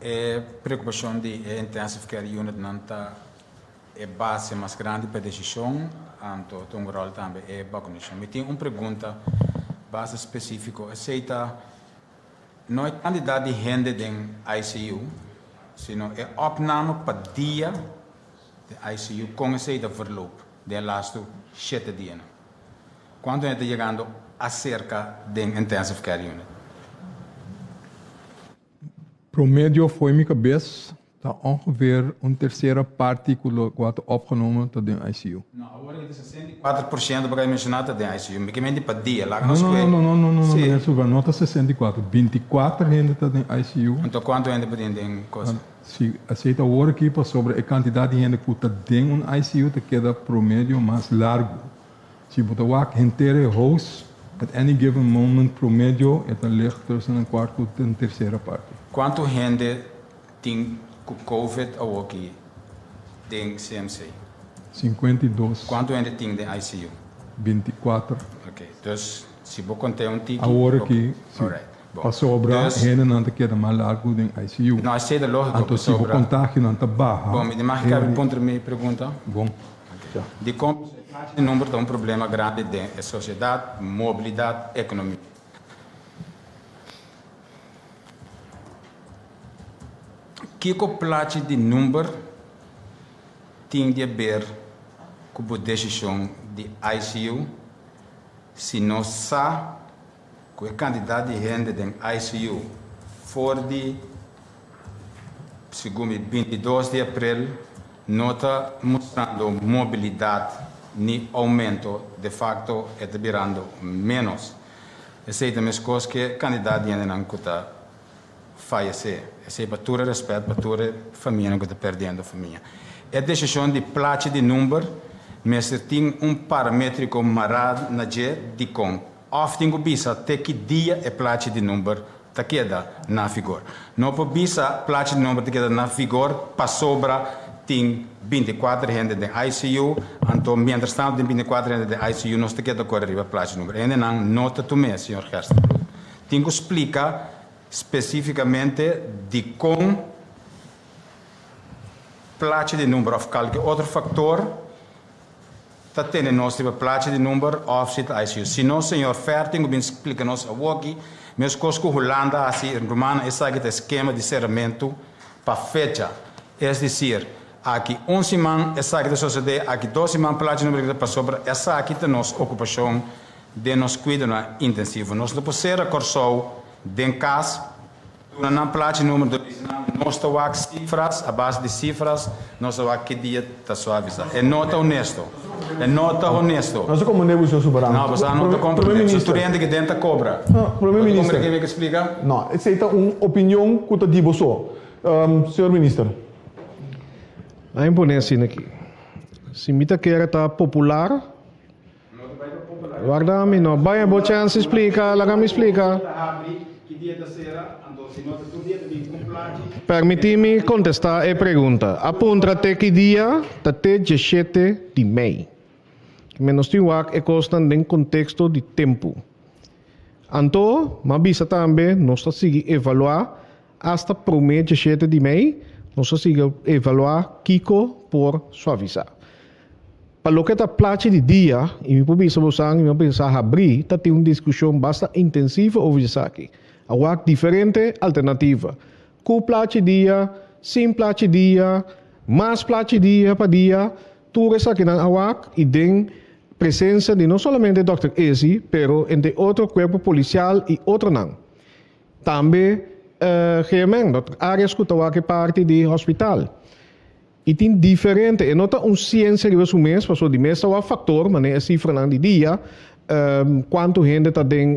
e preokupashon di e intensive care unitnan ta e base mas grandi pa e desishon, anto ta un ròl tambe e bakunashon. Mi tin un pregunta basta spesífiko, esei ta no e kantidat di hende den ICU, sino e opname pa dia. Den ICU kon esei ta verloop den e lastu shete dianan? Kuantu hende ta yegando aserka den intensive care unit? Promedio fo'i mi kabes ta ongeveer un tercera parti ku lo kua ta opgenomen ta den ICU. No, awor e ta 64% bo ka menshoná ta den ICU. Mi ke menti pa dia. Laga No, nos no, kue. no, no, no, no, Sí. meneer Sulvaran, no ta 64, 24 hende ta den ICU. Anto kuantu hende por tin den kosa? Si, esei ta awor aki pasobra e kantidat di hende ku ta den un ICU ta keda promedio mas largu. Si bo ta wak henter e hous, at any given moment promedio e ta lig tussen een kwart ku un tersera parti. Kuantu hende tin ku covid awoki den CMC? 52. Kuantu hende tin den ICU? 24. Ok, dus si bo konté un tiki. Awor aki si. Alright, bon. Pasobra Dus. hendenan ta keda mas largu den ICU. No, esei ta lógiko, Anto si bo pasobra. kontagionan ta baha. Bon, mi di mag ik abi puntra mi pregunta? Bon. Dikon porcentahe di number ta un problema grandi den e sosiedat, mobilidat, ekonomia? Kiko plachi di number tin di aber ku bo desishon di ICU si nos sa ku e kantidat di hende den ICU for di segun mi 22 di aprel No ta mustrando mobilidat ni oumento, de fakto e ta birando ménos. Esei ta meskos ku e kandidat di hendenan ku ta fayesé. Esei pa tur e rèspèt pa tur e famianan ku ta pèrdiendo famia. E desishon di plachi di number mester tin un paramétriko mará na dje dikon òf tin ku bisa te ki dia e plachi di number ta keda na vigor. No por bisa plachi di nomber ta keda na vigor pasobra tin 24 hende den ICU, anto mientras tanto tin 24 hende den ICU nos ta keda kore riba plachi di nomber. Hendenan no ta tum'é, señor Gerstenbluth. Tin ku splika spesífikamente dikon plachi di nomber òf kalke otro faktor Ta tene nos riba plachi di number of si ta ICU. Si no, señor Fer tin cu bin splica nos awoki, mescos cu Hulanda a haci, rumannan esaki ta e skema di ceramento pa fecha. Es decir, aki un siman esaki ta sosode, aki dos siman plachi number ta pasobra esaki ta nos ocupacion den nos cuidonan intensivo. Nos no por cera Corsou den cas. Duna nan plachi numero ta bisa nan nos ta wak cifras a base di cifras nos ta wak ki dia ta suavisa e no ta honesto e no ta honesto. Nos ta comprende bo señor Subarano. No boso no ta comprende boso tur hende ki den ta cobra. No, Prome Minister. Bo ta comprende ke mi ke splica? No, esey ta un opinion cu ta di boso. Señor Minister. A impone asina aki. Si mi ta kere ta popular, Warda mi no. Baña bo chance splica, laga mi splica. Permiti mi contesta e pregunta. A puntra te ki dia ta te diesshete di mei. Menos tin wak e cosnan den contexto di tempo. Anto, m'a bisa tambe nos ta sigui evalua hasta prome diesshete di mei, nos ta sigui evalua kico por suavisa. Pa loke ta plachi di dia, i mi por bisa bosan, i mi a pensa habrí, ta tin un diskushon basta intensivo over esaki. A wak diferente alternativa. Ku plachi dia, sin plachi dia, mas plachi dia pa dia, tur esakinan a wak i den presensia di no solamente dòkter Izzy, pero entre otro kuerpo polisial i otronan. Tambe GMN, dòkter Arias ku ta wak e parti di hospital. I tin diferente, e no ta un siensia riba su mes, pasobra di mes ta wak faktor, manera e sifranan di dia, kuantu hende ta den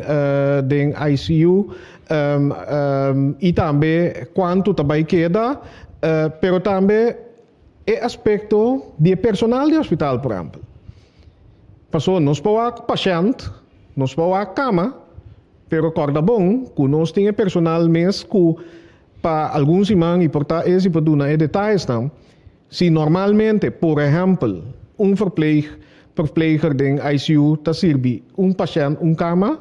den ICU i tambe kuantu ta bai keda, pero tambe e aspekto di e personal di hospital, por ehèmpel. Pasobra nos por wak pashènt, nos por wak kama, pero kòrda bon ku nos tin e personal mes ku Pa algun siman i por ta esi por duna e detayesnan, si normalmente, por ehèmpel, un verpleeg verpleger den ICU ta sirbi un pashènt un kama,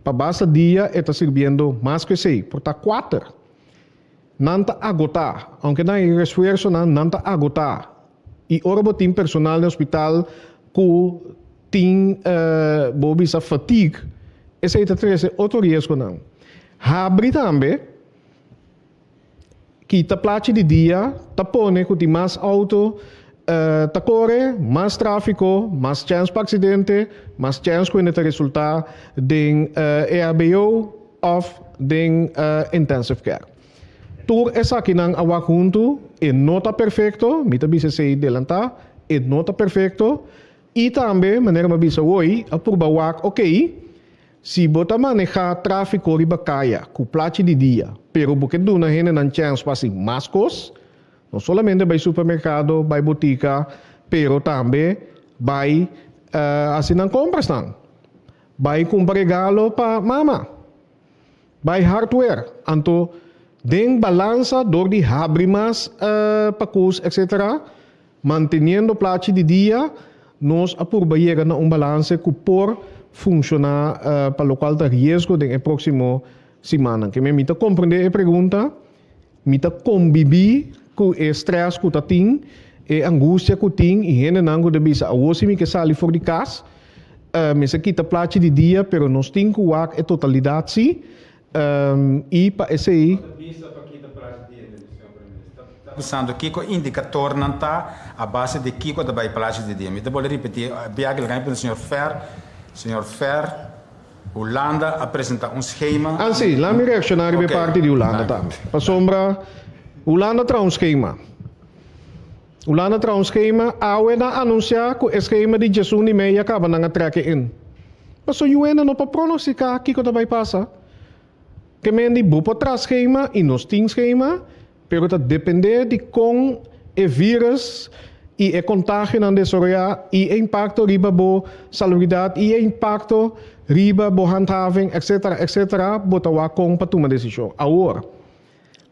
pa basta dia e ta sirbiendo mas ku esei, por ta kuater. Nan ta agotá, aunke nan e resfuersonan, nan ta agotá. I ora bo tin personal den hospital ku tin bo bisa fatigue, esei ta trese otro riesgonan. Habri tambe, kita plachi di dia ta pone ku tin mas outo ta kore, mas tráfiko, mas chèns pa aksidente, mas chèns ku hende ta resultá den EHBO òf den intensive care. Tur esakinan a wak huntu, e no ta perfekto, mi ta bisa esei delantá, e no ta perfekto, i tambe, manera mi a bisa woi, a purba wak, oké, si bo ta manehá tráfiko riba kaya ku plachi di dia, pero bo ke duna hendenan chèns pa hasi mas kos, no solamente bai supermerkado, bai botika, pero tambe bai hasi nan komprasnan, bai kumpra regalo pa mama. Bai hardware, anto den balansa dor di habri mas pakus etc. Manteniendo plachi di dia, nos a purba yega na un balanse ku por funshoná pa lokual ta riesgo den e próksimo simannan. Ke mi ta komprendé e pregunta, mi ta kombibí ku e strès ku ta tin, e angustia ku tin i hendenan ku ta bisa awor si mi ke sali for di kas, Mester kita plachi di dia pero nos tin ku wak e totalidat si i pa esei. Ta bisando kiko indikatornan ta a base di kiko ta bai plachi di dia. Mi ta bolbe ripiti biaha laga mi puntra señor Fer, señor Fer, Hulanda a presenta un schema. Ah si, laat mi reakshoná riba e parti di Hulanda tambe. Pasobra Hulanda traha un schema. Hulanda traha un skema, awe nan anunsiá ku e skema di djesun di mei a kaba nan a trèk e in. Paso yuena no por pronostiká kiko ta bai pasa. Ke men di bo por traha skema i nos tin skema, pero ta dependé di kon e vírus i e kontagionan desaroyá i e impakto riba bo salubridat i e impakto riba bo handhaving etcetera etcetera bo ta wak kon pa tuma desishon. Awor.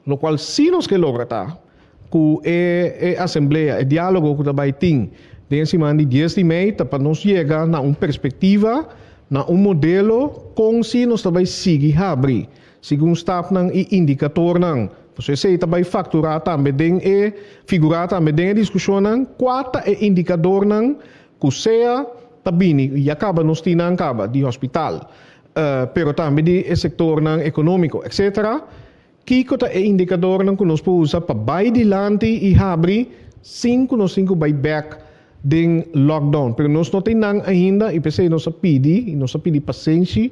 Lokual sí nos ke logra ta ku e e asamblea, e diálogo ku ta bai tin den e siman di dies di mei ta pa nos yega na un perspektiva, na un modelo kon sí nos ta bai sigui habri segun stapnan i indikatornan. Pasobra esei ta bai fakturá tambe den e figurá tambe den e diskushonnan kua ta e indikadornan ku sea ta bini, ya kaba nos tin nan kaba di hospital, pero tambe di e sektornan ekonómiko, etcetera. Kiko ta e indikadornan ku nos por usa pa bai dilanti i habri sin ku nos tin ku bai bèk den lockdown? Pero nos no tin nan ainda i p'esei nos a pidi i nos a pidi pasenshi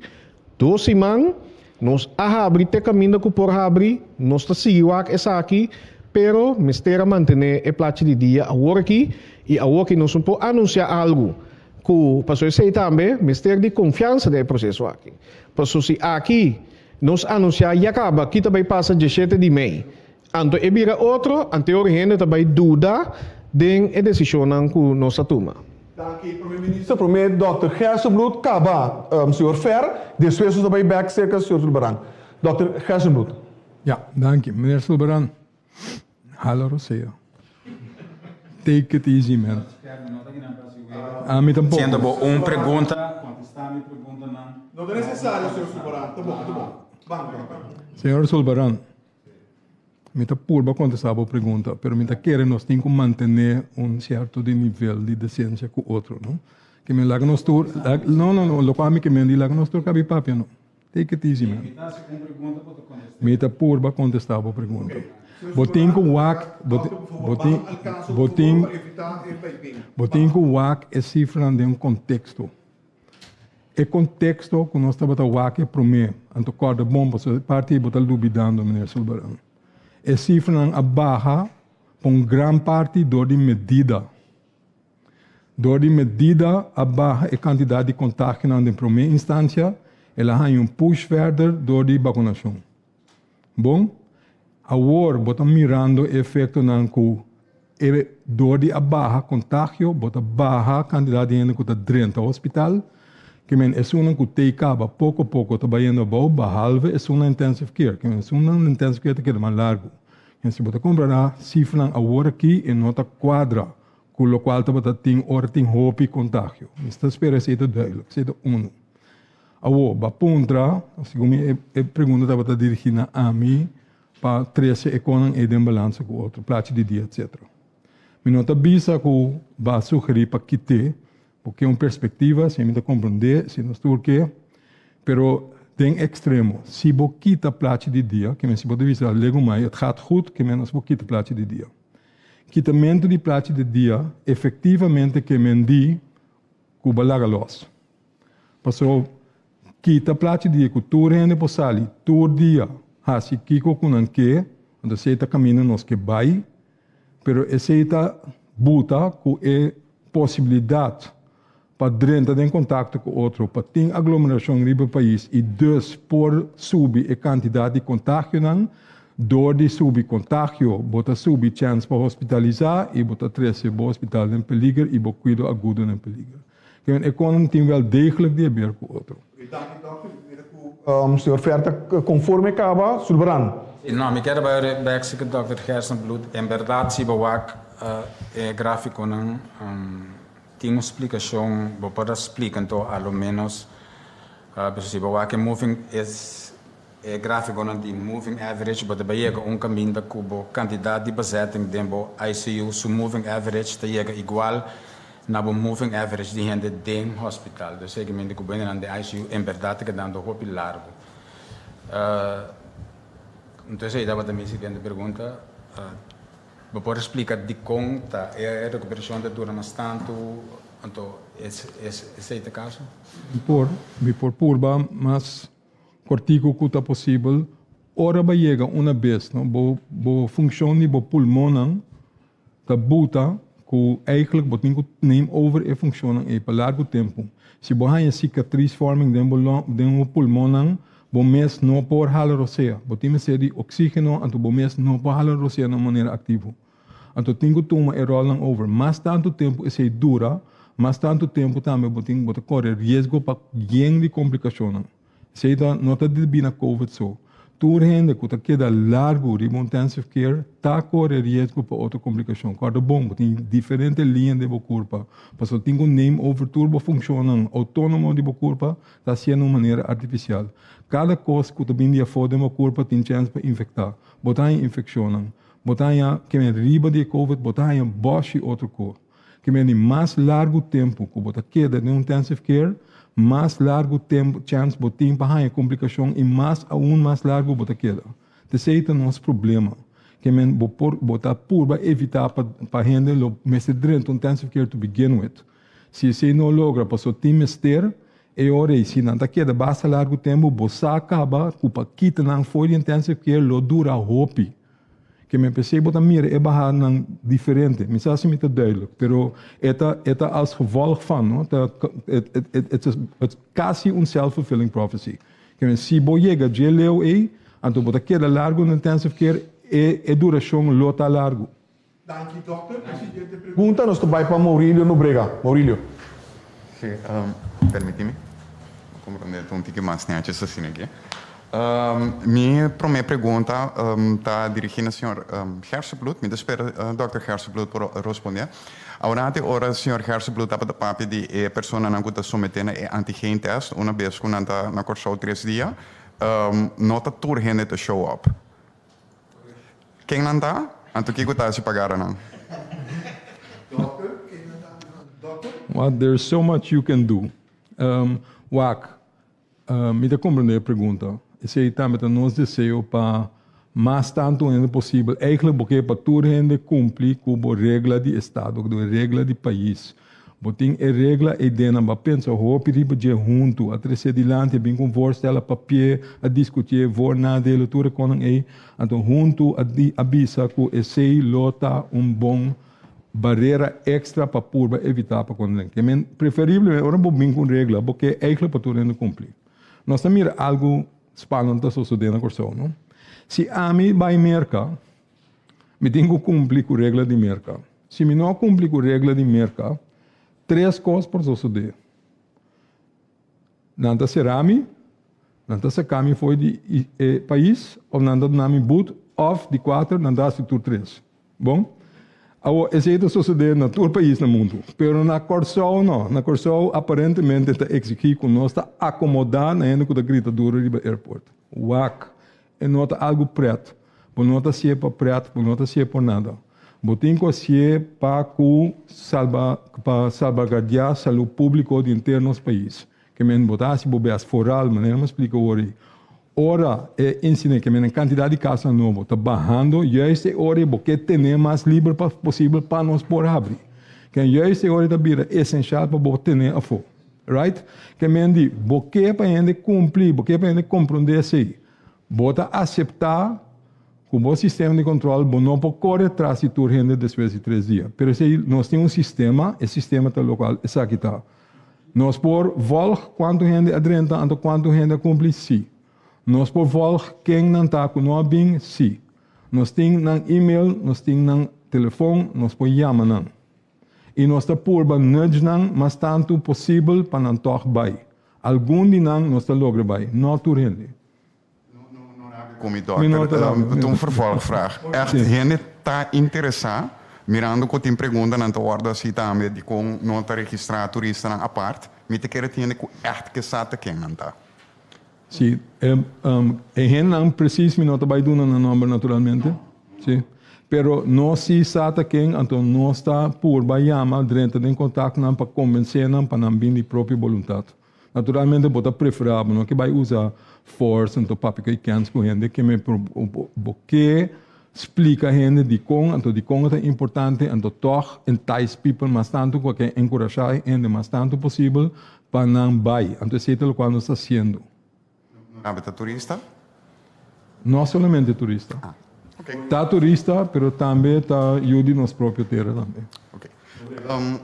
dos siman. Nos a habri te kaminda ku por habri, nos ta sigui wak esaki, pero mester a mantené e plachi di dia awor aki i awor aki nos no por anunsiá algu ku pasobra esei tambe mester di konfiansa den e proseso aki. Pasobra si aki Nos anunsiá ya kaba ki ta bai pasa dieshete di mei. Anto e bira otro, anteor hende ta bai duda den e desishonnan ku nos a tuma. Danki, Prome Minister. Prome Dòkter Gerstenbluth kaba señor Fer, despues nos ta bai bèk serka señor Sulbaran. Dòkter Gerstenbluth. Ya, danki. Meneer Sulbaran, hala rosea. Take it easy, man. Ami tampoco. Siendo bo un pregunta, contesta mi preguntanan. No ta necesario, señor Sulbaran. Ta bon, ta bon. Ban, ban, ban. Señor Sulbaran, mi ta purba contesta bo pregunta, pero mi ta kere nos tin cu mantene un cierto di nivel di decencia cu otro, no? Ke men laga nos tur, no, no, no, locual mi ke men di laga nos tur cabi papia, no. Take it easy man. Mi ta purba contesta bo pregunta. Bo tin cu wak, bo tin, bo tin, bo tin cu wak e cifranan den un contexto. E contexto cu nos tabata wak e prome, anto corda bon pasobra e parti ei bo ta lubidando meneer Sulbaran. E cifranan a baha pa un gran parti door di medida. Dor di medida a baha e kantidat di kontagionan den promé instansia, el a haña un push verder dor di bakunashon. Bon, awor bo ta mirando e efektonan ku e dor di a baha kontagio bo ta baha kantidat di hende ku ta drenta hospital, ke men esunnan ku tei kaba poko poko ta bayendo abou, bahalve esunnan intensive care, ke men esunnan intensive care ta keda mas largu. En si bo ta kompará sifranan awor aki e no ta kuadra ku lokual tabata tin ora tin hopi kontagio. Mi sta spera esei ta duidelijk, esei ta unu. Awor, bo a puntra, segun mi e pregunta tabata dirigí na ami pa trese e konan ei den balansa ku otro, plachi di dia etcetera. Mi no ta bisa ku bo a sugerí pa kit'é, bo ke un perspektiva, si mi ta komprondé, si nos tur ke, pero den ekstremo, si bo kita plachi di dia, ke men si bo ta bisa legumai, het gaat goed, ke men as bo kita plachi di dia. Kitamentu di plachi di dia efektivamente ke men di ku bo a laga lòs. Paso kita plachi di dia ku tur hende por sali tur dia hasi kiko ku nan ke, anto esei ta kaminda nos ke bai, pero esei ta buta ku e posibilidat pa drenta den kontakto ku otro, pa tin aglomerashon riba e pais i dus por subi e kantidat di kontagionan. Dor di subi kontagio, bo ta subi chèns pa hospitalisá i bo ta trese bo hospital den peliger i bo kuido agudo den peliger. Ke men e konan tin wèl degelijk di haber ku otro. Danki dòkter. Mi mira ku señor Fer ta konforme kaba. Sulvaran. No, mi kier bai bek si ku dòkter Gerstenbluth. En bèrdat si bo wak e grafikonan Tin un splikashon, bo por a splika anto a lo ménos, pasobra si bo wak e moving es e gráfikonan di moving average bo ta bai yega un kaminda ku bo kantidat di bezetting den bo ICU su moving average ta yega igual na bo moving average di hende den hospital. Dus segimente ku bo hendenan den ICU en bèrdat ta kedando hopi largu. Entonces ei tabata mi siguiente pregunta. Bo por splika dikon ta e rekuperashon ta dura mas tantu, anto esei ta kaso? Mi por, mi por purba mas kortiku ku ta posibel. Ora bo yega una bes, no, bo bo funshon di bo pulmonnan ta buta ku eigentlik bo tin ku neem over e funshonnan ei pa largu tempu. Si bo haña sikatrisvorming den bo long den bo pulmonnan, Bo mes no por hala rosea. Bo tin mester di oxígeno, anto bo mes no por hala rosea na un manera aktivo. Anto tin ku tuma e ròlnan over. Mas tantu tempu esei dura, mas tantu tempu tambe bo tin bo ta kore riesgo pa yen di komplikashonnan. Esei ta no ta debí na covid so. Tur hende ku ta keda largu riba un intensive care ta kore riesgo pa otro komplikashon. Kòrda bon, bo tin diferente liña den bo kurpa, pasobra tin ku neem over tur bo funshonnan outónomo di bo kurpa Ta hasié na un manera artifisial. Kada kos ku ta bin di afó den bo kurpa tin chèns pa infektá. Bo ta haña infekshonnan. Bo ta haña ke men riba di e covid, bo ta haña bòshi otro kos. Ke men di mas largu tempu ku bo ta keda den un intensive care, mas largu tempu chèns bo tin pa haña komplikashon i mas aun mas largu bo ta keda. T'esei ta nos problema. Ke men bo por bo ta purba evitá pa pa hende lo mester drenta un intensive care to begin with. Si esei no logra paso tin mester, e ora ei si nan ta keda basta largu tempu bo sa kaba ku pa kita nan for di intensive care lo dura hopi. Ke men p'esei bo ta mira e bahanan diferente. Mi sa si mi ta duidelijk, pero e ta e ta als gevolg van, no, ta het is het kasi un self fulfilling prophecy. Ke men si bo yega dje leu ei, anto bo ta keda largu na intensive care, e e durashon lo ta largu. Danki dokter. E siguiente pregunta nos ta bai pa Maurilio Nobrega. Maurilio. Si, permiti mi comprende un tiki mas netjes asina aki. Mi prome pregunta ta dirigi na señor Gerstenbluth. Mi ta spera dokter Gerstenbluth por responde. Aworante ora señor Gerstenbluth tabata papia di e personanan cu ta somete na e antigen test una bes cu nan ta na Corsou tres dia, no ta tur hende ta show up. Ken nan ta? Anto kiko ta hasi pa gara nan? Well, there's so much you can do. Wak, mi ta comprende e pregunta. Esei tambe ta nos deseo pa mas tantu hende posibel. Eigenlijk bo ke pa tur hende cumpli cu bo regla di estado, cu bo regla di pais. Bo tin e regla ei den nan. Bo a pensa hopi riba dje huntu, a trese dilanti, a bin ku un voorstel, a papi'é, a diskutié, voor nadelen, tur e konan ei. Anto huntu a di a bisa ku esei lo ta un bon barera ekstra pa purba evitá pa kon den. Ke men preferiblemente ora bo bin ku un regla bo ke eigentlik pa tur hende kumpli. Nos ta mira algu spannend ta sosodé na Kòrsou, no? Si ami bai Merka, Mi tin ku kumpli ku regla di Merka. Si mi no a kumpli ku regla di Merka, tres kos por sosodé. Nan ta sera mi, nan ta saka mi for di e pais, òf nan ta duna mi but, òf di kuater, nan ta hasi tur tres. Bon? Awor, esei ta sosodé na tur pais na mundu, pero na Kòrsou no. Na Kòrsou aparentemente ta eksigí ku nos ta akomodá na hende ku ta grita duru riba airport. Wak! E no ta algu pret. Bo no ta hasié pa pret, bo no ta hasié por nada. Bo tin ku hasié pa ku salba pa salbaguardiá salú públiko di henter nos pais. Ke men bo ta hasi bo bes foral, manera mi a splika awor ei. Ora e insidensia, ke men e kantidat di kasonan nobo ta bahando, juist e ora ei bo ke tene mas liber pa posibel pa nos por habri. Ken juist e ora ei ta bira esenshal pa bo tene afó. Right? Ke men di, bo ke pa hende kumpli, bo ke pa hende komprondé esei. Bo ta aseptá ku bo sistema di kontrol bo no por kore tras di tur hende despues di tres dia. Pero esei nos tin un sistema, e sistema ta lokual esaki ta. Nos por volg kuantu hende a drenta anto kuantu hende a kumpli? Sí. Nos por volg ken nan ta ku no a bin? Sí. Nos tin nan email, nos tin nan telefon, nos por yama nan. I nos ta purba nudge nan mas tantu posibel pa nan tòg bai. Algun di nan nos ta logra bai, no tur hende. Ku mi dòkter, ta un vervolgvraag. Ègt hende ta interesá, mirando ku tin preguntanan ta wòrdu hasi tambe dikon no ta registrá turistanan apart, mi ta kere tin hende ku ègt ke sa ta ken nan ta. Sí, e hendenan presis mi no ta bai duna nan nòmber naturalmente, sí. Pero nos sí sa ta ken, anto nos ta purba yama, drenta den kontakto nan pa kombensé nan pa nan bin di propio boluntat. Naturalmente bo ta preferá, bo no ke bai usa force anto papia ku e kens ku hende ke me bo ke splika hende dikon, anto dikon e ta importante, anto tòg entice people mas tantu ku a ke enkurashá hende mas tantu posibel pa nan bai. Anto esei ta lokual nos ta hasiendo. Nan ta turista? No solamente turista. Ta turista, pero tambe ta yu di nos propio tera tambe. Ok.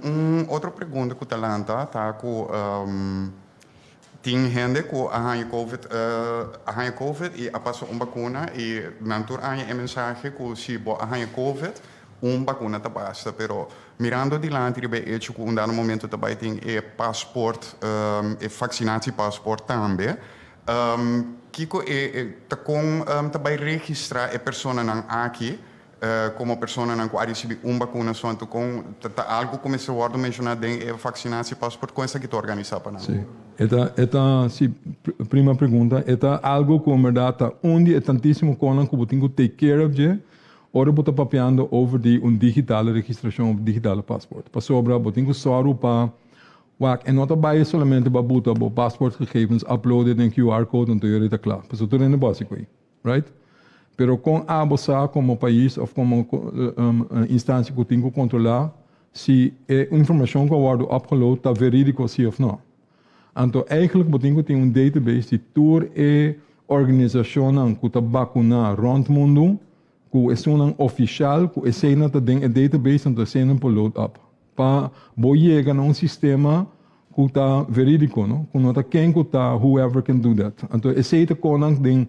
Un otro pregunta ku ta lanta ta ku tin hende ku a haña covid a haña covid i a pasa un bakuna i nan tur haña e mensahe ku si bo a haña covid un bakuna ta basta, pero mirando dilanti riba e hecho ku un dado momento ta bai tin e pasport e vaksinatiepaspoort tambe, kiko e ta kon ta bai registra e personanan aki komo personanan ku a risibi un bakuna so? Anto kon ta algu ku mester wòrdu menshoná den e vaksinatiepaspoort? Kon esaki ta organisá pa nan? Sí, e ta e ta sí prima pregunta e ta algu ku en bèrdat ta un di e tantísimo konan ku bo tin ku take care of dje. Ora bo ta papiando over di un digitale registrashon of digitale pasport. Pasobra bo tin ku sòru pa wak e no ta bai solamente pa buta bo paspoortgegevens uploaded den QR code anto yori ta kla. Pasobra tur hende bo hasi ku ei. Right? Pero kon abo sa komo pais of komo instansia ku tin ku kontrolá si e informashon ku a wòrdu upgeload ta verídiko si of no? Anto eigenlijk bo tin ku tin un database di tur e organisashonnan ku ta bakuná rònt mundu ku esunnan ofishal ku eseinan ta den e database anto eseinan por load up pa bo yega na un sistema ku ta verídiko no ku no ta ken ku ta whoever can do that. Anto esei ta konan den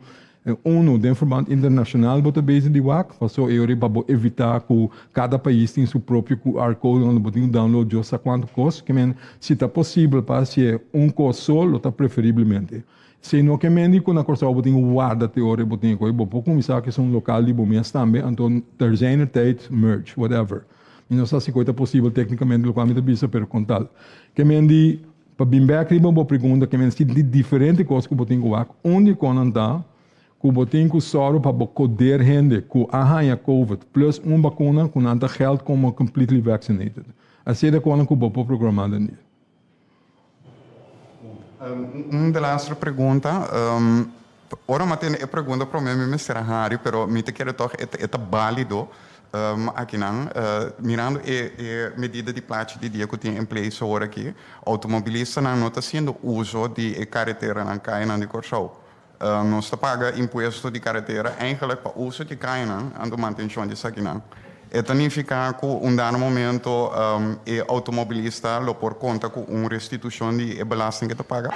Unu, den verband internacional bo ta bezig di wak, paso e ora pa bo evita cu cada pais tin su propio QR code unda bo tin cu download Dios sa cuanto cos, ke men si ta posibel pa hacié un cos so lo ta preferiblemente. Si no ke men di cu na Corsou bo tin cu warda te ora bo tin e coy, bo por cuminsa cu esun local di bo mes tambe, anto ter zijner tijd merge, whatever. Mi no sa si coy ta posibel tecnicamente locual mi ta bisa, pero con tal. Ke men di. Pa bin bek riba bo pregunta ke men si di diferente kos ku bo tin ku wak, un di konan ta ku bo tin ku sòru pa bo koder hende ku a haña covid plus un bakuna ku nan ta geld komo completely vaccinated. Así ta konan ku bo por programá den di. Un de laatste pregunta. Ora mi a tende e pregunta prome mi mester a hari, pero mi ta kere tog e ta balido akinan. Mirando e e medida di plachi di dia ku tin en place awor aki, outomobilistanan no ta hasiendo uso di e kareteranan, kayanan di Kòrsou. Nos ta paga impuesto di karetera eigenlijk pa uso di kayanan, anto mantenshon di esakinan. E ta nifiká ku un dado momento e outomobilista lo por konta ku un restitushon di e belasting ku e ta paga?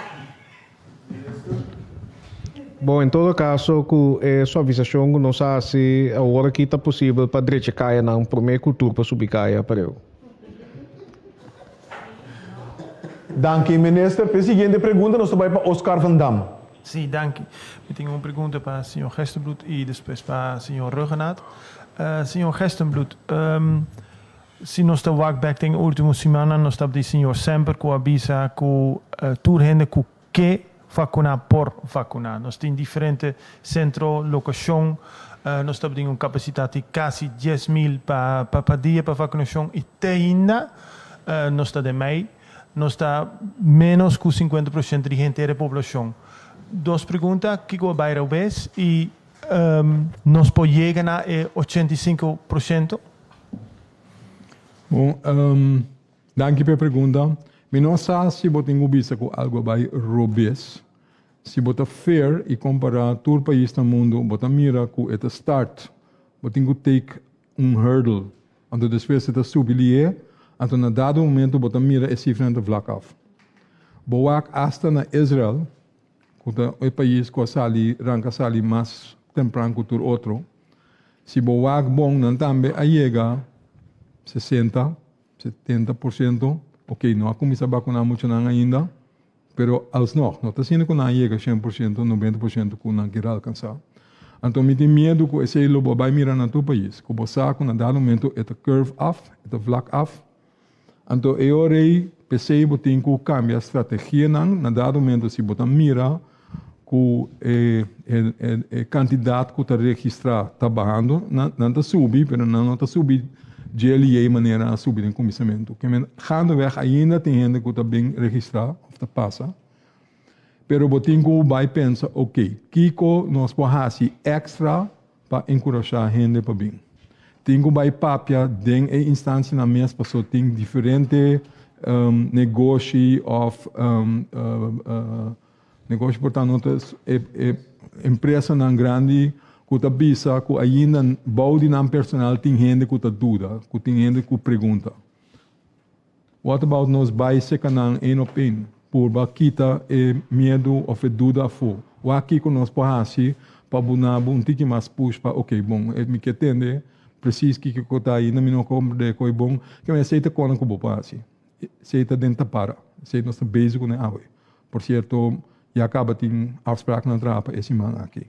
Bon, en todo caso cu e suavisacion cu nos a haci awor aki ta posibel pa drecha cayanan prome cu tur pa subi caya pareu. Danki minister. P'e siguiente pregunta nos ta bai pa Oscar van Dam. Sí, danki. Mi tin un pregunta pa señor Gerstenbluth y despues pa señor Rhuggenaath. Señor Gerstenbluth, Si nos ta wak bek den e ultimo simannan nos ta di señor Semper ku a bisa ku tur hende ku ke vakuná por vakuná. Nos tin diferente sentro, lokashon, nos ta tin un kapasitat di kasi 10,000 pa pa dia pa vakunashon i te ainda nos ta den mei nos ta ménos ku 50 por shento di henter e poblashon. Dos pregunta, kiko a bai robes i nos por yega na e 85%? Bon, danki pa e pregunta. Mi no sa si bo tin ku bisa ku algu a bai robes. Si bo ta fair i kompará tur pais na mundu, bo ta mira ku e ta start, bo tin ku take un hurdle, anto despues e ta subi lié, anto na dado momento bo ta mira e sifranan ta vlak af. Bo wak asta na Israel, ku ta e pais ku a sali ranka sali mas tempran ku tur otro, si bo wak bon nan tambe a yega 60, 70%, ok no a kuminsá bakuná muchanan ainda, Pero alsnog, no ta asina ku nan a yega 100%, 90% ku nan kier alkansá. Anto mi tin miedu ku esei lo bo a bai mira na tur pais, ku bo sa ku na dado momento e ta curve af, e ta vlak af. Anto e ora ei p'esei bo tin ku kambia strategianan na dado momento si bo ta mira ku e e kantidat ku ta registrá ta bahando, nan nan ta subi pero nan no ta subi dje liei manera a subi den kuminsamentu. Ke men gaandeweg ainda tin hende ku ta bin registrá òf ta pasa, pero bo tin ku bai pensa oke, kiko nos por hasi èkstra pa enkurashá hende pa bin. Tin ku bai papia den e instansianan mes paso tin diferente negoshi òf Negoshi por ta no ta e e empresanan grandi ku ta bisa ku ainda bou di nan personal tin hende ku ta duda, ku tin hende ku pregunta. What about nos bai seka nan een op een, purba kita e miedu of e duda afó. Wak kiko nos por hasi pa buna bo un tiki mas push pa ok bon e mi ke tende precies kiko ku ta ainda mi no komprende koe bon, ke men esei ta kona ku bo por hasi. Esei ta den tapara. Esei nos ta bezig kuné awe. Por sierto, ya kaba tin afspraaknan traha pa e siman aki.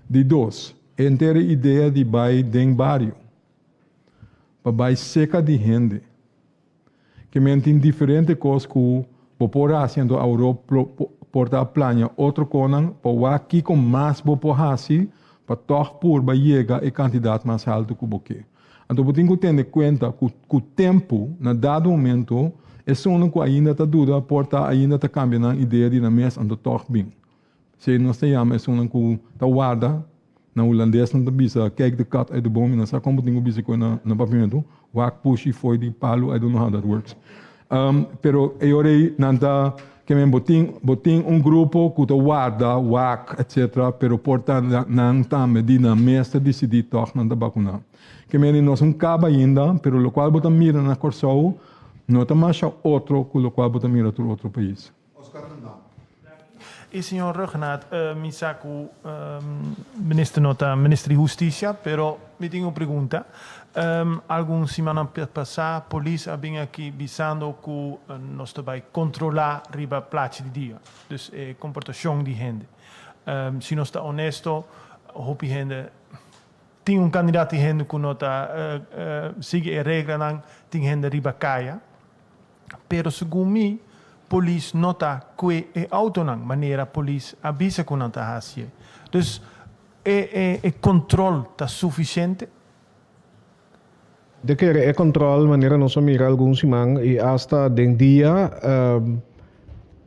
Di dos, henter e idea di bai den bario, pa bai seka di hende, ke men tin diferente kos ku bo por hasi, anto awor por ta plania otro konan pa wak kiko mas bo por hasi pa tòg purba yega e kantidat mas haltu ku bo ke. Anto bo tin ku tene kuenta ku ku tempu, na dado momento, esunnan ku ainda ta duda por ta ainda ta kambia nan idea di nan mes anto tòg bin. Esei nos ta yama esunnan ku ta warda, na hulandes nan ta bisa kijk de kat uit de boom, mi no sa kon bo tin ku bisa koe na na papiamentu, wak pushi fo'i di palu, I don't know how that works. Pero e ora ei nan ta ke men bo tin bo tin un grupo ku ta warda, wak, etcetera, pero por ta nan tambe di nan mes ta disidí tòg nan ta bakuná. Ke men di nos un kaba ainda, pero lokual bo ta mira na Kòrsou no ta masha otro ku lokual bo ta mira tur otro pais. Y señor Rhuggenaath, mi sa cu minister no ta minister di husticia, pero mi tin un pregunta. Algun simannan pasa polis a bin aki bisando cu nos ta bay controla riba plachi di dia, dus e comportacion di hende. Si nos ta honesto, hopi hende tin un cantidad di hende cu no ta sigui e reglanan, tin hende riba caya. Pero segun mi, polis no ta kue e autonan manera polis a bisa ku nan ta hasie. Dus e e e control ta suficiente? De kere e control manera nos a mira algun siman y hasta den dia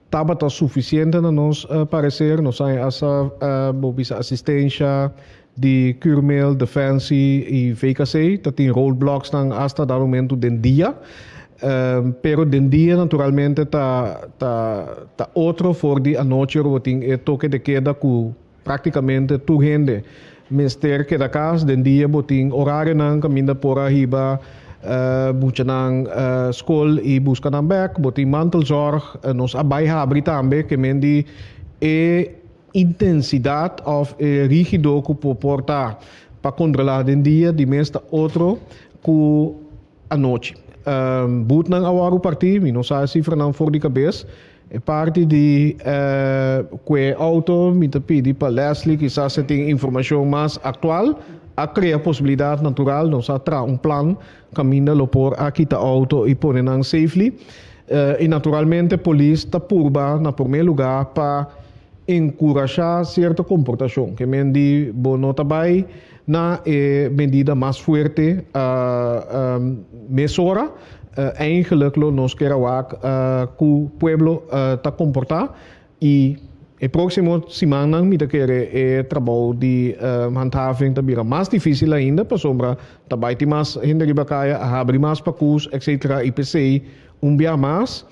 tabata suficiente na nos parecer. Nos a haña hasta bo bisa asistencia di Curmail, Defensie y VKC. Ta tin roadblocks nan hasta dado momento den dia. Pero den dia naturalmente ta ta ta otro for di anochi ora bo tin e toke de keda ku praktikamente tur hende mester keda kas. Den dia bo tin orarionan kaminda por a hiba muchanan skol i buska nan bek. Bo tin mantelzorg. Nos a bai habri tambe ke men di e Intensidat òf e rígido ku por por ta pa kontrolá den dia di mes ta otro ku anochi. Butnan a wòrdu partí, mi no sa e sifranan for di kabes. E parti di kue outo mi ta pidi pa Leslie kisas e tin informashon mas aktual. A krea posibilidat natural, nos a traha un plan kaminda lo por a kita outo i pone nan safely. I naturalmente polis ta purba na promé lugá pa enkurashá sierto komportashon. Ke men di bo no ta bai na e medida mas fuerte mesora. Eigenlijk lo nos kier a wak ku pueblo ta komportá i. E próksimo simannan mi ta kere e trabou di handhaving ta bira mas difísil ainda pasobra ta bai tin mas hende riba kaya, a habri mas pakus etcetera i p'esei un bia mas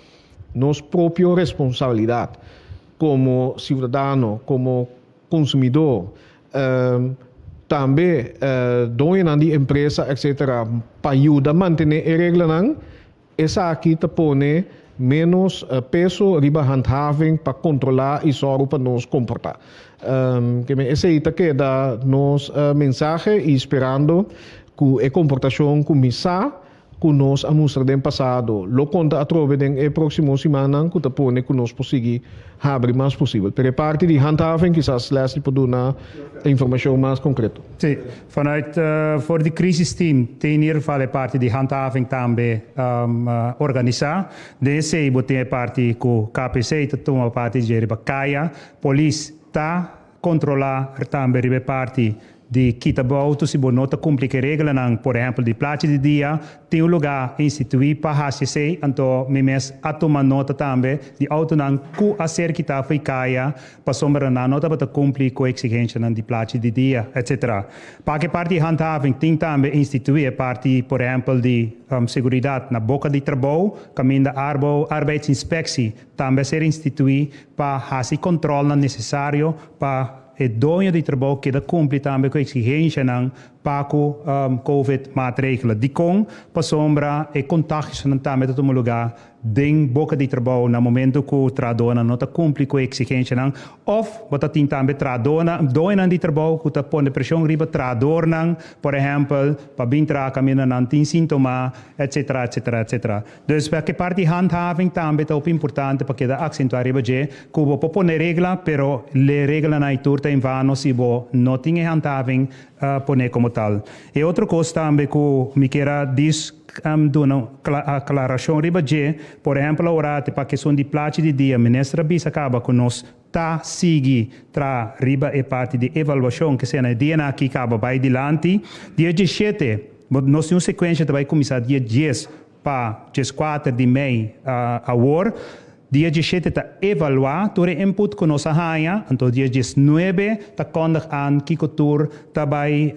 nos propio responsabilidat komo siudadano, komo konsumidó, tambe doñonan di empresa etcetera pa yuda mantené e reglanan. Esaki ta pone ménos peso riba handhaving pa kontrolá i sòru pa nos komportá. Keme esei ta keda nos mensahe i sperando ku e komportashon kuminsá ku nos a mustra den pasado lo konta atrobe den e próksimo simannan ku ta pone ku nos por sigui habri mas posibel. Pero e parti di handhaving kisas Leslie por duna informashon mas konkreto. Sí, vanuit for di crisisteam tin in ieder geval e parti di handhaving tambe organisá. Den esei bo tin e parti ku KPC ta tuma parti dje riba kaya. Polis ta kontrolá tambe riba e parti di kita bo auto si bo no ta kumpli ku e reglanan, por ehèmpel di plachi di dia, tin un lugá instituí pa hasi esei, anto mi mes a tuma nota tambe di autonan ku a ser kitá fo'i kaya pasobra nan no tabata kumpli ku e eksigenshanan di plachi di dia, etc. Pa ku e parti di handhaving tin tambe instituí e parti, por ehèmpel di seguridat na boka di trabou, kaminda Arbo, Arbeidsinspectie, tambe a ser instituí pa hasi kòntròlnan nesesario pa E doño di trabou keda kumpli tambe ku eksigenshanan pa ku covid maatregelen. Dikon? Pasobra e kontagionan tambe ta tuma lugá den boka di trabou na momento ku trahadónan no ta kumpli ku e eksigenshanan òf bo ta tin tambe trahadónan, doñonan di trabou ku ta pone preshon riba trahadornan, por ehèmpel, pa bin traha kaminda nan tin síntoma, etcetera, etcetera, etcetera. Dus pa ke parti handhaving tambe ta hopi importante pa keda aksentuá riba dje ku bo por pone regla pero le reglanan ei tur ta en vano si bo no tin e handhaving poné komo tal. E otro kos tambe ku mi kier a dis duna un aklarashon riba dje, por ehèmpel awor pa keson di plachi di dia minister a bisa kaba ku nos ta sigui traha riba e parti di evaluashon ke sea na e dianan aki kaba bai dilanti. Dia diesshete nos tin un sekuensha ta bai kuminsá dia dies Pa dieskuater di mei awor, dia diesshete ta evaluá tur e input ku nos a haña, anto dia diesnuebe ta kondig aan kiko tur ta bai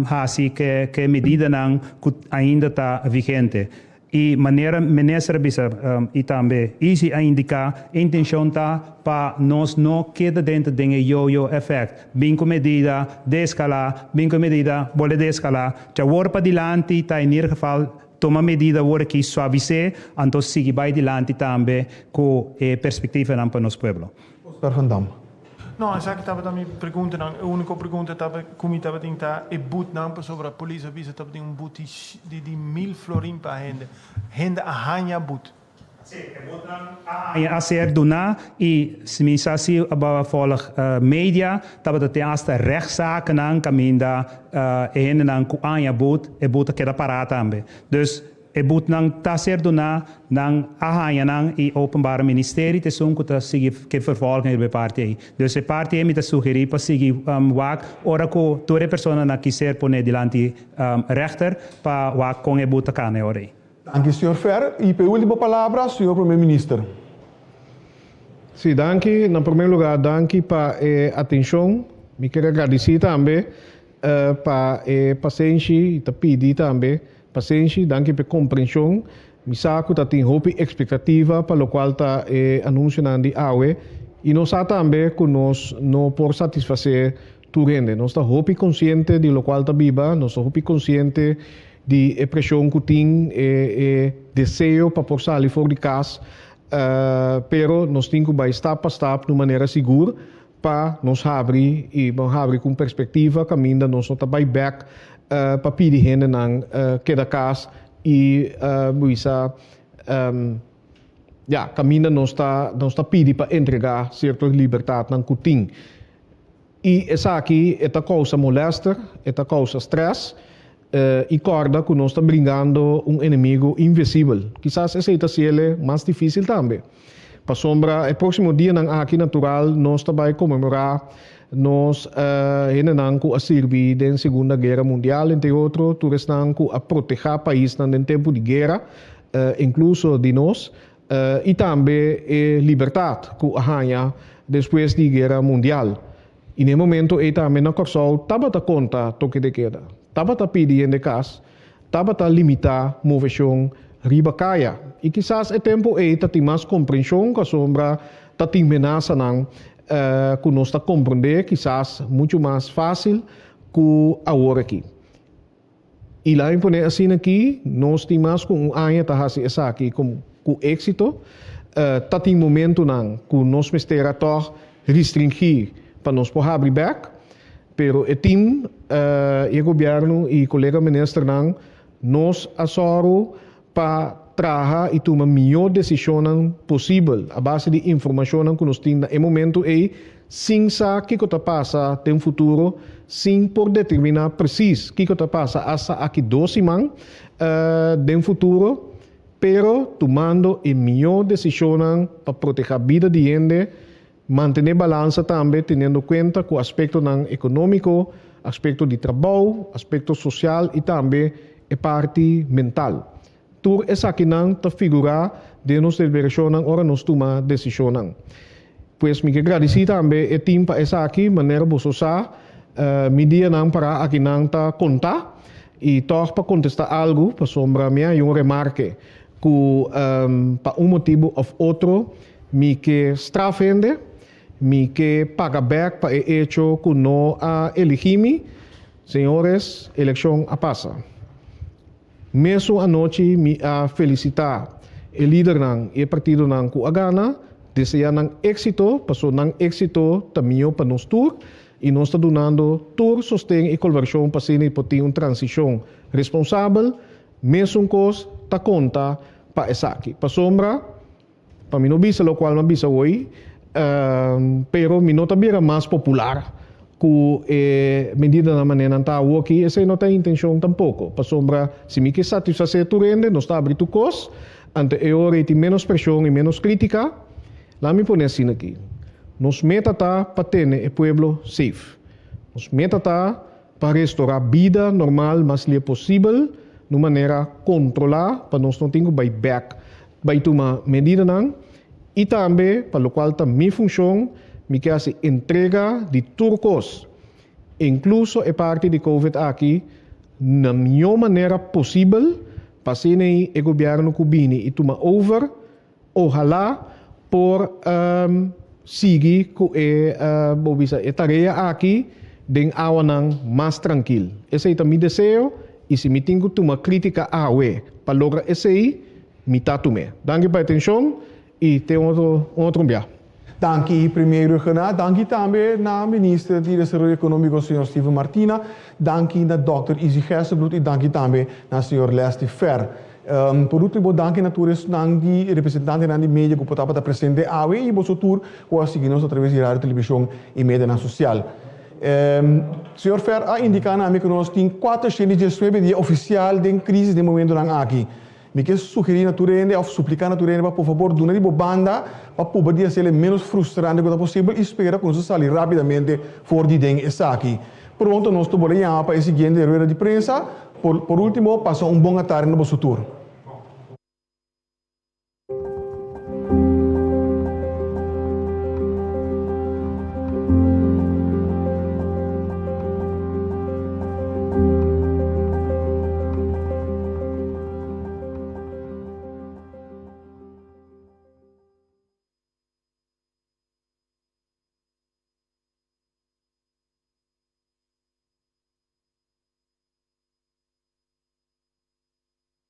hasi ke ke medidanan ku ainda ta vigente. I manera minister a bisa i tambe Izzy a indiká, e intenshon ta pa nos no keda denter den e yo-yo effect, bin ku medida, deeskalá, bin ku e medida, bolbe deeskalá. Djawor padilanti ta in ieder geval Tuma medida awor aki suavis'é, anto sigui bai dilanti tambe ku e perspektivanan pa nos pueblo. Oscar van Dam. No, esaki tabata mi preguntanan. E úniko pregunta tabata ku mi tabatin ta e butnan, pasobra polis a bisa tabatin un but di di mil florin pa hende. Hende a haña but. Sí, e botnan a haña a ser duná i mi sa si a volg media tabata tin hasta rechtszakennan kaminda e hendenan ku haña but, e but a keda pará tambe. Dus e butnan ta ser duná, nan a haña nan i Openbare Ministerie ta esun ku ta sigui ke vervolging riba e parti ei. Dus e parti ei mi ta sugerí pa sigui wak ora ku tur e personanan ki ser poné dilanti rechter pa wak kon e but ta kana e ora ei. Danki señor Fer. Y pa e ultimo palabra, señor Primer Minister. Sí, danki. Na primer lugar, danki pa e atencion. Mi kier a gradici tambe pa e pasenshi y ta pidi tambe pasenshi. Danki pa e comprension. Mi sa cu ta tin hopi expectativa pa locual ta e anuncionan di awe y nos sa tambe cu nos no por satisface tur hende. Nos ta hopi consciente di locual ta biba, nos ta hopi consciente di e preshon ku tin, e e deseo pa por sali for di kas, pero nos tin ku bai stap pa stap di un manera sigur pa nos habri i bon habri ku un perspektiva kaminda nos no ta bai bèk pa pidi hendenan keda kas i bisa ya kaminda nos ta nos ta pidi pa entregá sierto libertatnan ku tin. I esaki e ta kousa molèster, e ta kousa strès, i kòrda ku nos ta bringando un enemigu invisibel. Kisas esei ta hasiel mas difísil tambe. Pasobra e próksimo dianan aki natural nos ta bai konmemorá nos hendenan ku a sirbi den Segunda Guera Mundial, entre otro tur esnan ku a protehá paisnan den tempu di guera, inkluso di nos. i tambe e libertat ku a haña despues di Guera Mundial. I na e momento ei tambe na Kòrsou tabata konta toke de keda, tabata pidi hende kas, tabata limitá moveshon riba kaya. I kisas e tempu ei ta tin mas komprenshon pasobra ta tin menasanan ku nos ta komprendé kisas muchu mas fásil ku awor aki. I laga mi pone asina aki, nos tin mas ku un aña ta hasi esaki ku éksito. Ta tin momentunan ku nos mester a tòg restringí pa nos por habri bèk, pero e tim i e gobièrnu i kolega ministernan nos a sòru pa traha i tuma mihó desishonnan posibel a base di informashonnan ku nos tin na e momentu ei, sin sa kiko ta pasa den futuro, sin por determiná presis kiko ta pasa asta aki dos siman den futuro, pero tumando e mihó desishonnan pa protehá bida di hende, mantené balansa tambe teniendo kuenta ku aspektonan ekonómiko, aspekto di trabou, aspekto sosial i tambe e parti mental. Tur esakinan ta figurá den nos deliberashonnan ora nos tuma desishonnan. Pues mi ke gradisí tambe e tim pa esaki, manera boso sa, mi dianan pará akinan ta kontá i tòg pa kontestá algu, pasobra mi a haña un remarke ku pa un motibu òf otro mi ke straf hende, mi ke paga bèk pa e echo ku no a eligí mi. Señores, elekshon a pasa. Mesun anochi mi a felisitá e lidernan i e partidonan ku a gana, deseá nan éksito, paso nan éksito ta mihó pa nos tur i nos ta dunando tur sosten i kolaborashon pa asina por tin un transishon responsabel. Mesun kos ta konta pa esaki. Pasobra, pa mi no bisa lokual mi a bisa hoy, pero mi no ta bira mas popular ku e medidanan manera nan ta awoki, esei no ta e intenshon tampoko. Pasobra si mi ke satisfasé tur hende, nos ta abri tur kos, anto e ora ei tin ménos preshon i ménos krítika. Laat mi pone asina aki, nos meta ta pa tene e pueblo safe. Nos meta ta Pa restorá bida normal mas lie posibel na un manera kontrolá pa nos no tin ku bai bèk bai tuma medidanan i tambe pa lokual ta mi funshon mi ke hasi entrega di tur kos inkluso e parti di covid aki na mihó manera posibel pa asina ei e gobièrnu ku bini i tuma over Ohalá por sigui ku e bo bisa e tarea aki den awanan mas trankil. Esei ta mi deseo i si mi tin ku tuma krítika awe pa logra esei, mi ta tum'é. Danki pa e atenshon i te un otro un otro bia. Danki Premier Rhuggenaath, danki tambe na Minister di Desaroyo Ekonómiko señor Steven Martina, danki na Dòkter Izzy Gerstenbluth i danki tambe na señor Leslie Fer. Por ultimo danki na tur esnan di representantenan di media ku por tabata presente awe i boso tur ku a sigui nos atraves di radio, televishon i medianan sosial. Señor Fer a indiká na mi ku nos tin 419 dia ofisial den krisis den momentunan aki. Mi ke sugerí na tur hende òf supliká na tur hende pa por fabor duna di bo banda pa puba di hasiel e ménos frustrante ku ta posibel i spera ku nos ta sali rápidamente for di den esaki. Pronto nos ta bolbe yama pa e siguiente rueda di prensa. Por, por último, pasa un bon atardi na boso tur.